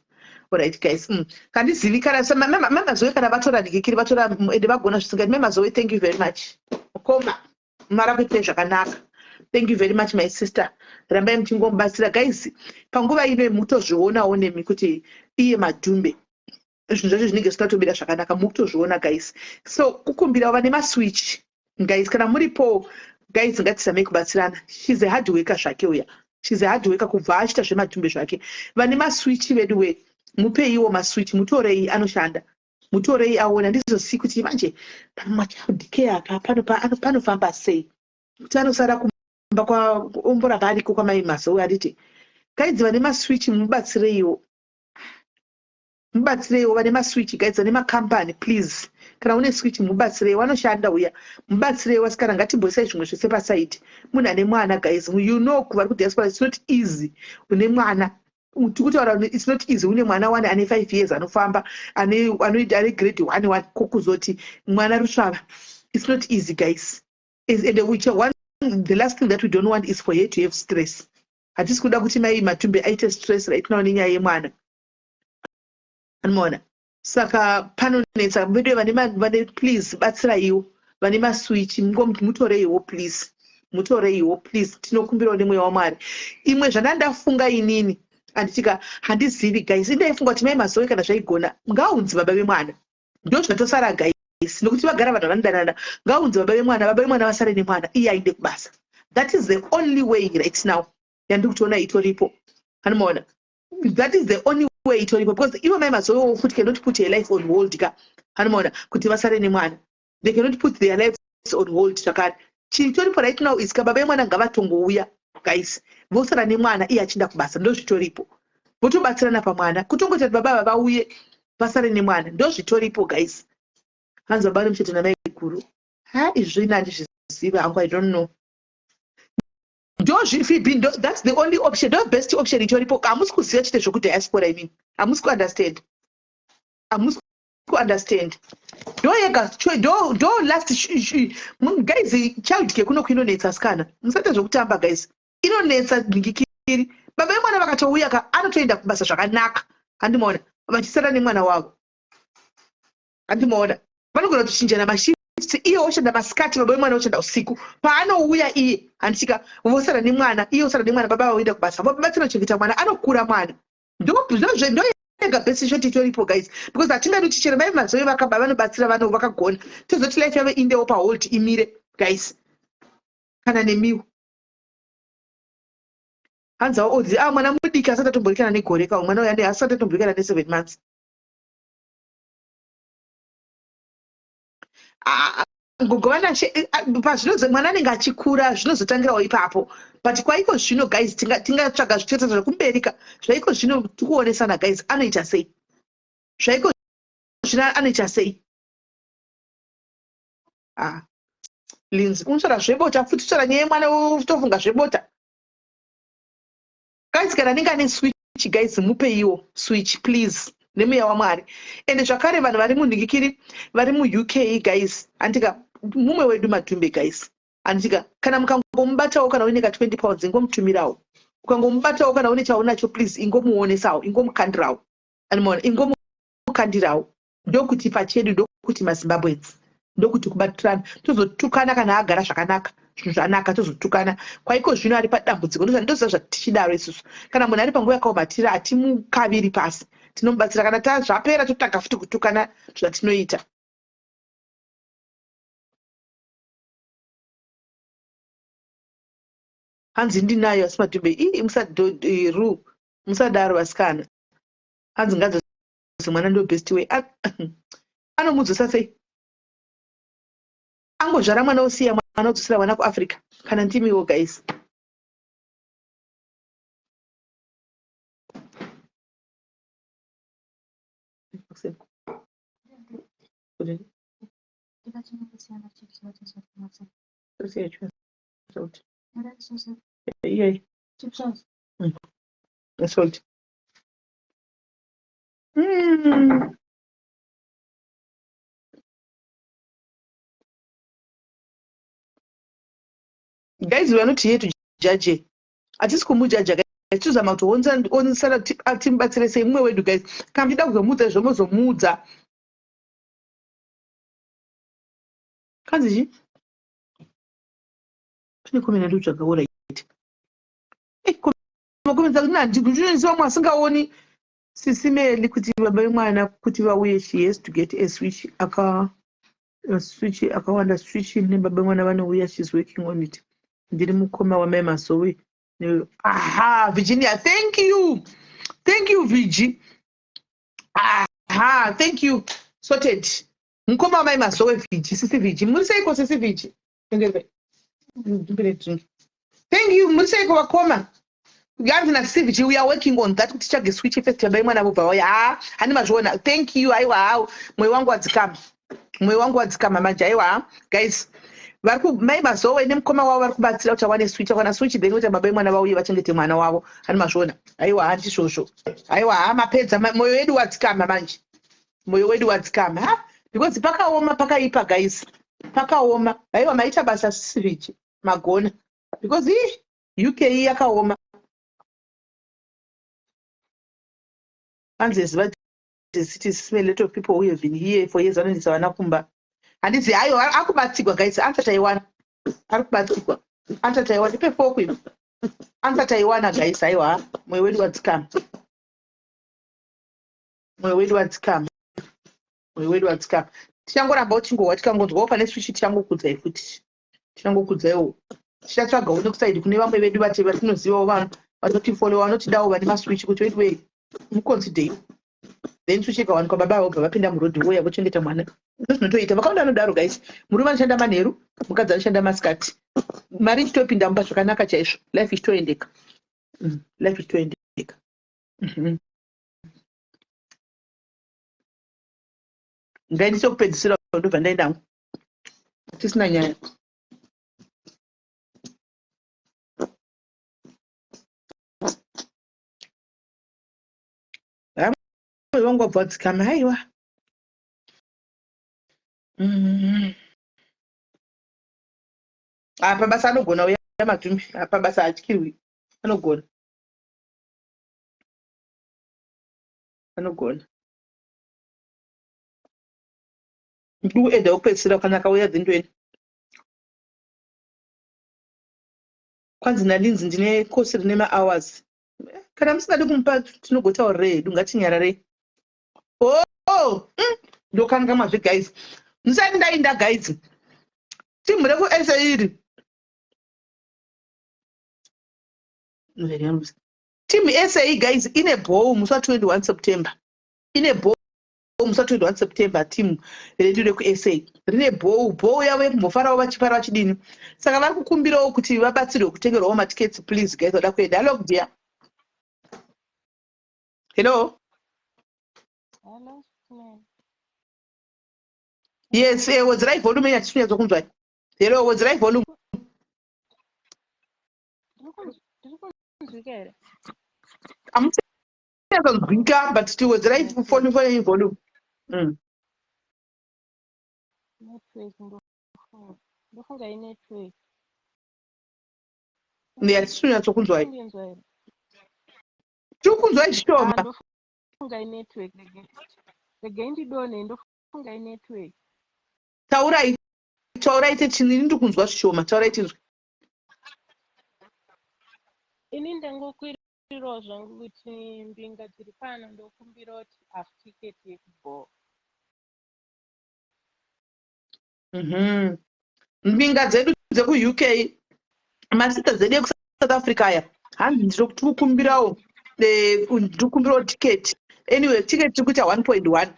Alright guys, Kandizivi kana mamazoe kana vatora ndikikiri vatora ende vagona zvisingati. Memazoe, thank you very much. Koma mara kuite zvakanaka. Thank you very much, my sister. Rambai muchingomubatsira guys. Panguva ino mutozvionawo nemi kuti iye Madhumbe zvinhu zvacho zvinenge zvisina zvakanaka. Mukutozviona guys. So kukumbirawo vane maswitch guys, kana muripo guys, ngatizamei kubatsirana. She's a hard worker zvake uya, she's a hard worker kubva achiita zvemadhumbe zvake. Vane maswitch vedu we, mupeiwo maswitch, mutorei anoshanda, mutorei aona. Ndizosii kuti manje pamachild care apa panofamba sei, kuti anosara kumba kwaomboramba ariko kwamai Mazowe. Anditi guys, vane maswitch mubatsireiwo, mubatsireiwo. Vane maswitch guys, vane makambani, please, kana une switch mubatsirei, vanoshanda uya, mubatsirei. Wasikana, ngatimboisai zvimwe zvese paside. Munhu ane mwana guys, you know, kuvari kudiaspora it's not easy. Une mwana, tikutaura, it's not easy. Une mwana wane ane 5 years, anofamba, ane grade one one, kokuzoti mwana rusvava. It's not easy guys. And which one, the last thing that we don't want is for her to have stress. Hatisi kuda kuti mai Matumbe aite stress right now nenyaya yemwana, anomaona. Saka panonetsa vedu vane, please batsiraiwo vane maswitch, mutoreiwo please, mutoreiwo please. Tinokumbirawo nemweya waMwari. Imwe zvandandafunga inini, handitika, handizivi guys, indaifunga kuti mai Mazowe kana zvaigona ngaunzi baba vemwana. Ndo zvatosara guys, nokuti vagara vanhu vanodanana. Ngaunzi baba vemwana, baba vemwana vasare nemwana, iye ainde kubasa. That is the only way right now yandiri kutoona itoripo, anomaona. That is the only way itoripo, because ivo mai Mazowewo futi cannot put her life on hold ka, anomaona, kuti vasare nemwana. They cannot put their lives on hold zvakare. Chitoripo right now is kababa vemwana ngavatongouya guys, vosara nemwana, iye achienda kubasa. Ndo zvitoripo, votobatsirana pamwana, kutongoita kuti baba ava vauye vasare nemwana. Ndo zvitoripo guys. Hanzi baba nemuchete namai guru. Ha, izvo ina handizvizivi hangu, I don't know. Ndozvifibi, that's the only option, ndo best option itoripo. Hamusi kuziva chite zvokudiaspora imini, hamusi kuunderstand, hamusi. Kuunderstand ndo yega ndo last guys. Child care kuno kuinonetsa sikana, musaita zvekutamba guys, inonetsa dhingikiri. Baba vemwana vakatouya ka, anotoenda kubasa zvakanaka, handimaona vachisara nemwana wavo, handimaona vanogona kutochinjana mashifts, iye oshanda masikati, baba vemwana oshanda usiku. Paanouya iye, handitika, vosara nemwana, iye osara nemwana, baba vaoenda kubasa, vobatsira kuchengeta mwana, anokura mwana. Ndoyega best shot itoripo guys, because hatingadi kuti chero mai Mazoe vakaba vanobatsira vano vakagona, tozoti life yavo indewo pahold imire guys. Kana nemiwo hanzi aodzi a ah, mwana mudiki asati atomborikana negore ka, mwana uyu asati atomborikana ne7 months. Ah, ah, gogo vanashe eh, pazvinozo mwana anenge achikura zvinozotangirawo ipapo, but kwaiko zvino guys, tingatsvaga zvitoita zvekumberi ka. Zvaiko zvino tikuonesana guys, anoita sei? Zvaiko zvino anoita sei? Ah, Linzi unotaura zvebota futi, taura nyaya yemwana, tofunga zvebota guys. Kana anenge ane switch guys, mupeiwo switch please, nemweya waMwari. Ende zvakare vanhu vari munhikikiri, vari muUK guys, handika mumwe wedu Madhumbe guys, handika kana mukangomubatawo, kana uine ka 20 pounds ingomutumirawo, ukangomubatawo, kana une chaunacho please ingomuonesawo, ingomukandirawo, animaona, ingomukandirawo. Ndokuti pachedu, ndokuti maZimbabweans, ndokuti kubatirana. Tozotukana kana agara zvakanaka, zvinhu zvanaka, tozotukana. Kwaiko zvino ari padambudziko, ndoziva zvatichidaro isusu. Kana munhu ari panguva yakaoma, tiri hatimukaviri pasi, tinomubatsira. Kana zvapera totanga futi kutukana, zvatinoita. Hanzi ndinayo asi Madhumbe ii musadru, musadaro vasikana. Hanzi ngadzose mwana, ndo best way. Anomudzosa sei? Angozvara mwana osiya mwana, odzosera mwana kuAfrica? Kana ndimiwo guys. Salt. Guys, we are not here to judge. Hatisi kumujaja guys, tozama kuti onesana timubatsire sei mumwe wedu guys. Kana muchida kuzomuudza izvo, mozomuudza. Kanzi chii? Pane comment yandikutsvaga. Alright, macomments akuti vamwe asingaoni sisimeli kuti baba vemwana kuti vauye, she has to get a switch, aka switch akawanda, switch nebaba vemwana vanouya. She's working on it. Ndiri mukoma wamai Mazowe. Aha, Virginia, thank you, thank you Virgi. Aha, thank you, sorted. Mukoma wamai Mazowe, Virgi, sisi Virgi, muri seiko sisi Virgi? Thank you, muri seiko vakoma? Yanzi naCVG, we are working on that kuti titsvage switch first, baba imwana vobva vauya. Ha, hani mazviona. Thank you. Aiwa, hawo mwoyo wangu wadzikama, mwoyo wangu wadzikama manje. Aiwa guys, vari mai Mazowe nemukoma wavo vari kubatsira kuti awane switch. Akwana switch, then kuti baba imwana vauye vachengete mwana wavo. Hani mazviona. Aiwa, handizvozvo. Aiwa, ha, mapedza, mwoyo wedu wadzikama manje, mwoyo wedu wadzikama. Ha, because pakaoma, pakaipa guys, pakaoma. Aiwa, maita basa CVG, magona, because ii UK yakaoma. Hanzi ziva city a lot of people who have been here for years vanoendesa vana kumba. Handizi, aiwa, akubatsigwa guys, answer taiwana, ari kubatsigwa. Answer taiwana, ipe foku ino. Answer taiwana guys. Aiwa, mwoyo wedu wadzikama, mwoyo wedu wadzikama, mwoyo wedu wadzikama. Tichangoramba uchingohwa, tikangonzwawo pane switch tichangokudzai futi, tichangokudzaiwo. Tichatsvagawo nekuside kune vamwe vedu vati vatinozivawo, vanhu vanotifollowa, vanotidawo, vane maswitch, kuti wedu wei muconsider. Then switch ikawanikwa, baba vobva vapinda murodhi, voya vochengeta mwana. Ndozvinotoita vakawanda, vanodaro guys. Murume anoshanda manheru, mukadzi anoshanda masikati, mari ichitopinda mumba zvakanaka chaizvo, life ichitoendeka. Life ichitoendeka. Ngaindise kupedzisira, ndobva ndaendangu, tisina nyaya. Vamwe vangu vabva vadzikama. Haiwa. Apa basa anogona uya Matumbi, apa basa hatyirwi, anogona, anogona. Ndiri kuedha wekupedzisira kana akauya dzindoenda. Kwanzi naLinzi ndine kosi rine mahours. Kana musingadi kumupa tinogotaurire hedu, ngatinyararei. Oh, ndokangamwa zve guys. Ndisati ndainda guys. Team rekuSA iri. Team SA guys ine ball musi wa 21 September. Ine ball musi wa 21 September team redu rekuSA rine ball, ball yavo yekumbofarawo vachifara vachidini. Saka vari kukumbirawo kuti vabatsirwe kutengerwawo matickets please guys vada kuenda. Hello dear. Hello. Hello. Yes, wedzerai volume yenyu hatisi kunyatswa. Hello, wedzerai volume. Ndiri kunzwika here? Amusi kunzwika but tiwedzerai phone phone yenyu volume. Network ndofunga. Ndofunga inetwork. Ndi hatisi kunyatso kunzwai. Ndinzwa here? Tiri kunzwa zvishoma. Ah, ndofunga inetwork. Regai ndidonhe, ndofunga inetwork. Taurai, taurai techini, ini ndiri kunzwa zvishoma. Taurai tinzwe. Ini ndangokwirirawo zvangu kuti mbinga dziri pano ndokumbira kuti half ticket yekubhora. Mbinga dzedu dzekuUK, masista dzedu ekuSouth Africa aya, hanzi ndiri kukumbirawo ndiri kukumbirawo ticket. Anyway, ticket tiri kuita 1.1.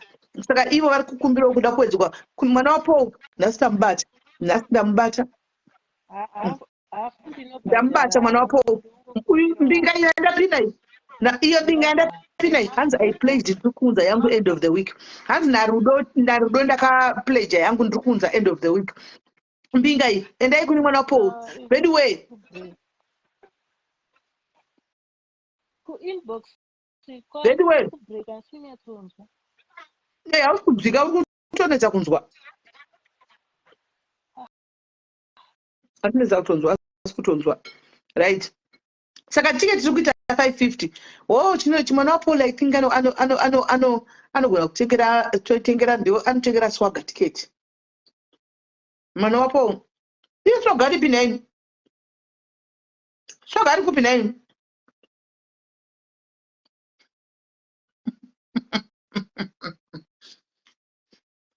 Saka ivo vari kukumbirawo kuda kuwedzerwa. Mwana waPaul nhasi tamubata. Nhasi ndamubata. Hafu Ndamubata mwana waPaul. Uyu mbinga iyo yandapinda iyi. Iyo mbinga yandapinda iyi. Hanzi I pledged ndiri kuunza yangu end of the week. Hanzi naRudo, naRudo ndakapledge yangu ndiri kuunza end of the week. Mbinga iyi, endai kune mwana waPaul. By the way. Ku inbox By the way. kubreak asi kunyatsonzwa. Eh, hausi kunzwika, uri kutonetsa kunzwa. Atinetsa kutonzwa, asi kutonzwa. Right. Saka ticket tiri kuita 550. Oh, chino chimwana waPaul I think ano ano ano ano ano anogona kutengera totengera ndio anotengera Swaga ticket. Mwana waPaul. Iye Swaga aripi nhaimi? Swaga ari kupi nhaimi?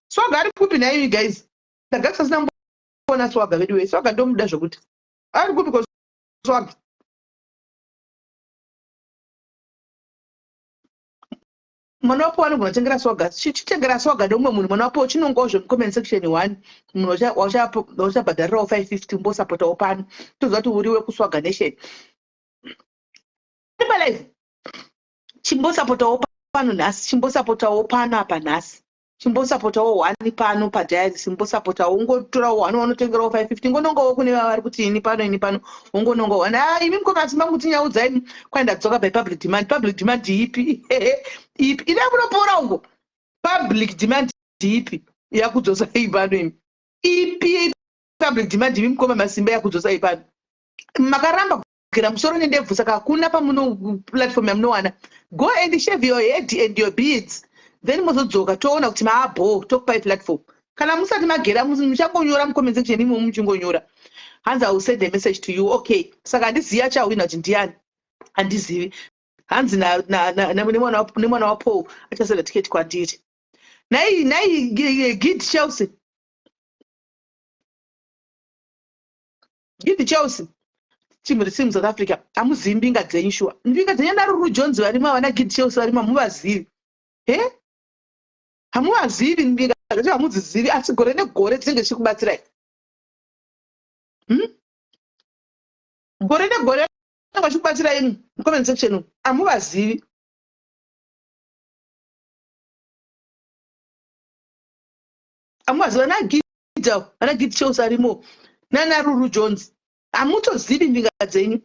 Swaga ari kupi nhaimi guys? Ndagara sina kuona Swaga vedu we. Swaga ndomuda zvekuti. Ari kupi ko Swaga? Mwana waPaul anogona kutengera Swaga. Chitengera Swaga neumwe munhu. Mwana waPaul chinongawo zvemucomment section 1. Munhu wachabhadharirawo 550 umbosapotawo pano. Toziva kuti uri wekuSwaga Nation. Pa live. Chimbosapotawo pano nhasi. Chimbosapotawo pano apa nhasi. Chimbosapotawo 1 pano padiary. Chimbosapotawo ungotorawo 1 wanotengerawo 550 ngonongawo kune vava vari kuti ini pano ini pano ungononga 1. Ah, imi mukoma asi mangutinyaudza imi kwaenda dzoka by public demand. Public demand ipi? Ipi? Ine munopora ungo. Public demand ipi? Yakudzosa pano imi. Ipi public demand imi mukoma masimba yakudzosa pano. Makaramba kugera musoro nendebvu saka hakuna pamuno platform yamunowana. Go and shave your head and your beards. Then mozodzoka toona kuti maabho tokupai platform. Kana musati magera muchangonyora mucomment section imomo muchingonyora. Hanzi I will send a message to you. Okay. Saka handizivi achawina kuti ndiani. Handizivi. Hanzi nemwana waPaul achasenda ticket kwandiri. Nai nai Gid Chelsea. Gid Chelsea. Team risi muSouth Africa. Hamuzivi mbinga dzenyu shuwa. Mbinga dzenyu naRuru Jones varimo havana Gid Chelsea varimo hamuvazivi. He? Hamuvazivi mbinga dzacho hamudzizivi asi gore negore dzinenge dzichikubatsirai. Gore negore vanenge vachikubatsirai mucomment section hamuvazivi. Hamuvazivi vana Gid vana Gid Chelsea arimo nana Ruru Jones. Hamutozivi mbinga dzenyu.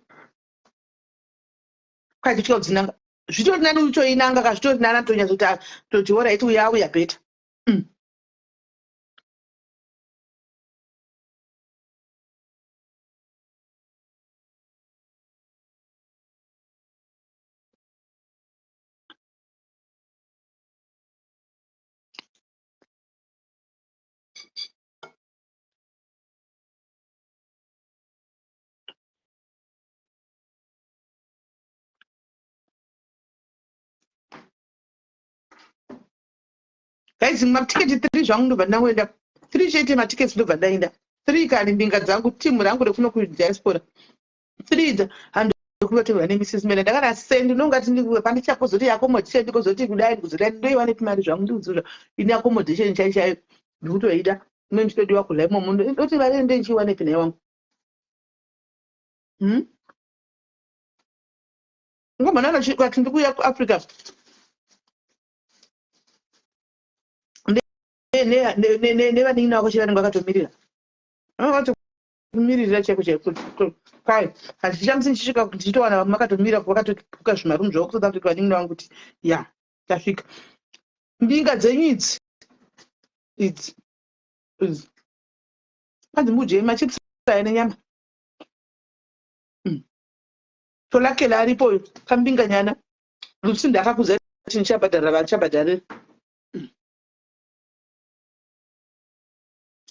Kwai kutya kudzinanga. Zvitori nani utoinanga ka zvitori nani atonyatsokuti toti alright uya auya better. Guys, matiketi 3 zvangu ndobva ndangoenda. 3 chete matickets ndobva ndaenda. 3 kani mbinga dzangu team rangu rekuno kudiaspora. 3 dza handokuvatorwa neMrs Mena ndakana send ndongati pandichapozoti accommodation ndikozoti kudai ndikuzodai ndoiwanepi mari zvangu ndikudzozva ini accommodation chai chaiyo ndikutoida ino ndichitodiwa kudya imomo ndoti vari ndendichiiwanepi nhai wangu hmm? Ngomana kati ndikuuya kuAfrica nevanin'ina vako chevanenge vakatomirira vakatomirira chaiko chaiko kwai handichamisi ndichisvika ndichitowana vamwe vakatomira vakatopuka zvimarumu zvavo kusouth africa vanin'ina vangu kuti ya tasvika mbinga dzenyu idzi idzi idzi panzi mudye machips aya nenyama hmm. Tolakela aripo uyu kambinga nyana Lucinda akakuudza kuti ndichabhadharira vandichabhadharira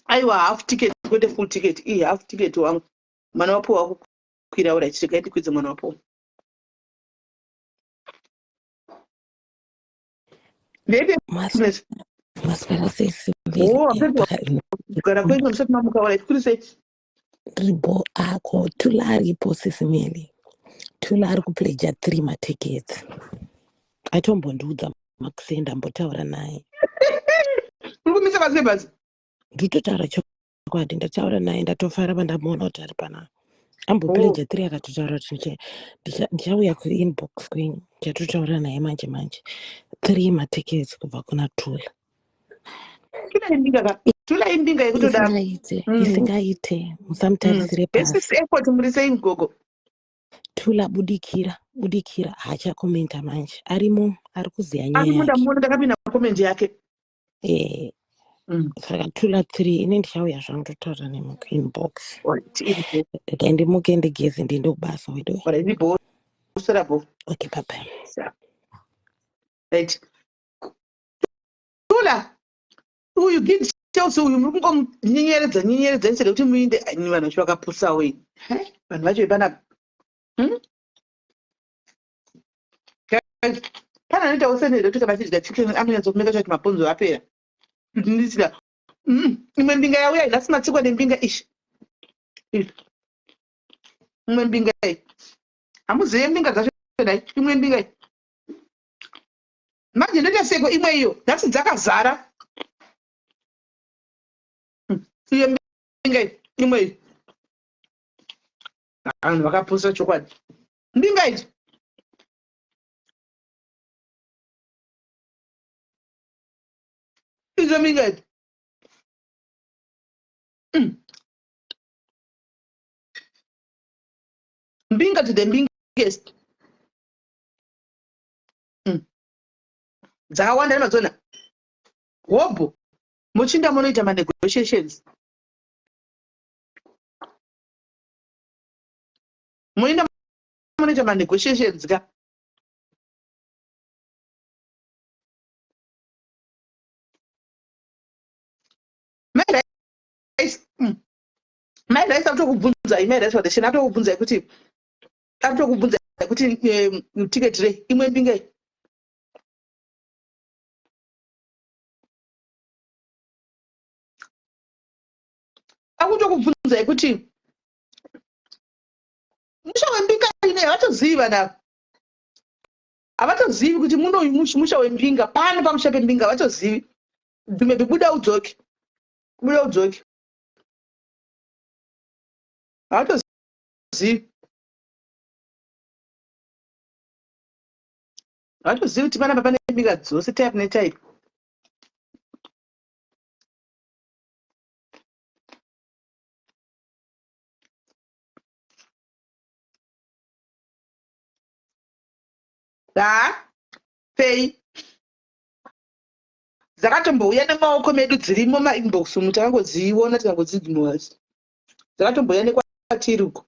aiwa half ticket kwete full ticket iyi half ticket wangu mwana wapo wakukwira ura chiregai ndikwidze mwana wapo maswera sei kugara kwenyu musati mamuka ura kuri sei Ribo ako Tula aripo sisi Meli. Tula ari kupleja 3 matickets. Atombondiudza makuseni ndambotaura naye. Uri kumisa basi nebhazi? Nditotaura chokwadi ndataura naye ndatofara pandamuona kuti ari panapa. Ambopleja 3 akatotaura kuti ndichauya kuinbox kwenyu ndichatotaura naye manje manje. 3 matickets kubva kuna Tula. Tula imbinga ka. Tula imbinga yekutodaro. Isingaite, isingaite. Musamutarisire pasi. This is effort muri sei gogo. Tula budikira, budikira haachakomenta manje. Arimo, ari kuziya nyaya Arimo yake. ndamuona ndakapinda comment yake. Eh. Saka Tula 3 ini ndichauya zvangu totaura nemi kuinbox. Alright, iripo. Regai ndimuke ndigeze ndiende kubasa wedu. Alright, iripo. Usara bho. Okay, bye bye. Right. Tula uyu Gid Chelsea uyu muri kungomunyenyeredza nyenyeredza instead yekuti muinde ini vanhu vacho vakapusawo ini vanhu vacho ipanapa hmm? Pane anoitawo senere kuti vachidya chicken anonyatsokumeka chati mabhonzo apera ndisida imwe mbinga yauya nhasi matsikwa nembinga ishi imwe mbinga iyi hamuzive mbinga dzacho dai imwe mbinga iyi manje ndoita seko imwe iyo nhasi dzakazara iyo mbinga iyi imwe iyi vanhu vakapusa chokwadi mbinga idzi idzo mbinga idzi Mbinga to the mbingest Dzakawanda nemadziona hobho muchinda munoita manegotiations muinda munoita manegotiations ka mai rice atokubvunzai mai rice foundation atokubvunzai kuti atokubvunzai kuti eh, ticket rei imwe mbinga iyi akutokubvunzai kuti musha wembinga ine havatozivi vana ava havatozivi kuti muno uyu musha wembinga pano pamusha pembinga havatozivi maybe buda udzoke buda udzoke havatozivi havatozivi kuti panapa pane mbinga dzose type netype haa pei dzakatombouya nemaoko medu dzirimo mainbox umu takangodziona tikangodziignowa dzakatombouya nekwatiri uko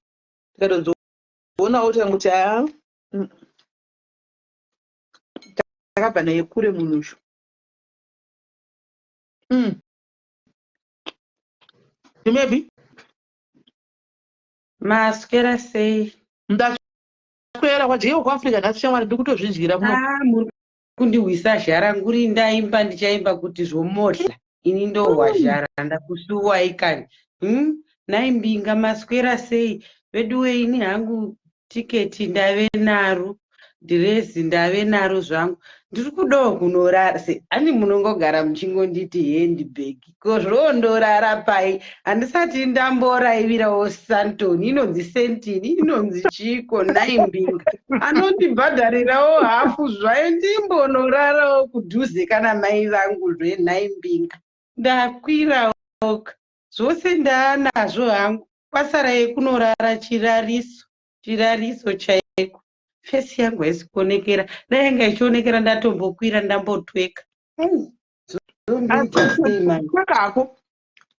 tikatodzionawo tikangoti haa takabva naye kure munhu uyu Maybe. Maswera sei? Ndaswera kwadyiwa kuAfrica nhasi shamwari ndikutozvidyira kuno. Ah, muri Kundihwisa zhara nguri ndaimba ndichaimba kuti zvomodla ini ndohwa zhara ndakusuwai kani. Nhai Mbinga maswera sei veduwe ini hangu tiketi ndave naro dhirezi ndave naro zvangu ndiri kudawo kunorara se ani munongogara muchingonditi handbag ko zvondorara pai handisati ndamboraivirawo Sandton inonzi Sentini inonzi chiko nhai Mbinga anondibhadharirawo hafu zvayo ndimbonorarawo kudhuze kana mai vangu zvenhai Mbinga ndakwirawo zvose ndaanazvo hangu kwasara yekunorara chirariso chirariso chaiko face yangu haisi kuonekera dai yanga ichionekera ndatombokwira ndambotweka zvondiita sei mani Tweka hako.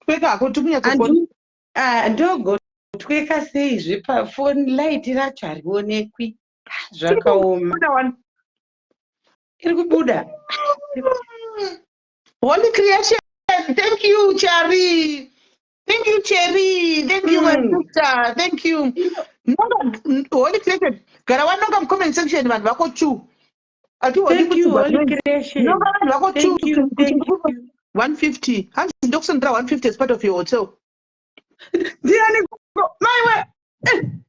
Tweka hako tikunyatsokuona. Ndogotweka seizve pafoni light racho harionekwi zvakaoma Kubuda wani. iri kubuda. Holy Creation. Thank you, Cherry. Thank you, Cherry. Thank you, my sister. Thank you. Nonga, Holy Creation. Gara wanonga mucomment section vanhu vako two. Thank you, Holy Creation. Nonga vanhu vako two. Thank you, thank you. 150. Hanzi ndokusendera 150 as part of your hotel. Ndiani maiwe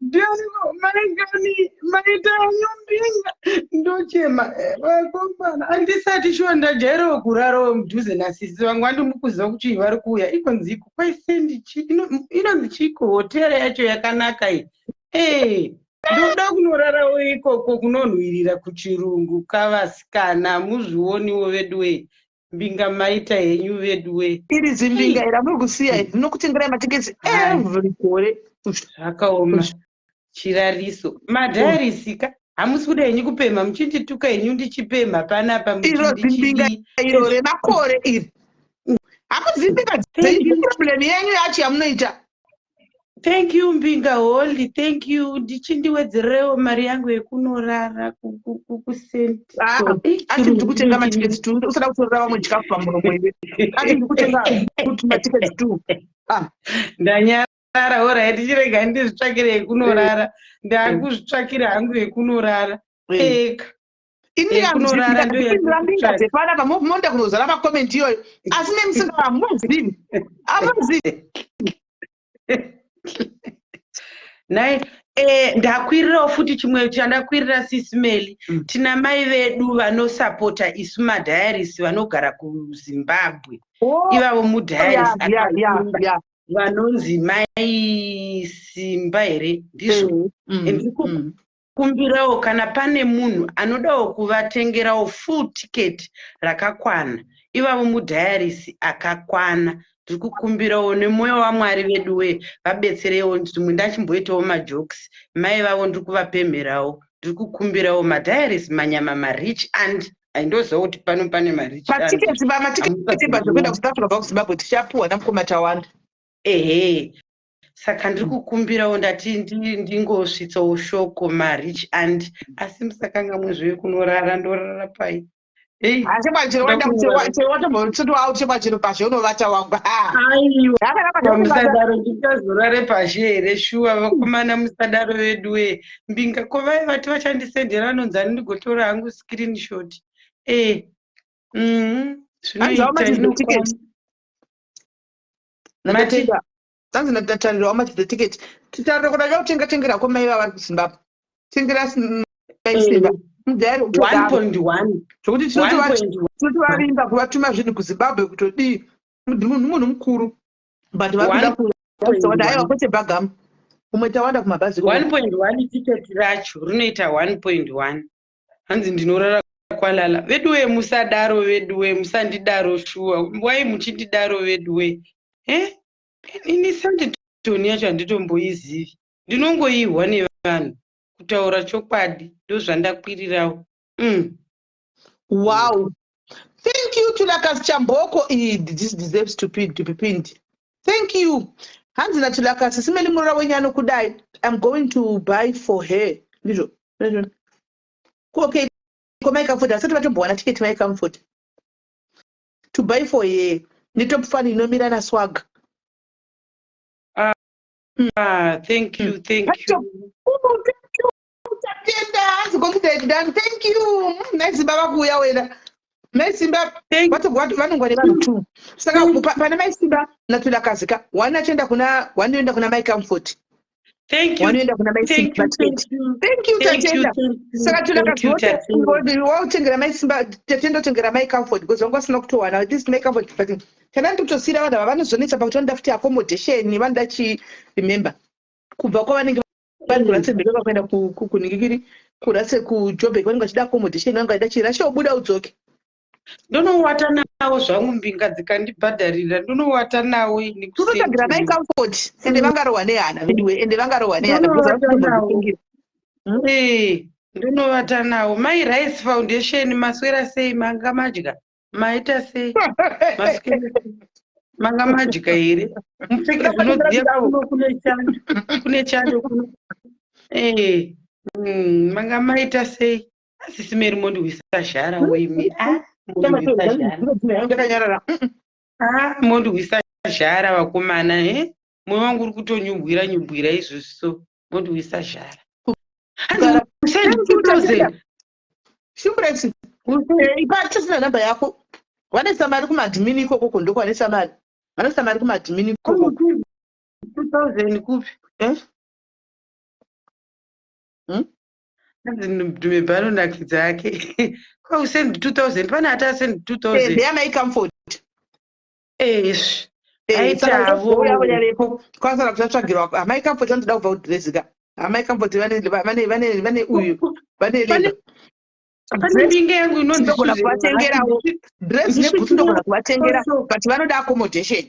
ndianiko maingani maita nyumbinga ndochema vakomana handisati shuwa ndajairawo kurarawo mudhuze nasisi vangu handimukuziva kuti vari kuuya inonzi iko kwaisendi inonzi chiko hotera yacho yakanaka iyi ee ndoda kunorarawo ikoko kunonhuhwirira kuchirungu kavasikana muzvioniwo veduwe Mbinga maita henyu veduwe. Iri zimbinga iri amuri kusiya iri rinokutengerai matiketi every gore. Zvakaoma. Chirariso. Madhayarisika. Hamusi kuda henyu kupemha muchindituka henyu ndichipemha panapa Iro zimbinga iro remakore iri. Hamuzivi mbinga dzenyu problem yenyu yacho yamunoita. Thank you Mbinga Holy, thank you. Ndichindiwedzerewo mari yangu yekunorara kusenti. Ati ndikutenga matiketi tu usada kutorera vamwe chikafu pamuromo iwe. Ati ndikutenga matiketi tu. Ndanyarara alright chirega ndizvitsvakire yekunorara. Ndakuzvitsvakira hangu yekunorara. Eka. Ini mbinga dzepanapa monda kunozara makomenti iyoyo asi nemusinga hamuzivi hamuzivi. Nhai ndakwirirawo futi chimwe chandakwirira Sisimeli. Tina mai vedu vanosapota isu madhayarisi vanogara kuZimbabwe. Ivavo mudhayarisi vanonzi mai Simba here ndizvo. Ndikukumbirawo kana pane munhu anodawo kuvatengerawo full ticket rakakwana ivavo mudhayarisi akakwana ndiri kukumbirawo nemwoyo waMwari vedu we vabetserewo zvimwe ndachimboitawo majokes mai vavo ndiri kuvapemherawo ndiri kukumbirawo madhayarisi manyama marich and aindoziva kuti pano pane marich. Matiketi pamatiketi zvekuenda kuSouth Africa kubva kuZimbabwe tichapuwa namukoma Tawanda. Ehe saka ndiri kukumbirawo ndati ndingosvitsawo shoko marich and asi musakangamwe zvekunorara ndorara pai. Chero pashe unovata wangu. Aiwa musadaro ndichazorare pashe here shuwa vakomana musadaro veduwe Mbinga ko vai vati vachandisendera anonzi ani ndigotora hangu screenshot zvinoita inokwana. Tanzi ndatarira how much the ticket. Titarira kuda kutenga tengera ko mai vari kuZimbabwe. Tengera mai Simba. Mudhayari 1.1 zvokuti tinotovarimba kuvatuma zvinhu kuZimbabwe kutodii munhu mukuru but varikuda kuda aiwa kwete bhagamu umwe tawanda kumabhazi. 1.1 tiketi racho rinoita 1.1 hanzi ndinorara kwalala veduwe musadaro veduwe musandidaro shuwa wai muchindidaro veduwe ini Sandton yacho handitomboizivi ndinongoihwa nevanhu kutaura chokwadi ndozvandakwirirawo. Wow. Thank you to Lakas Chamboko. This deserves to be pinned. Thank you. Hanzi na Tulakas simeli murora wenyu anokudai. I'm going to buy for her. Ndizvo. Ndizvo. Okay. Ko Mai Comfort asati vatombowana ticket Mai Comfort. To buy for her. Netop fan inomira na swag. Ah, thank you, thank you. Oh, thank you. Tatenda, hanzi confident done. Thank you. Mai Simba vakuuya wena. Mai Simba vanongwa nevanhu two. Saka pana Mai Simba naTulakazi ka. One achienda kuna one oenda kuna Mai Comfort. Thank you. One oenda kuna Mai Thank Simba. you. Thank you. Thank you Thank you. Tatenda. Thank you. Saka Thank Tulakazi you, Tatenda. wautengera Mai Simba, Tatenda otengera Mai Comfort because vanga vasina kutowana. At least Mai Comfort, but kana ndikutosiyira vanhu ava vanozonetsa pakuti vanoda futi accommodation, vanoda chi remember kubva kwavanenge vari kuRustenburg vakaenda kunhingikiri kurase kuJoburg, vanenge vachida accommodation, vanenge vachida chii. Rasha ubuda udzoke. Ndonowata nawo zvangu, mbinga dzikandibhadharira, ndonowata nawo ini. Kunotsvagira Mai Comfort, ende vangarohwa nehana veduwe, ende vangarohwa nehana because Ndonovata nawo. vakutombozvifungira. Eh, ndinovata nawo. Mai Rice Foundation, maswera sei? Manga madya? Maita sei? Maswera sei? Manga madya here? Mupfeke zvinodziya kuno, kune chando, kune chando kuno. Eh, manga maita sei? Asisi Meri, mondihwisa zhara weimi. Ah, mondihwisa zhara. Ndakanyarara. Ah, mondihwisa zhara vakomana. E mwoyo wangu uri kutonyumbwira nyumbwira izvozvi, so mondihwisa zhara. Hanzi send Thank you, 2000. Tatenda. Shumbresi, ipa tisina namba yako. Vanoisa mari kumadmin ikoko, ndoko vanoisa mari, vanoisa mari kumadmin ikoko. 2000 kupi? Eh? Hmm? Hanzi Dhumebha anonakidza ake kwausend 2000 pane ati asend 2000. Ndeyamai Comfort. Esvi. Saka Aitavo. yavo yavepo, kwasara kuchatsvagirwa amai Comfort. Vanotoda kubva kudhirezika amai Comfort, vane uyu, vane Pane leba. pane mbinga yangu inonzi Ndogona Susan. kuvatengerawo dress nebhutsu, ndogona kuvatengera, but vanoda accommodation.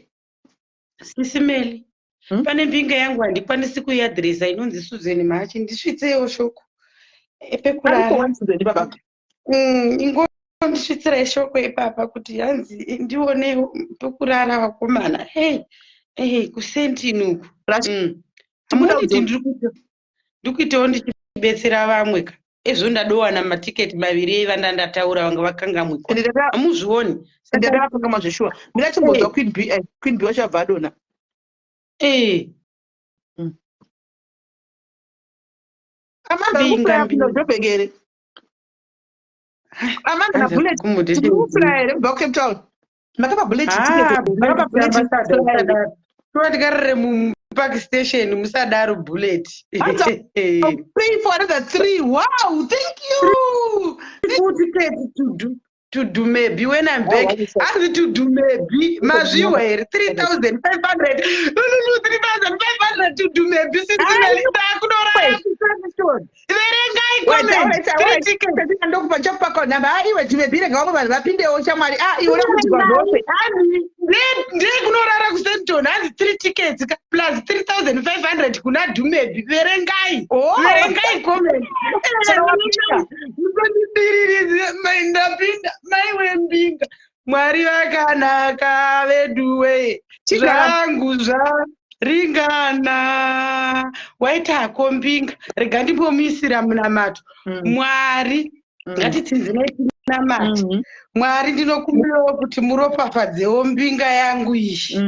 Sisimeli, pane mbinga yangu handikwanisi kuiadhiresa, inonzi Susan Machi. Ndisvitsewo shoko pekurara. Ariko wani Susan baba? Ingondisvitsirai shoko ipapa kuti hanzi ndionewo pekurara vakomana. Hey, hey, kuSandton uku. Hamuoni kuti ndiri kuitawo ndichibetsera vamwe ka? Ezvo ndadowana matiketi maviri eivanda ndataura vanga vakangamwikwa, hamuzvioni? Ndakavakangamwa zveshuwa. Ndingachimbonzwa Queen B, Queen B wachabva adona. Amanda, Mbinga, kuflya mbinga. kuno Joburg here? Amanda Hanzi naBullet, accommodation. tiri kuflya here kubva kuCape Town? Makapa Bullet Ah, ticket? Makapa Bullet Bullet ambassador, fly here? musadaro. Tikarire mupark station, musadaro Bullet. Hanzi I'll pay for another three. Wow, thank you. Full ticket to do maybe when I'm back. Hanzi to do maybe, mazviwa here? 3500, lulu, 3500 to do maybe. Sisimeli, ndakunorara kuSandton. Verengai comment, three tickets. Ndokupa, ndichakupa namba. Iwe timebhire, vamwe vanhu vapindewo shamwari. Ah, iwe uda kuti zvose. Hanzi ndekunorara kuSandton, hanzi three tickets plus 3500 kuna Dumebi. Verengai, verengai comment. Saka wapinda. Musandibiriridze mai, ndapinda mai wembinga. Mwari vakanaka veduwe. Chigara. Zvangu zvaringana. Waitako mbinga, rega ndimbomuisira munamato. Mwari, ngatitsinzinai tinamate. Mwari, ndinokumbirawo kuti muropafadzewo mbinga yangu iyi,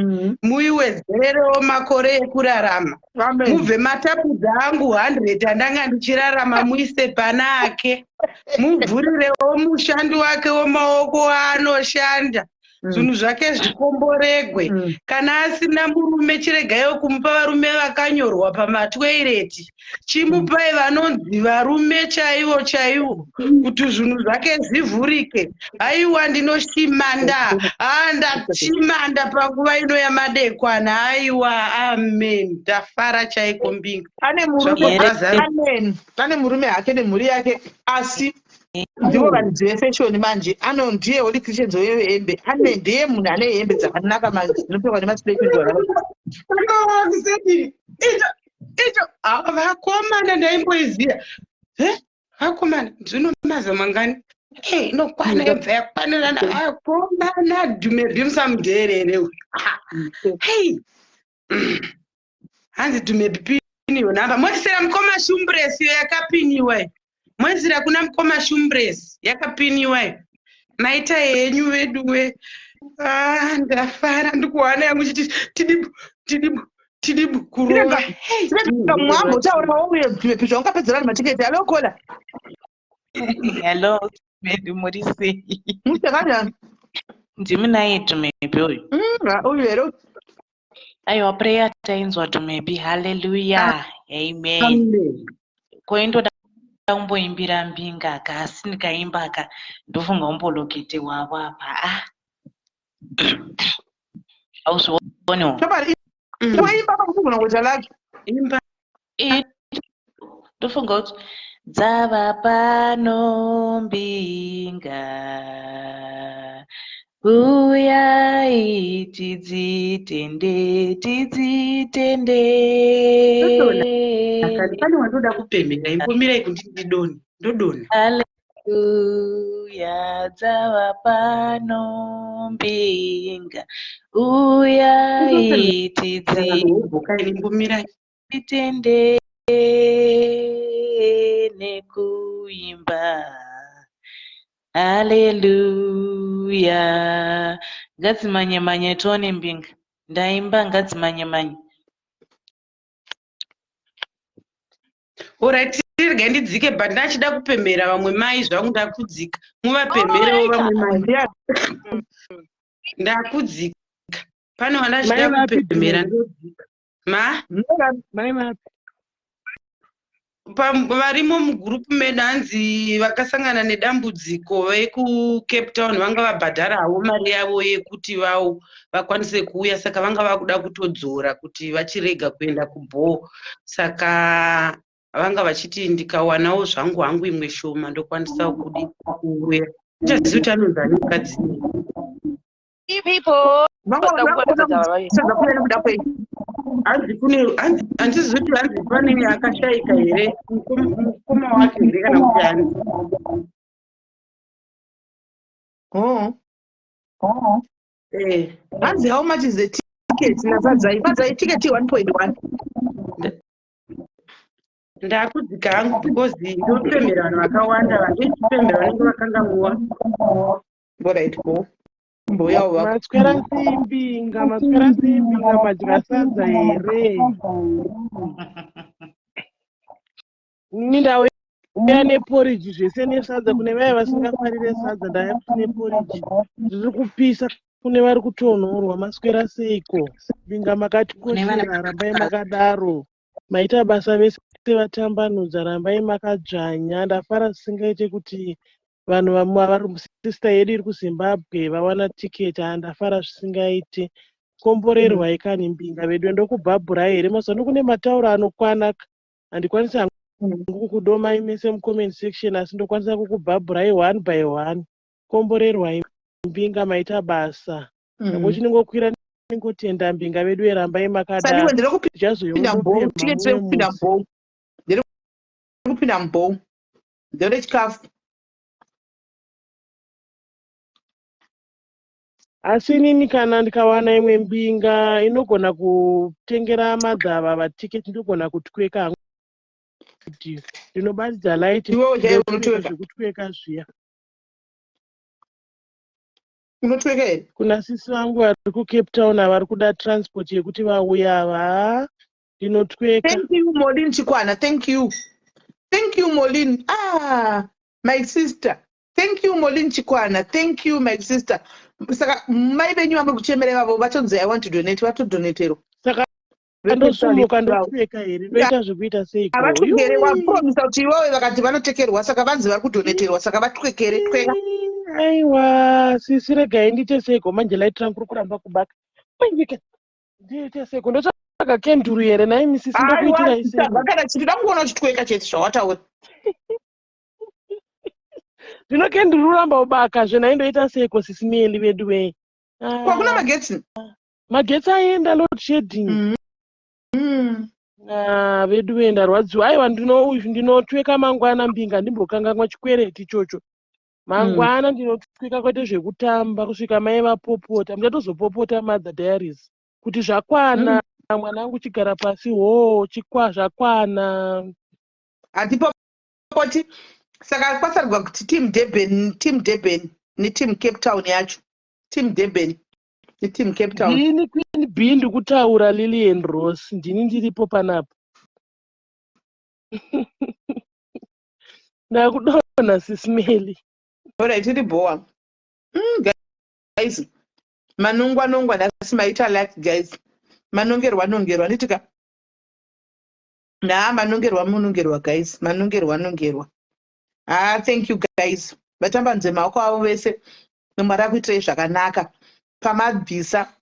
muiwedzererewo makore ekurarama. Amen. Mubve matapudza angu 100 andanga ndichirarama, muise pana ake. Muvhurirewo mushandi wake wemaoko aanoshanda, zvinhu zvake zvikomboregwe. Kana asina murume, chiregaiwo kumupa varume vakanyorwa pamatoireti, chimupai vanonzi varume chaivo chaivo, kuti zvinhu zvake zvivhurike. Aiwa, ndinoshimanda, a ndachimanda panguva ino yamadekwana. Aiwa, amen, ndafara chaiko mbinga. Ane murume. Zvako zvazara. Amen. Ane murume hake nemhuri yake, asi ndivo varidzi vefashion manje. Ano ndiye Holy Christians wehembe. Ane ndiye munhu ane hembe dzakanaka manje, dzinopfekwa nemaspectacles. Icho icho, vakomana, ndaimboiziya. E vakomana, zvino maza mangani? E inokwana, yobva yakwanirana. Vakomana, Dhumebi musamudheerere. Hei, hanzi Dhumebi piniwe namba, moisira mukoma Shumbresi iyo yakapiniwa. Moisira kuna mukoma Shumbresi yakapiniwa. Maita henyu veduwe. Ah, ndafara, ndikuhana yangu chiti tidibu tidibu. Tiri kurova. Tirega mumwe ambotaurawo uye zvipi zvaungapedzera vanhu matiketi. Hello caller. Hello, maybe muri sei? Muchakadani? Ndimi naye Dumebi uyu. Uyu here? Aiwa prayer tainzwa Dumebi. Hallelujah. Amen. Amen. Ko indoda kumboimbira mbinga ka asi ndikaimba ka ndofunga umbolokete wavo apa. Ah. Hauzvioniwo. Shamwari, waimba pakugona kuita lucky. Imba. Ndofunga kuti dzava pano mbinga uyai tidzitende tidzitende. Ndodona. Kani pane wandoda kupemhera imbomirai kuti ndidone. Ndodona. Haleluya dzava pano mbinga uyai Vanhu imbomirai. tidzitende nekuimba. Haleluya. Ngadzimanye manye tione mbinga. Ndaimba ngadzimanye manye. Alright, regai ndidzike but ndachida kupemhera vamwe mai zvangu ndakudzika. Muvapemherewo vamwe mai. Ndakudzika. Pane wandachida Mai vapi kupemhera Dumebi? ndodzika. Ma? Mai vapi? Varimo mugurupu medu hanzi vakasangana nedambudziko vekuCape Town vanga vabhadharawo mari yavo yekuti vau vakwanise kuuya saka vanga vakuda kutodzora kuti vachirega kuenda kubhoo saka vanga vachiti ndikawanawo zvangu hangu imwe shoma ndokwanisawo kudi kuuya ndichazivi kuti anonzi ani mukadzi. People. Vanga vakuda kuuya nekuda kwei? Hanzi kune handizivi kuti hanzi pane akashaika here mukoma wake here kana kuti hanzi Oh. Eh. Hanzi how much is the ticket? Nafadzai. Fadzai ticket 1.1. Ndakudzika hangu because ndopemhera vanhu vakawanda vandochipemhera vanenge vakanganwa. Alright, go. Mbuya wako. Maswera sei mbinga, maswera sei mbinga, madya sadza here? Ini ndauya neporiji zvese nesadza kune vaya vasingafarire sadza ndauya kuti neporiji riri kupisa kune vari kutonhorwa. Maswera seiko mbinga? Kune vana Makatikoshera, rambai makadaro. Maita basa vese vatambanudza, rambai makadzvanya. Ndafara zvisingaite kuti vanhu vamwe vari sister yedu iri kuZimbabwe vawana tiketi. Ha, ndafara zvisingaite. Komborerwai kani mbinga vedu. Ndokubhabhurai here? Mazuva ano kune matauro anokwana, handikwanisi hangu kukudomai mese mucomment section, asi ndokwanisa kukubhabhurai one by one. Komborerwai mbinga, maita basa. Ndango chinongokwira ningotenda mbinga vedu, rambai Saniwe makadaro. ndiri kupinda mbou. Tichazoyongopemha Ticket mumwe rekupinda musi. mbou. Ndiri kupinda mbou. Ndere chikafu. Asi inini kana ndikawana imwe mbinga inogona kutengera madhava vatiketi, ndogona kutweka hangu kuti ndinobatidza light. Iwewe chaiwe Ndotweka. unotweka. Zvekutweka zviya. Unotweka here? Kuna sisi vangu vari kuCape Town vari kuda transport yekuti vauya ava, haa, ndinotweka. Thank you, Molin Chikwana. Thank you. Thank you, Molin. Ah, my sister. Thank you, Molin Chikwana. Thank you, my sister. Saka mai venyu vamuri kuchemera ivavo vatonzi I want to donate, vatodonaterwa. Saka ndosumuka ndotweka here? Ndoita zvekuita seiko? Havatwekere, wapromisa kuti iwewe vakati vanotekerwa, saka vanzi vari kudoneterwa, saka vatwekere, tweka. Aiwa sisi, regai ndiite seiko manje? Light rangu riri kuramba kubaka. Maivika, ndiite seiko? Ndotsvaga kenduru here nhaimi sisi? Aiwa, Ndokuitirai seiko? kana chitida kuona uchitweka chete zvawataura. Zvino kenduru ruramba kubaka zve, nhai ndoita seiko sisi Mieli vedu wei? Kwakuna magetsi? Magetsi aenda, load shedding. Ah, vedu wei, ndarwadziwa. Aiwa, ndinotweka mangwana mbinga, ndimbokanganwa chikwereti ichocho. Mangwana ndinotweka kwete zvekutamba, kusvika mai vapopota. Muchatozopopota Mother Diaries kuti zvakwana, mwanangu chigara pasi hoo chikwa zvakwana. Hatipopoti. Saka kwasarwa kuti team Durban, team Durban neteam Cape Town yacho, team Durban. Team Cape Town. Ndini Queen B ndikutaura Lilian Ross ndini ndiripo panapa. Ndakudonha Sis Melly. Alright, tiri bhowa. Guys, manongwa nongwa nhasi maita luck guys. Manongerwa nongerwa nditika. Nah, manongerwa munongerwa guys. Manongerwa nongerwa. Ah, thank you guys. Vatambanudze maoko avo vese. Mwari akuitirei zvakanaka. Pamabvisa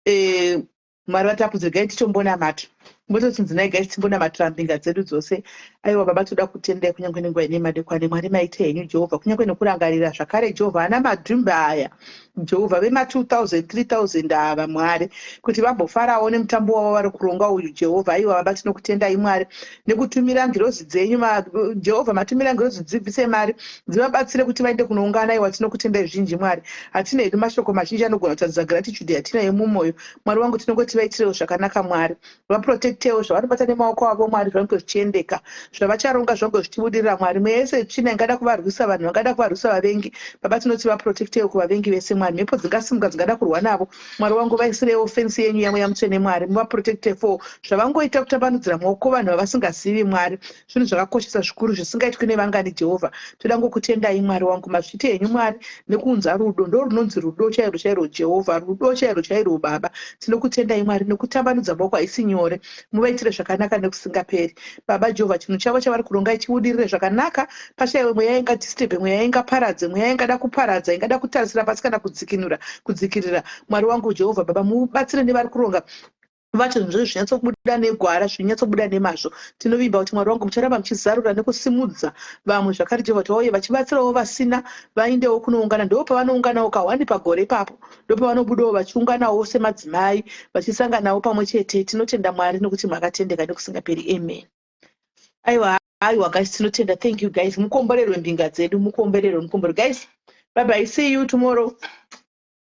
eh, Mwari vatapudze gai tichombonamata. Mbototsinzinai guys timbonamatira mbinga dzedu dzose. Aiwa baba toda kutendai kunyange nenguva ine madekwane. Mwari maite henyu Jehovha kunyange nekurangarira zvakare Jehovha ana madhumbe aya. Jehovha vema 2000 3000 ava Mwari kuti vambofarawo nemutambo wavo vari kuronga uyu Jehovha. Aiwa baba tinokutendai Mwari nekutumira ngirozi dzenyu Jehovha matumira ngirozi dzibvise mari dzivabatsire kuti vaende kunoungana. Aiwa tinokutendai zhinji Mwari. Hatina hedu mashoko mazhinji anogona kutaridza gratitude yatinayo mumoyo. Mwari wangu tinongoti vaitirewo zvakanaka Mwari. Vaprotectewo zvavanobata nemaoko avo Mwari zvange zvichiendeka. Zvavacharonga zvange zvichibudirira Mwari. Mweya yese yetsvina ingada kuvarwisa vanhu vangada kuvarwisa vavengi. Baba tinoti vaprotectewo kuvavengi vese Mwari. Mhepo dzingasimuka dzingada kurwa navo. Mwari wangu vaisirewo fensi yenyu yamweya mutsvene Mwari. Muvaprotecte for zvavangoita kutambanudzira maoko vanhu vavasingazivi Mwari. Zvinhu zvakakoshesa zvikuru zvisingaitwi nevangani Jehovha. Toda ngokutendai Mwari wangu. Mazviti henyu Mwari nekuunza rudo. Ndorunonzi rudo chairwo chairwo Jehovha. Rudo chairwo chairwo Baba. Tinokutendai Mwari nekutambanudza maoko haisi nyore. Muvaitire zvakanaka nekusingaperi. Baba Jehovha chinhu chavo chavari kuronga chibudirire zvakanaka. Pashaiwe mweya ingadisturbe, mweya ingaparadze, mweya ingada kuparadza, ingada kutarisira pasi kana kudzikinura, kudzikirira. Mwari wangu Jehovha Baba mubatsire nevari kuronga vacho zvinhu zvacho zvinyatsobuda negwara zvinyatsobuda nemazvo tinovimba kuti mwari wangu mucharamba muchizarura nekusimudza vamwe zvakare jehovha kuti vauye vachibatsirawo vasina vaindewo kunoungana ndo pavanounganawo kahwani pagore ipapo ndopavanobudawo vachiunganawo semadzimai vachisanganawo pamwe chete tinotenda mwari nekuti makatendeka nekusingaperi amen aiwa aiwa guys tinotenda thank you guys mukomborerwe mbinga dzedu mukomborerwe mukomborerwe guys bye bye see you tomorrow.